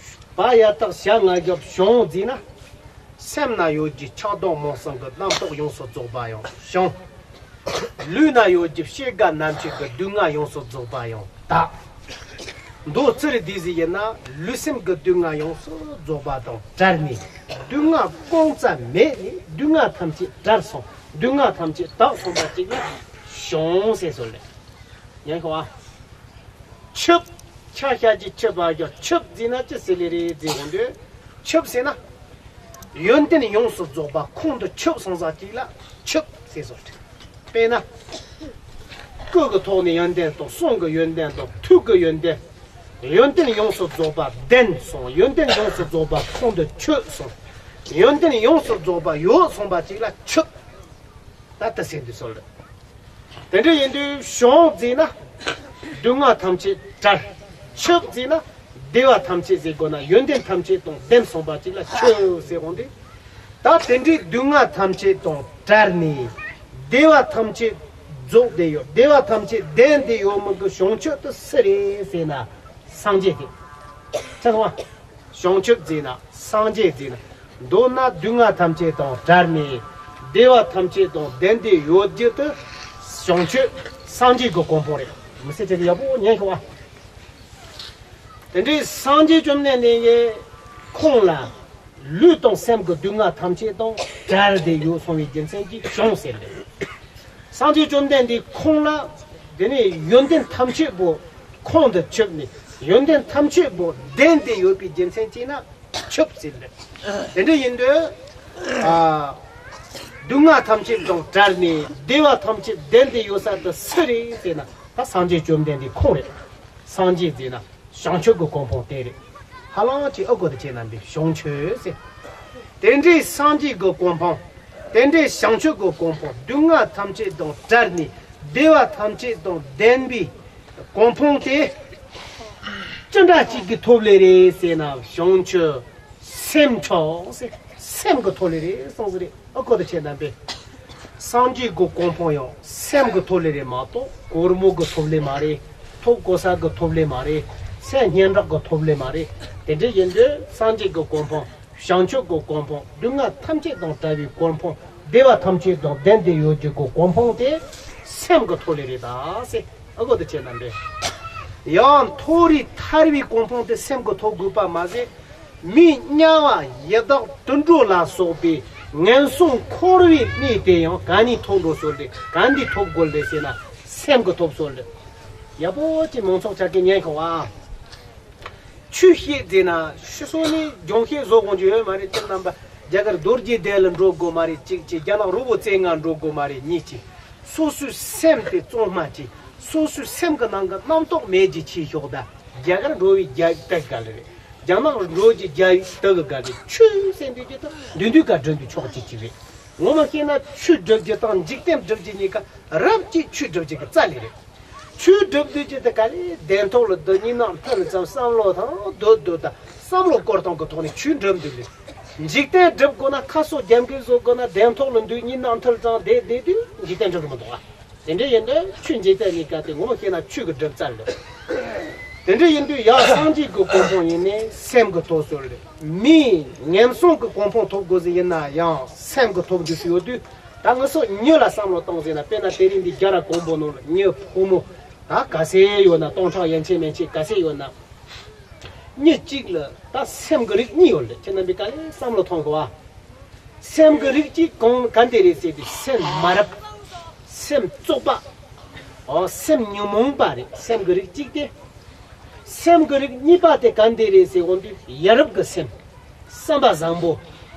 བ་ཡ་བཏགས་བྱ་ང་བཞག་བྱང་ཟེར་ན། སེམས་ན་ཡོད་ཀྱི་ཆགས་སྡང་རྨོངས་གསུམ་གྱི་རྣམ་རྟོག་ཡོངས་སུ་རྫོགས་པ་ཡང་བྱང་། ལུས་ན་ཡོད་ཀྱི་སྐྱེ་རྒ་ན་འཆི་གི་སྡུག་བསྔལ་ཡོངས་སུ་རྫོགས་པ་ཡང་དག། མདོ་ཚིག་རེ་འདི་ཟིག་ཡིན་ན་ལུས་སེམས་ཀྱི་སྡུག་བསྔལ་ཡོངས་སུ་རྫོགས་པ་དང་བྲལ་ནས་སྡུག་བསྔལ་ཀུན་རྫོབ་མེད་ནས་སྡུག་བསྔལ་ཐམས་ཅད་བྲལ་སོང་། སྡུག་བསྔལ་ཐམས་ཅད་དག་སོང་བ་ཅིག་ལ་བྱང་ཟེར་སོ་ལེ། ཉན་ཤོག་ཨ། ཆུབ། ཆ་ཤ་གི་ཆུ་བ་ཡོད། ཆུབ་ཟེར་ན་ཅི་ཟེར་ལེ་རེད་ཟེར་གོ་འདོད། ཆུབ་ཟེར་ན། ཡོན་ཏན་ཡོངས་སུ་རྫོགས་པ་ཁོང་དུ་ཆུད་སོང་ས་ཅིག་ལ་ཆུབ་ཟེར་སོ། དཔེར་ན། སྐུ་གི་ཐོག་ནས་ཡོན་ཏན་དང་གསུང་གི་ཡོན་ཏན་དང་ཐུགས་ཀྱི་ཡོན་ཏན། ཡོན་ཏན་ཡོངས་སུ་རྫོགས་པ་ལྡན་སོང་། ཡོན་ཏན་ཡོངས་སུ་རྫོགས་པ་ཁོང་དུ་ཆུད་སོང་། ཡོན་ཏན་ཡོངས་སུ་རྫོགས་པ་ཡོད་སོང་བ་ཅིག་ལ་ཆུབ། ད་ལྟ་ཟེར་འདི་སོ་ལ། དེ་འདྲ་ཡིན་དུས་བྱང་ཟེར་ན། སྡུག་བསྔལ་ཐམས་ཅད་བྲལ། ཆུབ་ཟེར་ན། བདེ་བ་ཐམས་ཅད་ཟེར་དགོས་ན་ཡོན་ཏན་ཐམས་ཅད་དང་ལྡན་སོང་བ་ཅིག་ལ་ཆུབ་ཟེར་འོང་དུས། ད་དེ་འདྲའི་སྡུག་བསྔལ་ཐམས་ཅད་དང་བྲལ་ནས། བདེ་བ་ཐམས་ཅད་རྫོགས་བསྡད་ཡོད། བདེ་བ་ཐམས་ཅད་ལྡན་བསྡད་ཡོད་མི་གི་བྱང་ཆུབ་དེ་སུ་རེད་ཟེར་ན། སངས་རྒྱས་དེ། ཆ་སོང་བ། བྱང་ཆུབ་ཟེར་ན་སངས་རྒྱས་ཟེར་ན། མདོར་ན་སྡུག་བསྔལ་ཐམས་ཅད་དང་བྲལ་ནས་བདེ་བ་ཐམས་ཅད་དང་ལྡན་ཏེ་ཡོད་རྒྱུ་དེ་བྱང་ཆུབ་སངས་རྒྱས་ཀྱི་གོ་འཕང་རེད། མི་ཚེ་དེ་ཡག་པོ་ཉན་ཤོག་ཨ། དེ་འདྲའི་སངས་རྒྱས་བཅོམ་ལྡན་འདས་ཀྱིས་ཁོང་ལ་ལུས་དང་སེམས་ཀྱི་སྡུག་བསྔལ་ཐམས་ཅད་དང་བྲལ་ཏེ་ཡོད་སོང་བའི་རྒྱུ་མཚན་གྱིས་བྱང་ཟེར་ལེ། སངས་རྒྱས་བཅོམ་ལྡན་འདས་ཁོང་ལ་དེ་ནས་ཡོན་ཏན་ཐམས་ཅད་པོ་ཁོང་དུ་ཆུད་ནས་ཡོན་ཏན་ཐམས་ཅད་པོ་ལྡན་ཏེ་ཡོད་པའི་རྒྱུ་མཚན་གྱིས་ན་ཆུད་ཟེར་ལེ། དེ་འདྲ་ཡིན་དུས་ཨ་སྡུག་བསྔལ་ཐམས་ཅད་དང་བྲལ་ནས་བདེ་བ་ཐམས་ཅད་ལྡན་ཏེ་ཡོད་ས་དེ་སུ་རེད་ཟེར་ན་ད་སངས་རྒྱས་བཅོམ་ལྡན་འདས་ཁོང་རེད། སངས་རྒྱས་ཟེར་ན། བྱང་ཆུབ་ཀྱི་གོ་འཕང་དེ་རེད། ཧ་ལམ་ཅིག་ཨ་གོ་དེ་བྱས་ན་འདི་བྱང་ཆུབ་ཟེར། དེ་འདྲའི་སངས་རྒྱས་ཀྱི་གོ་འཕང་། དེ་འདྲའི་བྱང་ཆུབ་ཀྱི་གོ་འཕང་སྡུག་བསྔལ་ཐམས་ཅད་དང་བྲལ་ནས་བདེ་བ་ཐམས་ཅད་དང་ལྡན་པའི་གོ་འཕང་དེ་ཅི་འདྲ་ཅིག་གིས་ཐོབ་ལེ་རེད་ཟེར་ན། བྱང་ཆུབ་སེམས་མཆོག་ཟེར། སེམས་ཀྱིས་ཐོབ་ལེ་རེད་གསུངས་ཟེར་རེད། ཨ་ཁོ་དེ་བྱས་ན་པས། སངས་རྒྱས་ཀྱི་གོ་འཕང་ཡང་སེམས་ཀྱིས་ཐོབ་ལེ་རེད་མ་གཏོགས་སྒོར་མོ་གིས་ཐོབ་ལེ་མ་རེད། ཐོབ་གོ་ས་གིས་ཐོབ་ལེ་མ་རེད། ཚེ་སྙན་གྲགས་ཀྱིས་ཐོབ་ལེ་མ་རེད། དེ་འདྲ་ཡིན་དུས་སངས་རྒྱས་ཀྱི་གོ་འཕང་། བྱང་ཆུབ་ཀྱི་གོ་འཕང་། སྡུག་བསྔལ་ཐམས་ཅད་དང་བྲལ་བའི་གོ་འཕང་། བདེ་བ་ཐམས་ཅད་དང་ལྡན་ཏེ་ཡོད་རྒྱུ་གི་གོ་འཕང་དེ་སེམས་ཀྱིས་ཐོབ་ལེ་རེད་ད་ཟེར། ཨ་གོ་དེ་བྱས་ན་འདྲ། ཡང་མཐོ་རིས་ཐར་བའི་གོ་འཕང་དེ་སེམས་ཀྱིས་ཐོབ་དགོས་པ་མ་ཟད། མིའི་དམྱལ་བ་ཡི་དྭགས་དུད་འགྲོ་ལ་སོགས་པའི་ངན་སོང་འཁོར་བའི་གནས་དེ་ཡང་ག་ནས་ཐོབ་འགྲོ་སྲོལ་ཏེ་ག་འདི་ཐོབ་དགོས་ལེ་ཟེར་ན་སེམས་ཀྱིས་ཐོབ་སྲོལ་ལེ། ཡག་པོ་ཅིག་མང་ཚོགས་ཆ་གི་ཉན་ཤོག་ཨ། ཆོས་བཤད་ཟེར་ན་ཤི་སོང་ནས་སྦྱོང་བཤད་བཟོ་དགོངས་ཀྱི་ཡོད་མ་རེད། ཁྱེད་རྣམ་པ་རྒྱ་གར་རྡོ་རྗེ་གདན་ལ་འགྲོ་དགོས་མ་རེད་གཅིག་གཅིག་རྒྱ་ནག་རི་བོ་རྩེ་ལྔ་འགྲོ་དགོས་མ་རེད་གཉིས་གཅིག་སོ་སོའི་སེམས་དེ་གཙང་མ་གྱིས། སོ་སོའི་སེམས་ཀྱི་ནང་གི་རྣམ་རྟོག་མེད་ཀྱི་ཆས་ཤོག་ད། རྒྱ་གར་འགྲོ་བའི་རྒྱ་ཡིག་དག་ག་ལེ་རེད། རྒྱ་ནག་འགྲོ་རྒྱུ་རྒྱ་ཡིག་དག་ག་ལེ། ཆོས་ཟེར་འདོད་ཀྱི་དང་འདོད་འདོད་ག་སྒྲུབ་འདོད་ཆོག་ཅིག་ཅིག་རེད། ངོ་མ་བཤད་ན་ཆོས་སྒྲུབ་རྒྱུ་དང་འཇིག་རྟེན་སྒྲུབ་རྒྱུ་གཉིས་ཀ་རབ་ཀྱིས་ཆོས་སྒྲུབ་རྒྱུ་གི་རྩ་ལས་རེད། ཆོས་སྒྲུབ་འདོད་ཀྱི་དེ་ག་ལེ་གདན་ཐོག་ལ་འདུག་གཉིད་ནག་འཐོལ་ཙམ་བསམ་བློ་དང་སྡོད་སྡོད་དང་བསམ་བློ་སྐོར་གཏོང་གི་ཐོག་ནས་ཆོས་སྒྲུབ་འདོད་ལེ། འཇིག་རྟེན་སྒྲུབ་དགོས་ན་ཁ་སོ་རྒྱབ་འགལ་བཟོ་དགོས་ན་གདན་ཐོག་ལ་འདུག་གཉིད་ནག་འཐོལ་ཙམ་བསྡད་བསྡད་དུས་འཇིག་རྟེན་སྒྲུབ་མི་འདུག་ཨ། དེ་འདྲ་ཡིན་དུས་ཆོས་འཇིག་རྟེན་གཉིས་ཀ་དེ་ངོ་མ་བཤད་ན་ཆོས་ཀྱི་སྒྲུབ་རྩལ་རེད། དེ་འདྲ་ཡིན་དུས་ཡང་སངས་རྒྱས་ཀྱི་གོ་འཕང་ཡིན་ནའི་སེམས་ཀྱི་ཐོབ་སྲོལ་རེད། མིའི་ངན་སོང་གི་གོ་འཕང་ཐོབ་དགོས་ཟེར་ཡིན་ན་ཡང་སེམས་ཀྱི་ཐོབ་འདོད་སུ་ཡོད་དུས་ད་ང་ཚོ་མྱི་ལ་བསམ་བློ་གཏོང་ཟེར་ན་དཔེར་ན་དེ་རིང་འདི་རྒྱ་ར་དགོན་པོ་ནང་ལ་མྱི་ཕོ་མོ་ད་ག་ཚད་ཡོད་ན་སྟོང་ཕྲག་ཡན་ཆད་མན་ཆད་ག་ཚད་ཡོད་ན། མྱི་གཅིག་ལ་ད་སེམས་ཀྱི་རིགས་གཉིས་ཡོད་ལེ། ཁྱེད་རྣམ་པས་ག་ལེ་བསམ་བློ་ཐོངས་གོ་ཨ། སེམས་ཀྱི་རིགས་གཅིག་གང་ག་འདི་རེད་ཟེར་དུས་སེམས་མ་རབས། སེམས་བཙོག་པ། ཨོ་སེམས་ཉོན་མོངས་པ་རེད་སེམས་ཀྱི་རིགས་གཅིག་དེ། སེམས་ཀྱི་རིགས་གཉིས་པ་དེ་ག་འདི་རེད་ཟེར་འོང་དུས་ཡ་རབས་ཀྱི་སེམས། བསམ་པ་བཟང་པོ།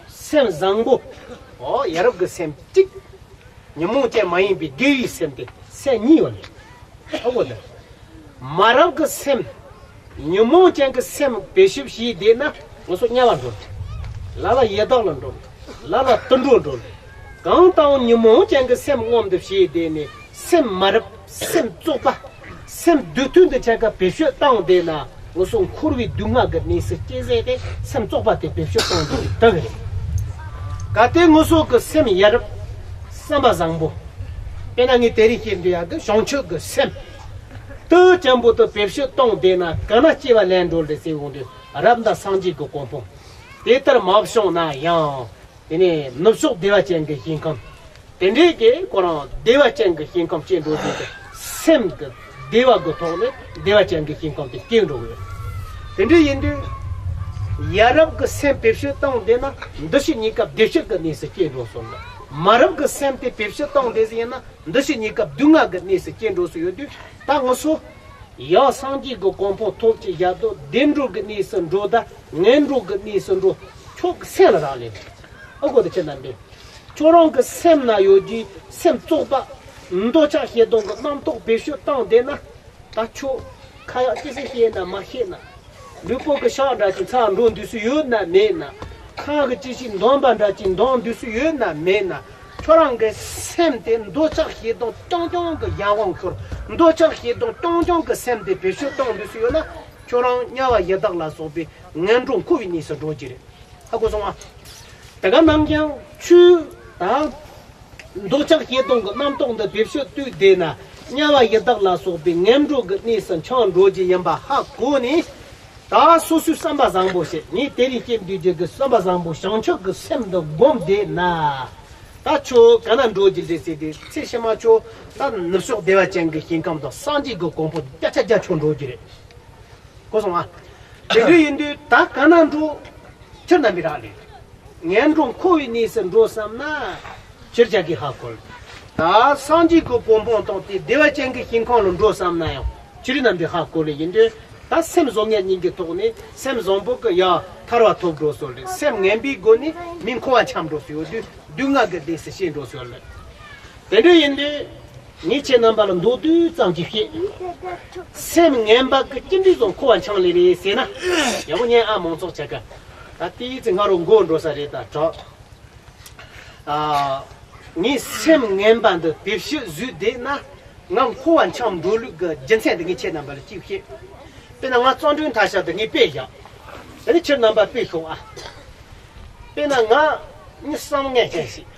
སེམས་བཟང་པོ། ཨོ་ཡ་རབས་ཀྱི་སེམས་གཅིག་ཉོན་མོངས་ཅན་མ་ཡིན་པའི་དགེ་བའི་སེམས་ཏེ་སེམས་གཉིས་ཡོད་ལེ། ཨ་འོ་ན། མ་རབས་ཀྱི་སེམས། ཉོན་མོངས་ཅན་གྱི་སེམས་བེད་སྤྱོད་བྱས་བསྡད་ན་ང་ཚོ་དམྱལ་བར་འགྲོ། ལ་ལ་ཡི་དྭགས་ལ་འགྲོ། ལ་ལ་དུད་འགྲོར་འགྲོ། གང་ལྟར་ཉོན་མོངས་ཅན་གྱི་སེམས་མངོན་དུ་བྱས་བསྡད་ནས་སེམས་མ་རབས་སེམས་བཙོག་པ། སེམས་སྡུག་ཐུན་དུ་ཆ་ག་བེད་སྤྱོད་བཏང་བསྡད་ན། ང་ཚོ་འཁོར་བའི་སྡུག་བསྔལ་གྱི་གནས་སུ་སྐྱེ་ཟེར་ཏེ་སེམས་བཙོག་པ་དེ་བེད་སྤྱོད་གཏོང་དགོས་ཀྱི་དག་རེད། གལ་ཏེ་ང་ཚོ་གི་སེམས་ཡ་རབས་བསམ་པ་བཟང་པོ། དཔེར་ན་ངས་དེ་རིང་བཤད་འདོད་ཡག་གི་བྱང་ཆུབ་ཀྱི་སེམས་དུ་ཅན་པོ་དུ་བེད་སྤྱོད་གཏོང་བསྡད་ན་ག་ན་སྐྱེ་བ་ལེན་འགྲོ་ལེ་ཟེར་འོང་དུས་རབ་འདྲ་སངས་རྒྱས་ཀྱི་གོ་འཕང་དེ་ལྟར་མ་བྱུང་ན་ཡང་། དེ་ནས་ནུབ་ཕྱོགས་བདེ་བ་ཅན་གྱི་ཞིང་ཁམས། དེ་འདྲའི་གི་ཁོ་རང་བདེ་བ་ཅན་གྱི་ཞིང་ཁམས་སྐྱེ་འགྲོ་དུས་སེམས་ཀྱི་བདེ་བ་གི་ཐོག་ནས་བདེ་བ་ཅན་གྱི་ཞིང་ཁམས་དེ་སྐྱེ་འགྲོ་གི་ཡོད། དེ་འདྲ་ཡིན་དུས་ཡ་རབས་ཀྱི་སེམས་བེད་སྤྱོད་བཏང་བསྡད་ན་འདུ་བྱེད་གཉིས་ཀ་བདེ་སྐྱིད་ཀྱི་གནས་སུ་སྐྱེ་འགྲོ་སོང་ལ། མ་རབས་ཀྱི་སེམས་དེ་བེད་སྤྱོད་བཏང་བསྡད་ཟིན་ཡིན་ན་འདུ་བྱེད་གཉིས་ཀ་སྡུག་བསྔལ་གྱི་གནས་སུ་སྐྱེ་འགྲོ་སོང་ཡོད་དུས་ད་ང་ཚོ་ཡང་སངས་རྒྱས་ཀྱི་གོ་འཕང་ཐོབ་ཀྱི་ཡ་དོ་བདེ་འགྲོ་གི་གནས་སུ་འགྲོ་ད་ངན་འགྲོ་གི་གནས་སུ་འགྲོ་ཁྱོད་ཀྱི་སེམས་ལ་རག་ལས། ཨ་གོ་དེ་ཁྱེད་རྣམ་པས། ཁྱོད་རང་གི་སེམས་ན་ཡོད་ཀྱི་སེམས་བཙོག་པ། འདོད་ཆགས་ཞེ་སྡང་གི་རྣམ་རྟོག་བེད་སྤྱོད་བཏང་བསྡད་ན། ད་ཁྱོད་ཁ་ཡག་ཅི་ཞིག་བཤད་ན་མ་བཤད་ན། ལུས་པོ་གི་ཤག་འདྲ་ཅིག་ཚར་འགྲོ་འདུག་སུ་ཡོད་ན་མེད་ན། ཁ་གི་ཅི་ཞིག་འདོན་པ་འདྲ་ཅིག་འདོན་འདུག་སུ་ཡོད་ན་མེད་ན། ཁྱོད་རང་གི་སེམས་དེ་འདོད་ཆགས་ཞེ་སྡང་རྐྱང་རྐྱང་གི་ཡང་དབང་ཤོར། འདོད་ཆགས་ཞེ་སྡང་རྐྱང་རྐྱང་གི་སེམས་དེ་བེད་སྤྱོད་བཏང་འདུག་སུ་ཡོད་ན། ཁྱོད་རང་དམྱལ་བ་ཡི་དྭགས་ལ་སོགས་པའི་ངན་འགྲོ་འཁོར་བའི་གནས་སུ་འགྲོ་གི་རེད། ཧ་གོ་སོང་ང་། དེ་ག་ནང་ཀྱང་ཆོས་དང་། འདོད་ཆགས་ཞེ་སྡང་གི་རྣམ་རྟོག་འདི་བེད་སྤྱོད་བཏུས་བསྡད་ན་དམྱལ་བ་ཡི་དྭགས་ལ་སོགས་པའི་ངན་འགྲོ་གི་གནས་སུ་འཁྱམས་འགྲོ་རྒྱུ་ཡིན་པ་ཧ་གོ་ནས། ད་སོ་སོའི་བསམ་པ་བཟང་པོ་བྱེད། ངས་དེ་རིང་སྐྱེ་འདུས་རྒྱུ་གི་བསམ་པ་བཟང་པོ་བྱང་ཆུབ་ཀྱི་སེམས་འདི་བསྒོམས་བསྡད་ན། ད་ཁྱོད་ག་ན་འགྲོ་རྒྱུ་རེད་ཟེར་ཏེ་ཚེ་ཕྱི་མ་ཁྱོད་ད་ནུབ་ཕྱོགས་བདེ་བ་ཅན་གྱི་ཞིང་ཁམས་དང་སངས་རྒྱས་ཀྱི་གོ་འཕང་བརྒྱ་ཆ་བརྒྱ་ཁྱོད་འགྲོ་རྒྱུ་རེད། གོ་སོང་ང་། དེ་འདྲ་ཡིན་དུས་ད་ག་ན་འགྲོ། ཁྱེད་རྣམ་པས་རག་ལས། ངན་འགྲོ་འཁོར་བའི་གནས་སུ་འགྲོ་བསམ་ན། ཕྱིར་བྱ་གི་ཧ་གོ། ད་སངས་རྒྱས་ཀྱི་གོ་འཕང་དང་དེ་བདེ་བ་ཅན་གྱི་ཞིང་ཁམས་ལ་འགྲོ་བསམ་ན་ཡང་ཆོས་རིག་རྣམ་འགྲེལ་ཧ་གོ་ལེ་ཡིན་དུས། ད་སེམས་བཟང་ངན་གཉིས་ཀྱི་ཐོག་ནས་སེམས་བཟང་པོ་གི་ཡ་ཐར་བ་ཐོབ་འགྲོ་སོ་ལེ། སེམས་ངན་པའི་སྒོ་ནས་མི་འཁོར་བ་འཁྱམས་འགྲོ་སོ་ཡོད་དུས་སྡུག་བསྔལ་གྱི་གནས་སུ་སྐྱེ་འགྲོ་སོ་ལེ། དེ་འདྲ་ཡིན་དུས་ངས་ཁྱེད་རྣམ་པ་ལ་མདོར་བསྡུས་ཙམ་ཅིག་བཤད། སེམས་ངན་པ་གི་ཅི་འདྲའི་བཟང་འཁོར་བ་འཁྱམས་ལེ་རེད་ཟེར་ན། ཡག་པོ་ཉན་ཨ། མང་ཚོགས་ཆ་ག་ད་དེའི་ཚེ་ང་རང་མགོ་འགྲོ་ས་རེད་ད་དྲག་ཨ། ངས་སེམས་ངན་པ་འདི་བེད་སྤྱོད་བཟོས་བསྡད་ན་ང་འཁོར་བ་འཁྱམས་འགྲོ་ལུགས་ཀྱི་རྒྱུ་མཚན་འདི་ངས་ཁྱེད་རྣམ་པ་ལ་གཅིག་བཤད། དཔེར་ན་ང་བརྩོན་འགྲུས་མཐའ་ཤར་འདི་ངས་དཔེ་བཞག་དེ་ནས་ཁྱེད་རྣམ་པ་དཔེ་ཤོག་ཨ། དཔེར་ན་ང་ནི་བསམ་ངན་ཅན་ཞིག་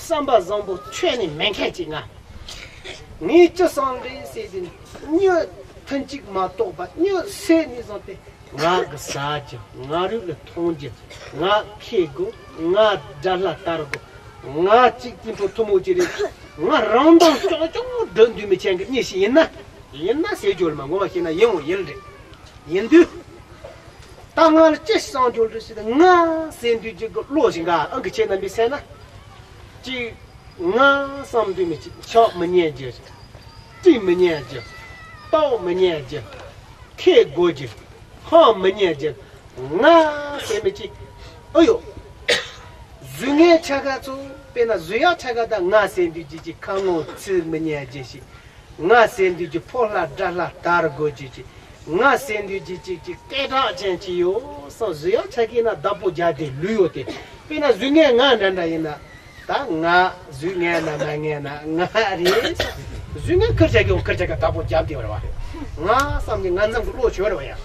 བསམ་པ་བཟང་པོ་ཁྱོན་ནས་མེད་མཁན་ཅིག་ང་། ངས་ཅི་བསམ་རེད་ཟེར་དུས་མྱི་ཐུན་གཅིག་མ་གཏོགས་པ་མྱི་ཟེར་ནས་བཟུང་སྟེ། ང་གི་ཟ་རྒྱུ། ང་རུས་ལ་འཐུང་རྒྱུ། ང་ཁེ་དགོས། ང་དགྲ་ལྷ་དར་དགོས། ང་གཅིག་པུས་འཕྲོ་མཐུ་མོ་ཅི་རེད། ང་རང་དང་ཅང་ཅང་འགྲིག་འདུག་མི་ཆེན་གི་མྱི་ཞིག་ཡིན་ན། ཡིན་ན་ཟེར་རྒྱུ་ལ་མ་ངོ་མ་ཤེས་ན་ཡིན་འོང་ཡིན་རེད། ཡིན་དུས། ད་ང་ལ་ཅི་གསང་རྒྱུ་རེད་ཟེར་ན་ང་ཟེར་འདུག་རྒྱུ་གི་བློ་ཞིག་ག་ཨང་གི་ཁྱེད་རྣམ་པས་གསན་ན། གཅིག་ང་བསམ་དུས་མི་གཅིག་ཆགས་མི་ཉན་རྒྱུ། དྲི་མི་ཉན་རྒྱུ། ལྟོགས་མི་ཉན་རྒྱུ། ཁེ་དགོས་རྒྱུ། ཧང་མི་ཉན་རྒྱུ། ང་ཟེར་མི་གཅིག་ཨ་ཡོ། གཟུགས་ངན་ཆ་ག་ཚོ། དཔེར་ན་གཟུགས་ཡག་ཆ་ག་ད་ང་ཟེར་འདུག་རྒྱུ་གཅིག་ཁ་ངོ་ཚིག་མི་ཉན་རྒྱུ་ཞིག་ང་ཟེར་འདུག་རྒྱུ་ཕོ་ལྷ་དགྲ་ལྷ་དར་དགོས་རྒྱུ་གཅིག་ང་ཟེར་འདུག་རྒྱུ་གཅིག་གཅིག་སྐད་གྲགས་ཅན་གཅིག་ཡོད་བསམ། གཟུགས་ཡག་ཆ་གི་ན་བདག་པོ་རྒྱག་དེ་ལུས་ཡོད་དེ། དཔེར་ན་གཟུགས་ངན་ང་འདྲ་འདྲ་ཡིན་ན། ད་ང་གཟུགས་ངན་ན་མ་ངན་ན་ང་རེད། གཟུགས་ངན་ཁུར་ཆ་གི་འོང་ཁུར་ཆ་ག་བདག་པོ་རྒྱག་དེ་བར་བ། ང་བསམ་གི་ང་ཚང་གི་བློ་ཆོས་རེད་བ་ཡ།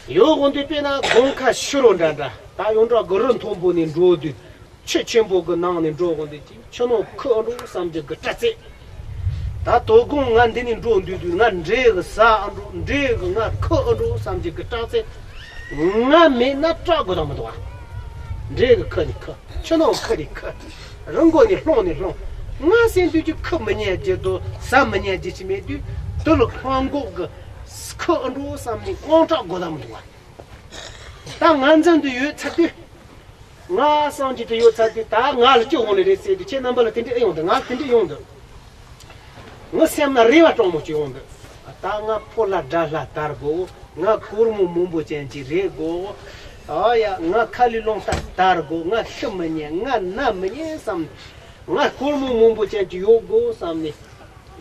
ཡོད་དགོན་དུས་དཔེར་ན་དགོན་ཁ་ཕྱི་རུ་འདྲ་འདྲ་ད་ཡོངས་གྲགས་གི་རི་མཐོན་པོ་ནས་འགྲོ་དུས། ཆུ་ཆེན་པོ་གི་ནང་ནས་འགྲོ་དགོས་འདུག་ཅིང་ཆུ་ནང་ཁུ་ཨ་འགྲོ་བསམ་རྒྱུ་གི་སྐྲག་ཚད། ད་དོ་དགོང་ང་འདི་ནས་འགྲོ་འདུག་དུས་ང་འདྲེ་གི་ཟ་ཨ་འགྲོ། འདྲེ་གི་ང་ཁུ་ཨ་འགྲོ་བསམ་རྒྱུ་གི་སྐྲག་ཚད། ང་མེད་ན་སྐྲག་དགོས་དང་མི་འདུག་ཨ། འདྲེ་གི་ཁུ་ནས་ཁུ། ཆུ་ནང་ཁུ་ནས་ཁུ། རི་མགོ་ནས་ལྷུང་ནས་ལྷུང་། ང་ཟེར་འདུག་རྒྱུ་ཁུ་མི་ཉན་རྒྱུ་དང་ཟ་མི་ཉན་རྒྱུ་ཅིག་མེད་དུས། དེ་ལ་སྔོན་འགོག་གི་ཁུ་ཨ་འགྲོ་བསམ་ནས་དངངས་སྐྲག་དགོས་དང་མི་འདུག་ཨ། ད་ང་ཚང་དུ་ཡོད་ཚར་དུས། ང་སངས་རྒྱས་དུ་ཡོད་ཚར་དུས་ད་ང་ལ་ཅི་འོང་ལེ་རེད་ཟེར་དུས་ཁྱེད་རྣམ་པ་ལ་དེ་འདྲ་ཨེ་ཡོང་འདུག་ང་ལ་དེ་འདྲ་ཡོང་འདུག་ངའི་སེམས་ན་རེ་བ་སྤྲང་མོ་ཅིག་ཡོང་འདུག་ད་ང་ཕོ་ལྷ་དགྲ་ལྷ་དར་དགོས། ང་སྒོར་མོ་མང་པོ་ཅན་ཅིག་རེད་དགོས། ཨ་ཡ་ང་ཁ་ལས་རླུང་རྟ་དར་དགོས། ང་ཤི་མི་ཉན། ང་ན་མི་ཉན་བསམ། ང་སྒོར་མོ་མང་པོ་ཅན་ཅིག་ཡོད་དགོས་བསམ་ནས།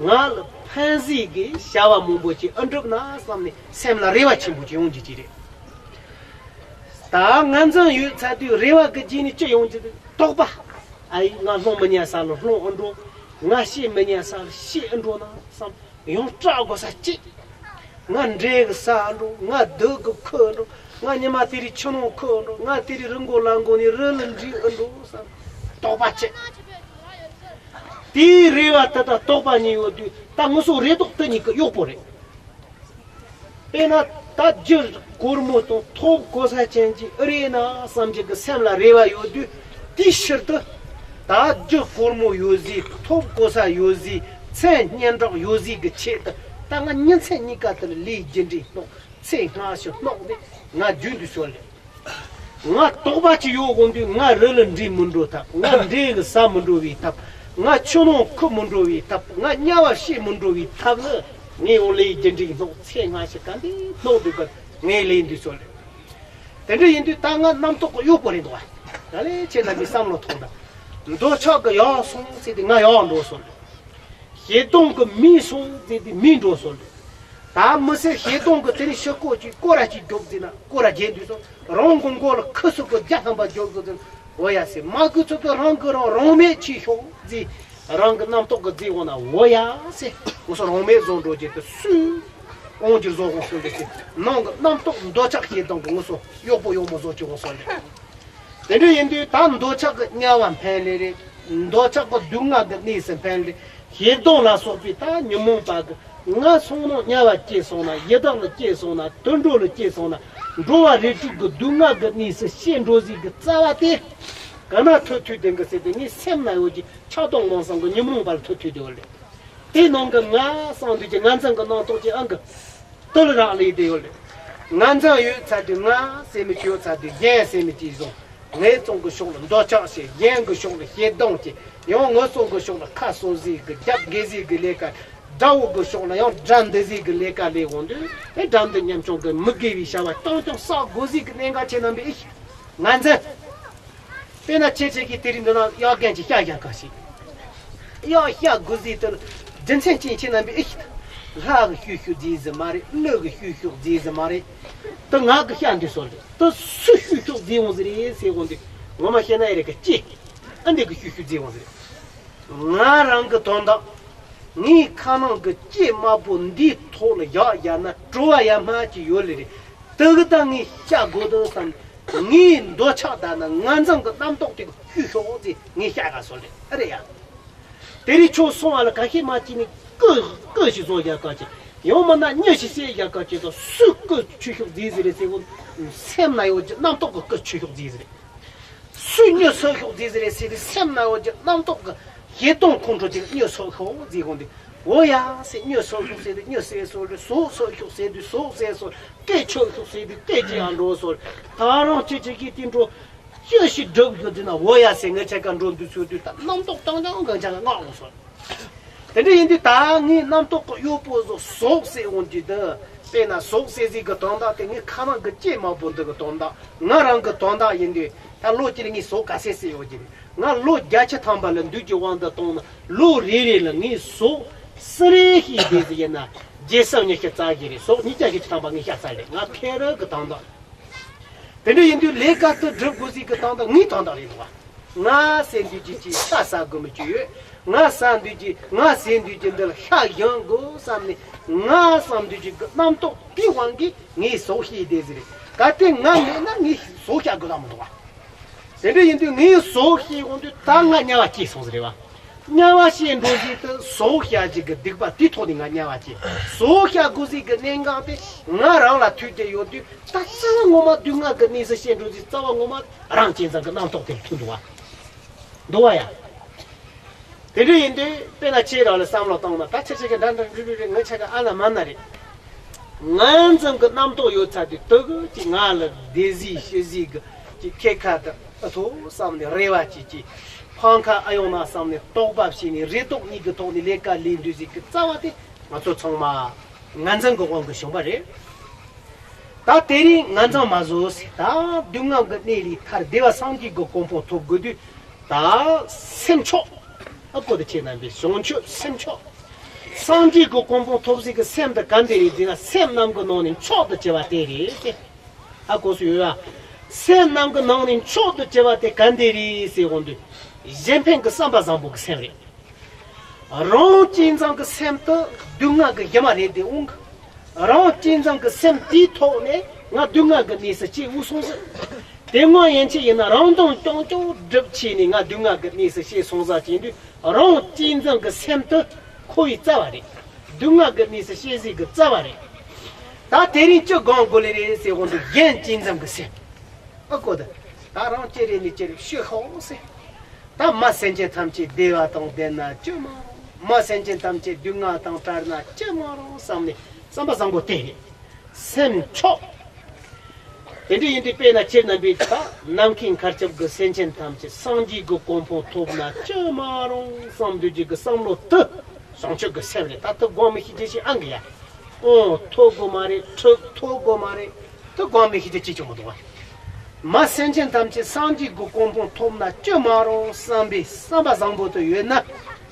ང་ལ་ཕན་ཟིག་གི་བྱ་བ་མང་པོ་ཅིག་ཨ་འགྲུབ་ན་བསམ་ནས་སེམས་ལ་རེ་བ་ཆེན་པོ་ཅིག་ཡོང་རྒྱུ་ཅིག་རེད། ད་ང་ཚང་ཡོད་ཚར་དུས་རེ་བ་གི་རྗེས་ནས་ཅི་ཡོང་རྒྱུ་རེད། དོགས་པ། ཨ་ཡི་ང་ལྷུང་མི་ཉན་ས་ལ་ལྷུང་ཨ་འགྲོ། ང་ཤི་མི་ཉན་ས་ལ་ཤི་ཨ་འགྲོ་ན་བསམ། ཡང་སྐྲག་དགོས་ས་གཅིག་ང་འདྲེ་གི་ཟ་འགྲོ། ང་བདུད་གི་ཁུ་འགྲོ། ང་ཉི་མ་དེ་རིང་ཆུ་ནང་ཁུ་འགྲོ། ང་དེ་རིང་རི་མགོ་ལ་མགོ་ནས་རི་ལ་འགྲིལ་འགྲོ་བསམ། དོགས་པ་བྱེད། དེའི་རེ་བ་དེ་དང་དོགས་པ་གཉིས་ཡོད་དུས་ད་ངུ་སོ་རེ་དོགས་དེ་གཉིས་ཀྱི་གཡོག་པོ་རེད། དཔེར་ན་ད་རྒྱུ་སྒོར་མོ་དང་ཐོབ་གོ་ས་ཅན་གྱི་ཨེ་རེད་ན་བསམ་གྱི་གི་སེམས་ལ་རེ་བ་ཡོད་དུས། དེའི་ཕྱིར་དུ་ད་རྒྱུ་སྒོར་མོ་ཡོད་ཟིག་ཐོབ་གོ་ས་ཡོད་ཟིག་མཚན་སྙན་གྲགས་ཡོད་ཟིག་གི་ཆེད་དུ་ད་ང་ཉིན་མཚན་གཉིས་ཀ་དེར་ལས་རྒྱུ་འབྲས་སྣོག་ཚེ་སྔ་ཕྱི་སྣོག་སྟེ་ང་རྒྱུན་དུ་ཤོར་ལེ། ང་དོགས་པ་ཅིག་ཡོད་དགོངས་དུས་ང་རི་ལ་འགྲིལ་མི་འགྲོ་ཐབས། ང་འདྲེ་གི་ཟ་མི་འགྲོ་བའི་ཐབས། ང་ཆུ་ནང་ཁུ་མི་འགྲོ་བའི་ཐབས། ང་དམྱལ་བ་སྐྱེ་མི་འགྲོ་བའི་ཐབས་ལ་ངས་འོང་ལས་རྒྱུ་འབྲས་སྣོག་ཚེ་སྔ་ཕྱི་ག་འདི་སྣོག་འདུག་ག་ངས་ལས་འདི་ཚོ་ལས། དེ་འདྲ་ཡིན་དུས་ད་ང་རྣམ་རྟོག་གི་གཡོག་པོ་རེད་འདུག་བ། ད་ལས་ཁྱེད་རྣམ་པའི་བསམ་བློ་ཐོངས་དང་། འདོད་ཆགས་ཀྱི་ཡག་སོང་ཟེར་ཏེ་ང་ཡག་འགྲོ་སོང་། ཞེ་སྡང་གི་མི་སོང་ཟེར་ཏེ་མི་འགྲོ་སོང་། ད་མི་སེར་ཞེ་སྡང་གི་དེ་ནི་ཤི་ལྐོག་ཅིག་སྐོར་ར་ཅིག་རྒྱོབ་ཟེར་ན་སྐོར་ར་རྒྱན་དུས་སོང་། རང་གི་མགོ་ལ་ཁུ་སུ་གི་རྒྱ་ཐམ་པ་རྒྱོབ་དགོས་ཟེར་ན། འོ་ཡ་ཟེར། མ་དགོས་ཚོད་དུ་རང་གི་རང་རང་མེད་ཆེ་ཤོག་ཟེར། རང་གི་རྣམ་རྟོག་གི་རྫས་འོང་ན་འོ་ཡ་ཟེར། ངོ་སོ་རང་མེད་བཟོ་འགྲོ་རྒྱུ་དེ་སུས་འོང་རྒྱུར་བཟོ་འོང་སོང་རེད་ཟེར། ནང་གི་རྣམ་རྟོག་འདོད་ཆགས་ཞེ་སྡང་གི་ངོ་སོ་གཡོག་པོ་གཡོག་མོ་བཟོ་གི་འོང་སོང་རེད། དེ་འདྲ་ཡིན་དུས་ད་འདོད་ཆགས་ཀྱི་དམྱལ་བ་འཕེན་ལེ་རེད། འདོད་ཆགས་ཀྱི་སྡུག་བསྔལ་གྱི་གནས་སུ་འཕེན་ལེ། ཞེ་སྡང་ལ་སོགས་པའི་ད་ཉོན་མོངས་པ་གི་ང་སོང་ན་དམྱལ་བ་སྐྱེས་སོང་ན། ཡི་དྭགས་ལ་སྐྱེས་སོང་ན། དུད་འགྲོ་ལ་སྐྱེས་སོང་ན། འགྲོ་བ་རིགས་དྲུག་གི་སྡུག་བསྔལ་གྱི་གནས་སུ་སྐྱེ་འགྲོ་ཟིག་གི་རྩ་བ་དེ་ག་ན་ཐུག་ཐུག་དེ་གི་ཟེར་དེ་ནི་སེམས་ན་ཡོད་ཀྱི་ཆགས་སྡང་མང་སང་གི་ཉོན་མོངས་པ་ལ་ཐུག་ཐུག་དེ་བ་ལེ། དེ་ནང་གི་ང་སང་དུས་ཀྱི་ང་ཚང་གི་ནང་ཐོག་ཀྱི་ཨང་གི་དུ་ལ་རག་ལས་དེ་ཡོད་ལེ། ང་ཚང་ཡོད་ཚ་དུས་ང་སེམས་མི་ཅི་ཡོད་ཚ་དུས་རྒྱན་སེམས་མི་ཅི་བཟུང་། ངན་སོང་གི་ཕྱོགས་ལ་འདོད་ཆགས་བྱེད། གཞན་གྱི་ཕྱོགས་ལ་ཞེ་སྡང་བྱེད། ཡང་ངན་སོང་གི་ཕྱོགས་ལ་ཁ་གསོ་ཟིག་གི་རྒྱབ་འགེབས་ཟིག་གི་ལས་ཀ། དགྲ་བོ་གི་ཕྱོགས་ལ་ཡང་དགྲ་འདུལ་ཟིག་གི་ལས་ཀ་ལས་འོང་དུས། ཨེ་དགྲ་འདུལ་ཉམ་ཆུང་གི་མི་དགེ་བའི་བྱ་བ་རྐྱང་རྐྱང་བསགས་དགོས་ཟིག་གི་གནད་འགག་ཆེ་རྣམ་པའི་ཨེ་ཤི། ང་འཛིན། དཔེར་ན་ཁྱེད་ཅག་གིས་དེ་རིང་འདི་ན་གཡག་རྒན་གྱི་ཤ་བཞག་ག་ཞིག་གཡག་ཤ་དགོས་ཟིག་དེ་ལ་རྒྱུ་མཚན་ཅི་ཡིན་ཆེ་རྣམ་པའི་ཨེ་ཤི། ལྷ་གི་བཤུ་གཞོག་བཟོས་ཟིག་མ་རེད། ཀླུ་གི་བཤུ་གཞོག་བཟོས་ཟིག་མ་རེད། དེ་ང་གི་ཤ་འདི་སོར་རེད། དེ་སུས་བཤུ་གཞོག་བཟོས་འོང་ཟིག་རེད་ཟེར་འོང་དུས། ངོ་མ་བཤད་ན་ཨེ་རེད་གི་ལྕེ། ཨ་འདི་གི་བཤུ་གཞོག་བཟོས་འོང་ཟིག་རེད། ང་རང་གི་དོན་དག་ངའི་ཁ་ནང་གི་ལྕེ་དམར་པོ་འདིའི་ཐོག་ལ་གཡག་བཞག་ན་བྲོ་བ་ཡ་མ་ཅིག་ཡོད་ལེ་རེད། དེ་གི་ད་ངའི་ཤ་དགོས་དོན་བསམ། ངའི་འདོད་ཆགས་ད་ན་ང་འཛིན་གི་རྣམ་རྟོག་དེ་གི་བཤུ་གཞོག་ཟིག་ངའི་ཤ་ག་སོར་རེད། ཨ་རེད་ཡ། དེ་རིང་ཁྱོད་སོང་བ་ལ་ག་ཤེད་མ་ཅིག་ནི་རྐུ་རྐུ་ཞིག་བཟོ་རྒྱག་ག་ཅིག་ཡང་མིན་ན་མྱི་ཞིག་བསད་རྒྱག་ག་ཅིག་དང་སུས་རྐུ་བཤུ་གཞོག་བཟོས་ཟིག་རེད་ཟེར་གོ། སེམས་ན་ཡོད་ཀྱི་རྣམ་རྟོག་གི་རྐུ་བཤུ་གཞོག་བཟོས་ཟིག་རེད། སུས་མྱི་གསོད་གཞོག་བཟོས་ཟིག་རེད་ཟེར་དུས་སེམས་ན་ཡོད་ཀྱི་རྣམ་རྟོག་གི་ཞེ་སྡང་ཁོང་ཁྲོ་དེ་གི་མྱི་གསོད་གཞོག་བཟོས་གོ་འདི། འོ་ཡ་ཟེར། མྱི་གསོད་གཞོག་ཟེར་དུས་མྱི་བསད་སོར་རེད། ཟོག་གསོད་གཞོག་ཟེར་དུས་ཟོག་བསད་སོར། སྐད་ཆོད་གཞོག་ཟེར་དུས་སྐད་ཅིག་ཡང་འགྲོ་སོར། ད་རང་ཁྱེད་ཅག་གིས་དེ་འགྲོ། ཅི་ཞིག་སྒྲུབ་དགོས་དེ་ན་འོ་ཡ་ཟེར། ངེད་ཅག་ག་འགྲོ་འདུག་ཚུལ་དུས་ད་རྣམ་རྟོག་རྐྱང་རྐྱང་གང་ཅག་ལ་མངགས་འོང་སོང་། དེ་འདྲ་ཡིན་དུས་ད་ངའི་རྣམ་རྟོག་གི་གཡོག་པོ་ཟོ་ཟོག་ཟེར་འོང་དུས་དེ། དཔེར་ན་ཟོག་ཟེར་ཟིག་གི་དོན་དག་དེ་ངའི་ཁ་ནང་གི་ལྕེ་དམར་པོ་འདི་གི་དོན་དག་ང་རང་གི་དོན་དག་ཡིན་དུས་ད་ལོ་གཅིག་ལ་ངས་ཟོག་ག་ཚད་བསད་ཡོད་ཀྱི་རེད། ང་ལོ་བརྒྱད་ཅུ་ཐམ་པ་ལ་འདུས་ཀྱི་དབང་དུ་བཏང་ན་ལོ་རེ་རེ་ལ་ངས་ཟོག་སུ་རེ་ཤི་དེ་ཟིག་ཡིན་ན་བརྒྱད་སེམས་ཉི་ཤུ་རྩ་བཞི་རེད། ཟོག་ཉིས་བརྒྱ་ཉི་ཤུ་ཐམ་པ་ངས་བཤད་ཚར་རེད། ང་ཁེ་རུ་གི་དོན་དག་དེ་འདྲ་ཡིན་དུས་ལས་ཀ་དེ་སྒྲུབ་དགོས་ཟིག་གི་དོན་དག་ངའི་དོན་དག་རེད་འདུག་བ། ང་ཟེར་འདུག་ཀྱི་ཅིག་ས་ཟ་དགོས་མི་ཅིག་ཡོད། ང་ཟ་འདུག་ཀྱི་ང་ཟེར་འདུག་ཀྱི་འདི་ལ་ཤ་ཞེན་དགོས་བསམ་ནས་ང་བསམ་འདུག་ཀྱི་རྣམ་རྟོག་དེའི་དབང་གིས་ངས་ཟོག་བཤས་བསྡད་ཟིག་རེད། གལ་ཏེ་ང་མེད་ན་ངས་ཟོག་བཤས་དགོས་ལ་མི་འདུག་བ། དེ་འདྲ་ཡིན་དུས་ངས་ཟོག་བཤས་འོང་དུས་ད་ང་དམྱལ་བ་སྐྱེས་སོང་ཟིག་རེད་བ། དམྱལ་བ་སྐྱེས་འགྲོ་ཟིག་དུས་ཟོག་བཤས་ཀྱི་གི་སྡིག་པ་དེའི་ཐོག་ནས་ང་དམྱལ་བ་སྐྱེས། ཟོག་བཤས་དགོས་ཟིག་གི་གནད་འགག་དེ་ང་རང་ལ་ཐུག་བསྡད་ཡོད་དུས། ད་རྩ་བ་ངོ་མ་སྡུག་བསྔལ་གྱི་གནས་སུ་སྐྱེས་འགྲོ་དུས་རྩ་བ་ངོ་མ་རང་གཅེས་འཛིན་གྱི་རྣམ་རྟོག་དེར་ཐུག་འདུག་བ། འདུག་བ་ཡ། དེ་འདྲ་ཡིན་དུས་དཔེར་ན་ཁྱེད་རང་ལ་བསམ་བློ་བཏང་ན། ད་ཁྱེད་ཅག་གི་འདྲ་འདྲ་འདྲ་འདྲ་རེད། ངེད་ཅག་གི་ཨ་ལ་མ་ན་རེད། ངན་འཛིན་གྱི་རྣམ་རྟོག་ཡོད་ཚར་དུས་དེ་གི་ཅིག་ང་ལ་སྡེ་གཟིགས་བཤེས་གཟིགས་ཀྱི་ཅིག་ཁྱེད་ཁ་དུ་ཨ་ཐོ་བསམ་ནས་རེ་བ་ཅིག་ཅིག་ཕམ་ཁ་ཨ་ཡོང་ན་བསམ་ནས་དོགས་པ་བྱས་ནས་རེ་དོགས་གཉིས་ཀྱི་ཐོག་ནས་ལས་ཀ་ལས་འདུག་ཟིག་གི་རྩ་བ་དེ་ང་ཚོ་ཚང་མ། ངན་འཛིན་གྱི་དབང་གིས་བྱུང་བ་རེད། ད་དེ་རིང་ངན་འཛིན་མ་བཟོ་ཟེར། ད་སྡུག་བསྔལ་གྱི་གནས་ལས་ཐར་བདེ་བ་སངས་རྒྱས་ཀྱི་གོ་འཕང་ཐོབ་དགོས་དུས་ད་སེམས་མཆོག་ཨ་ཀོ་དེ་ཁྱེད་རྣམ་པས་བྱང་ཆུབ་སེམས་མཆོག་སངས་རྒྱས་ཀྱི་གོ་འཕང་ཐོབ་ཟིག་གི་སེམས་དེ་ག་འདྲ་རེད་ཟེར་ན། སེམས་རྣམས་ཀྱི་ནང་ནས་མཆོག་ཏུ་གྱུར་པ་དེ་རེད་ཟེར། ཨ་ཀོ་སུ་ཡོད་ཨ། སེམས་རྣམས་ཀྱི་ནང་ནས་མཆོག་ཏུ་གྱུར་པ་དེ་ག་འདྲ་རེད་ཟེར་འོང་དུས། གཞན་ཕན་གྱི་བསམ་པ་བཟང་པོ་གི་སེམས་རེད། རང་གཅེས་འཛིན་གྱི་སེམས་དེ་སྡུག་བསྔལ་གྱི་གཞི་མ་རེད་དེ་འོང་གི། རང་གཅེས་འཛིན་གྱི་སེམས་དེའི་ཐོག་ནས་ང་སྡུག་བསྔལ་གྱི་གནས་སུ་སྐྱེས་འོས་སོང་ཟིག་དེ་སྔོན་ཡན་ཆད་ཡིན་ན་རང་དོན་རྐྱང་རྐྱང་སྒྲུབ་བྱས་ནས་ང་སྡུག་བསྔལ་གྱི་གནས་སུ་སྐྱེས་སོང་ཟིག་བྱས་དུས། རང་གཅེས་འཛིན་གྱི་སེམས་དེ་འཁོར་བའི་རྩ་བ་རེད། སྡུག་བསྔལ་གྱི་གནས་སུ་སྐྱེ་ཟིག་གི་རྩ་བ་རེད། ད་དེ་རིང་ཅི་སྒོམ་དགོས་ལེ་རེད་ཟེར་འོང་དུས་གཞན་གཅེས་འཛིན་གྱི་སེམས། ཨ་ཀོ་ད། ད་རང་ཅི་རེད་ནི་ཅི་རེད་ཤི་ཤོག་ཟེར། ད་མ་སེམས་ཅན་ཐམས་ཅད་བདེ་བ་དང་ལྡན་ན་ཅི་མ་རུང་། མ་སེམས་ཅན་ཐམས་ཅད་སྡུག་བསྔལ་དང་བྲལ་ན་ཅི་མ་རུང་བསམ་ནས་བསམ་པ་བཟང་པོ་དེ་རེད། སེམས་མཆོག་དེ་འདྲ་ཡིན་དུས་དཔེར་ན་ཁྱེད་རྣམ་པས་ད་ནམ་མཁའི་མཁའ་ཁྱབ་ཀྱི་སེམས་ཅན་ཐམས་ཅད་སངས་རྒྱས་ཀྱི་གོ་འཕང་ཐོབ་ན་ཅི་མ་རུང་བསམ་འདོད་ཀྱི་གི་བསམ་བློ་དེ་བྱང་ཆུབ་ཀྱི་སེམས་རེད། ད་དེ་སྒོམ་མི་ཤེས་ཀྱི་ཞིག་ཨང་གི་ཡ། ཨོ་ཐོབ་དགོས་མ་རེད། ཁྲིད་ཐོབ་དགོས་མ་རེད། དེ་སྒོམ་མི་ཤེས་ཀྱི་ཅི་བྱུང་མི་འདུག་བ། མ་སེམས་ཅན་ཐམས་ཅད་སངས་རྒྱས་ཀྱི་གོ་འཕང་ཐོབ་ན་ཅི་མ་རུང་བསམ་པའི་བསམ་པ་བཟང་པོ་དེ་ཡོད་ན།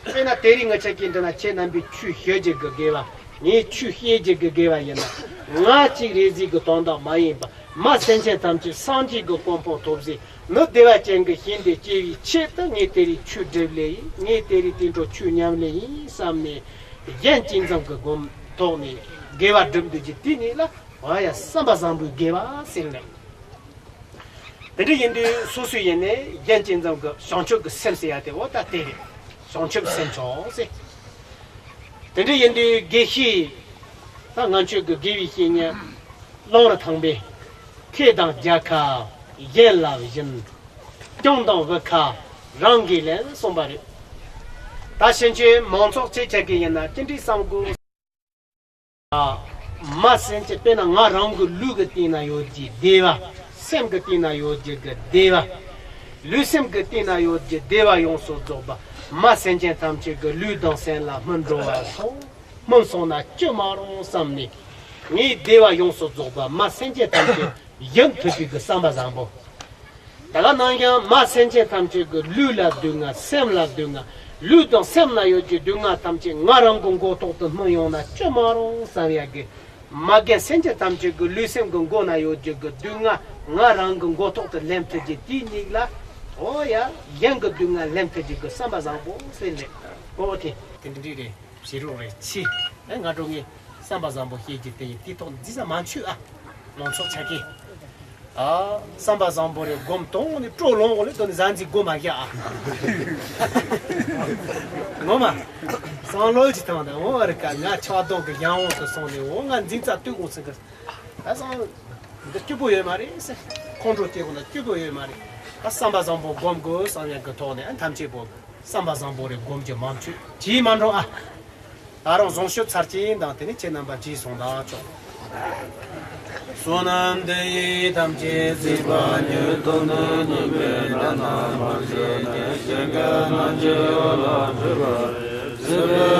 དཔེར་ན་དེ་རིང་ང་ཅག་གི་འདི་ན་ཁྱེད་རྣམ་པས་ཆོས་ཞུ་རྒྱུ་གི་དགེ་བ། ངས་ཆོས་བཤད་རྒྱུ་གི་དགེ་བ་ཡིན་ན། ང་གཅིག་རེ་ཟིག་གི་དོན་དག་མ་ཡིན་པ། མ་སེམས་ཅན་ཐམས་ཅད་སངས་རྒྱས་ཀྱི་གོ་འཕང་ཐོབ་ཟིག་ནི་བདེ་བ་ཅན་གྱི་ཞིང་དུ་སྐྱེ་བའི་ཆེད་དུ་ངས་དེ་རིང་ཆོས་སྒྲུབ་ལེ་ཡིན། ངས་དེ་རིང་དེ་འཕྲོ་ཆོས་ཉམས་ལེ་ཡིན་བསམ་ནས། གཞན་གཅེས་འཛིན་གྱི་སྒོམ་ཐོག་ནས་དགེ་བ་སྒྲུབ་འདོད་ཀྱི་དེ་ནི་ལ་འོ་ཡ་བསམ་པ་བཟང་པོའི་དགེ་བ་ཟེར་ལེ། དེ་འདྲ་ཡིན་དུས་སོ་སོ་ཡིན་ནས་གཞན་གཅེས་འཛིན་གྱི་བྱང་ཆུབ་ཀྱི་སེམས་ཟེར་ཡ་དེ་འོ་ད་དེ་རེད། བྱང་ཆུབ་སེམས་མཆོག་ཟེར། དེ་འདྲ་ཡིན་དུས་དགེ་བཤེས། ད་ང་ཆོས་ཀྱི་དགེ་བའི་བཤེས་གཉེན། གླང་རི་ཐང་པས། ཁེ་དང་རྒྱལ་ཁ་གཞན་ལ་བྱིན། སྐྱོང་དང་བུ་ཁ་རང་གིས་ལེན་གསུངས་པ་རེད། ད་ཕྱིན་ཆད་མང་ཚོགས་ཆེ་ཆ་གི་ཡིན་ན་ཅི་འདྲའི་བསམ་དགོས། མ་སེམས་ཅན་དཔེར་ན་ང་རང་གི་ལུས་ཀྱི་སྟེང་ན་ཡོད་ཀྱི་བདེ་བ། སེམས་ཀྱི་སྟེང་ན་ཡོད་ཀྱི་གི་བདེ་བ། ལུས་སེམས་ཀྱི་སྟེང་ན་ཡོད་ཀྱི་བདེ་བ་ཡོངས་སུ་རྫོགས་པ་མ་སེམས་ཅན་ཐམས་ཅད་ཀྱི་ལུས་དང་སེམས་ལ་སྨིན་འགྲོ་བ་སོང་། སྨིན་སོང་ན་ཅི་མ་རུང་བསམ་ནས། ངའི་བདེ་བ་ཡོངས་སུ་རྫོགས་པ་མ་སེམས་ཅན་ཐམས་ཅད་ཡིན་ཐུབ་པའི་གི་བསམ་པ་བཟང་པོ། ད་ག་ནང་ཡང་མ་སེམས་ཅན་ཐམས་ཅད་ཀྱི་ལུས་ལ་སྡུག་བསྔལ། སེམས་ལ་སྡུག་བསྔལ། ལུས་དང་སེམས་ན་ཡོད་ཀྱི་སྡུག་བསྔལ་ཐམས་ཅད་ང་རང་གི་མགོ་ཐོག་ཏུ་སྨིན་ཡོང་ན་ཅི་མ་རུང་བསམ་ཡ་གི། མ་རྒན་སེམས་ཅན་ཐམས་ཅད་ཀྱི་ལུས་སེམས་ཀྱི་མགོ་ན་ཡོད་ཀྱི་གི་སྡུག་བསྔལ་ང་རང་གི་མགོ་ཐོག་ཏུ་ལེན་ཐུབ་ཀྱི་དེའི་མིང་ལ། འོ་ཡ། གཞན་གྱི་སྡུག་བསྔལ་ལེན་ཐུབ་ཀྱི་གི་བསམ་པ་བཟང་པོ་ཟེར་ནས། འོ་དེ། དེ་འདྲ་རེད། བྱེད་རོགས་རེད་ཆེ། ཨེ་ང་འགྲོ་ངས་བསམ་པ་བཟང་པོ་བཤད་ཀྱི་དེ་ཡིན་དེ་ཐོག་འཛིན་ས་མ་འཆུག་ཨ། མང་ཚོགས་ཆ་གི། ཨ། བསམ་པ་བཟང་པོ་རེ་སྒོམ་དང་ནི་སྤྲོ་ལོང་གོ་ལེ་དོ་ནི་ཟ་འཛི་སྒོམ་མ་རྒྱ་ཨ། ངོ་མ། སང་ལོ་ཅི་ཐང་དང་འོ་རི་ཀ་ང་ཆགས་སྡང་གི་ཡང་འོང་དུ་སོང་ནས་འོ་ང་འཛིན་ས་ལྟོས་དགོངས་ཟིན་གི། ད་སང་། འདི་སྐྱིད་པོ་ཡོད་མ་རེད་ཟེར། ཁོང་ཁྲོ་སྐྱེ་དགོས་ན་སྐྱིད་པོ་ཡོད་མ་རེད། ད་བསམ་པ་བཟང་པོ་སྒོམ་དགོས་བསམ་ཡག་གི་ཐོག་ནས་ཨ་ཐམས་ཅད་པོ། བསམ་པ་བཟང་པོ་རེ་སྒོམ་རྒྱུ་མ་འཆུག་བྱིས་མ་འགྲོ་ཨ། ད་རུང་བཟང་སྤྱོད་ཚར་གྱིན་དང་དེ་ནི་ཁྱེད་རྣམ་པ་བྱིས་སོང་ད་ཆོག་བསོད་ནམས་འདི་ཡིས་ཐམས་ཅད་གཟིགས་པ་ཉིད། ཐོབ་ནས་ཉེས་པའི་དགྲ་རྣམས་ཕམ་བྱས་ནས། སྐྱེ་རྒ་ན་འཆིའི་འོག་ལ་འཁྲིད་པར་བྱེད་པའི་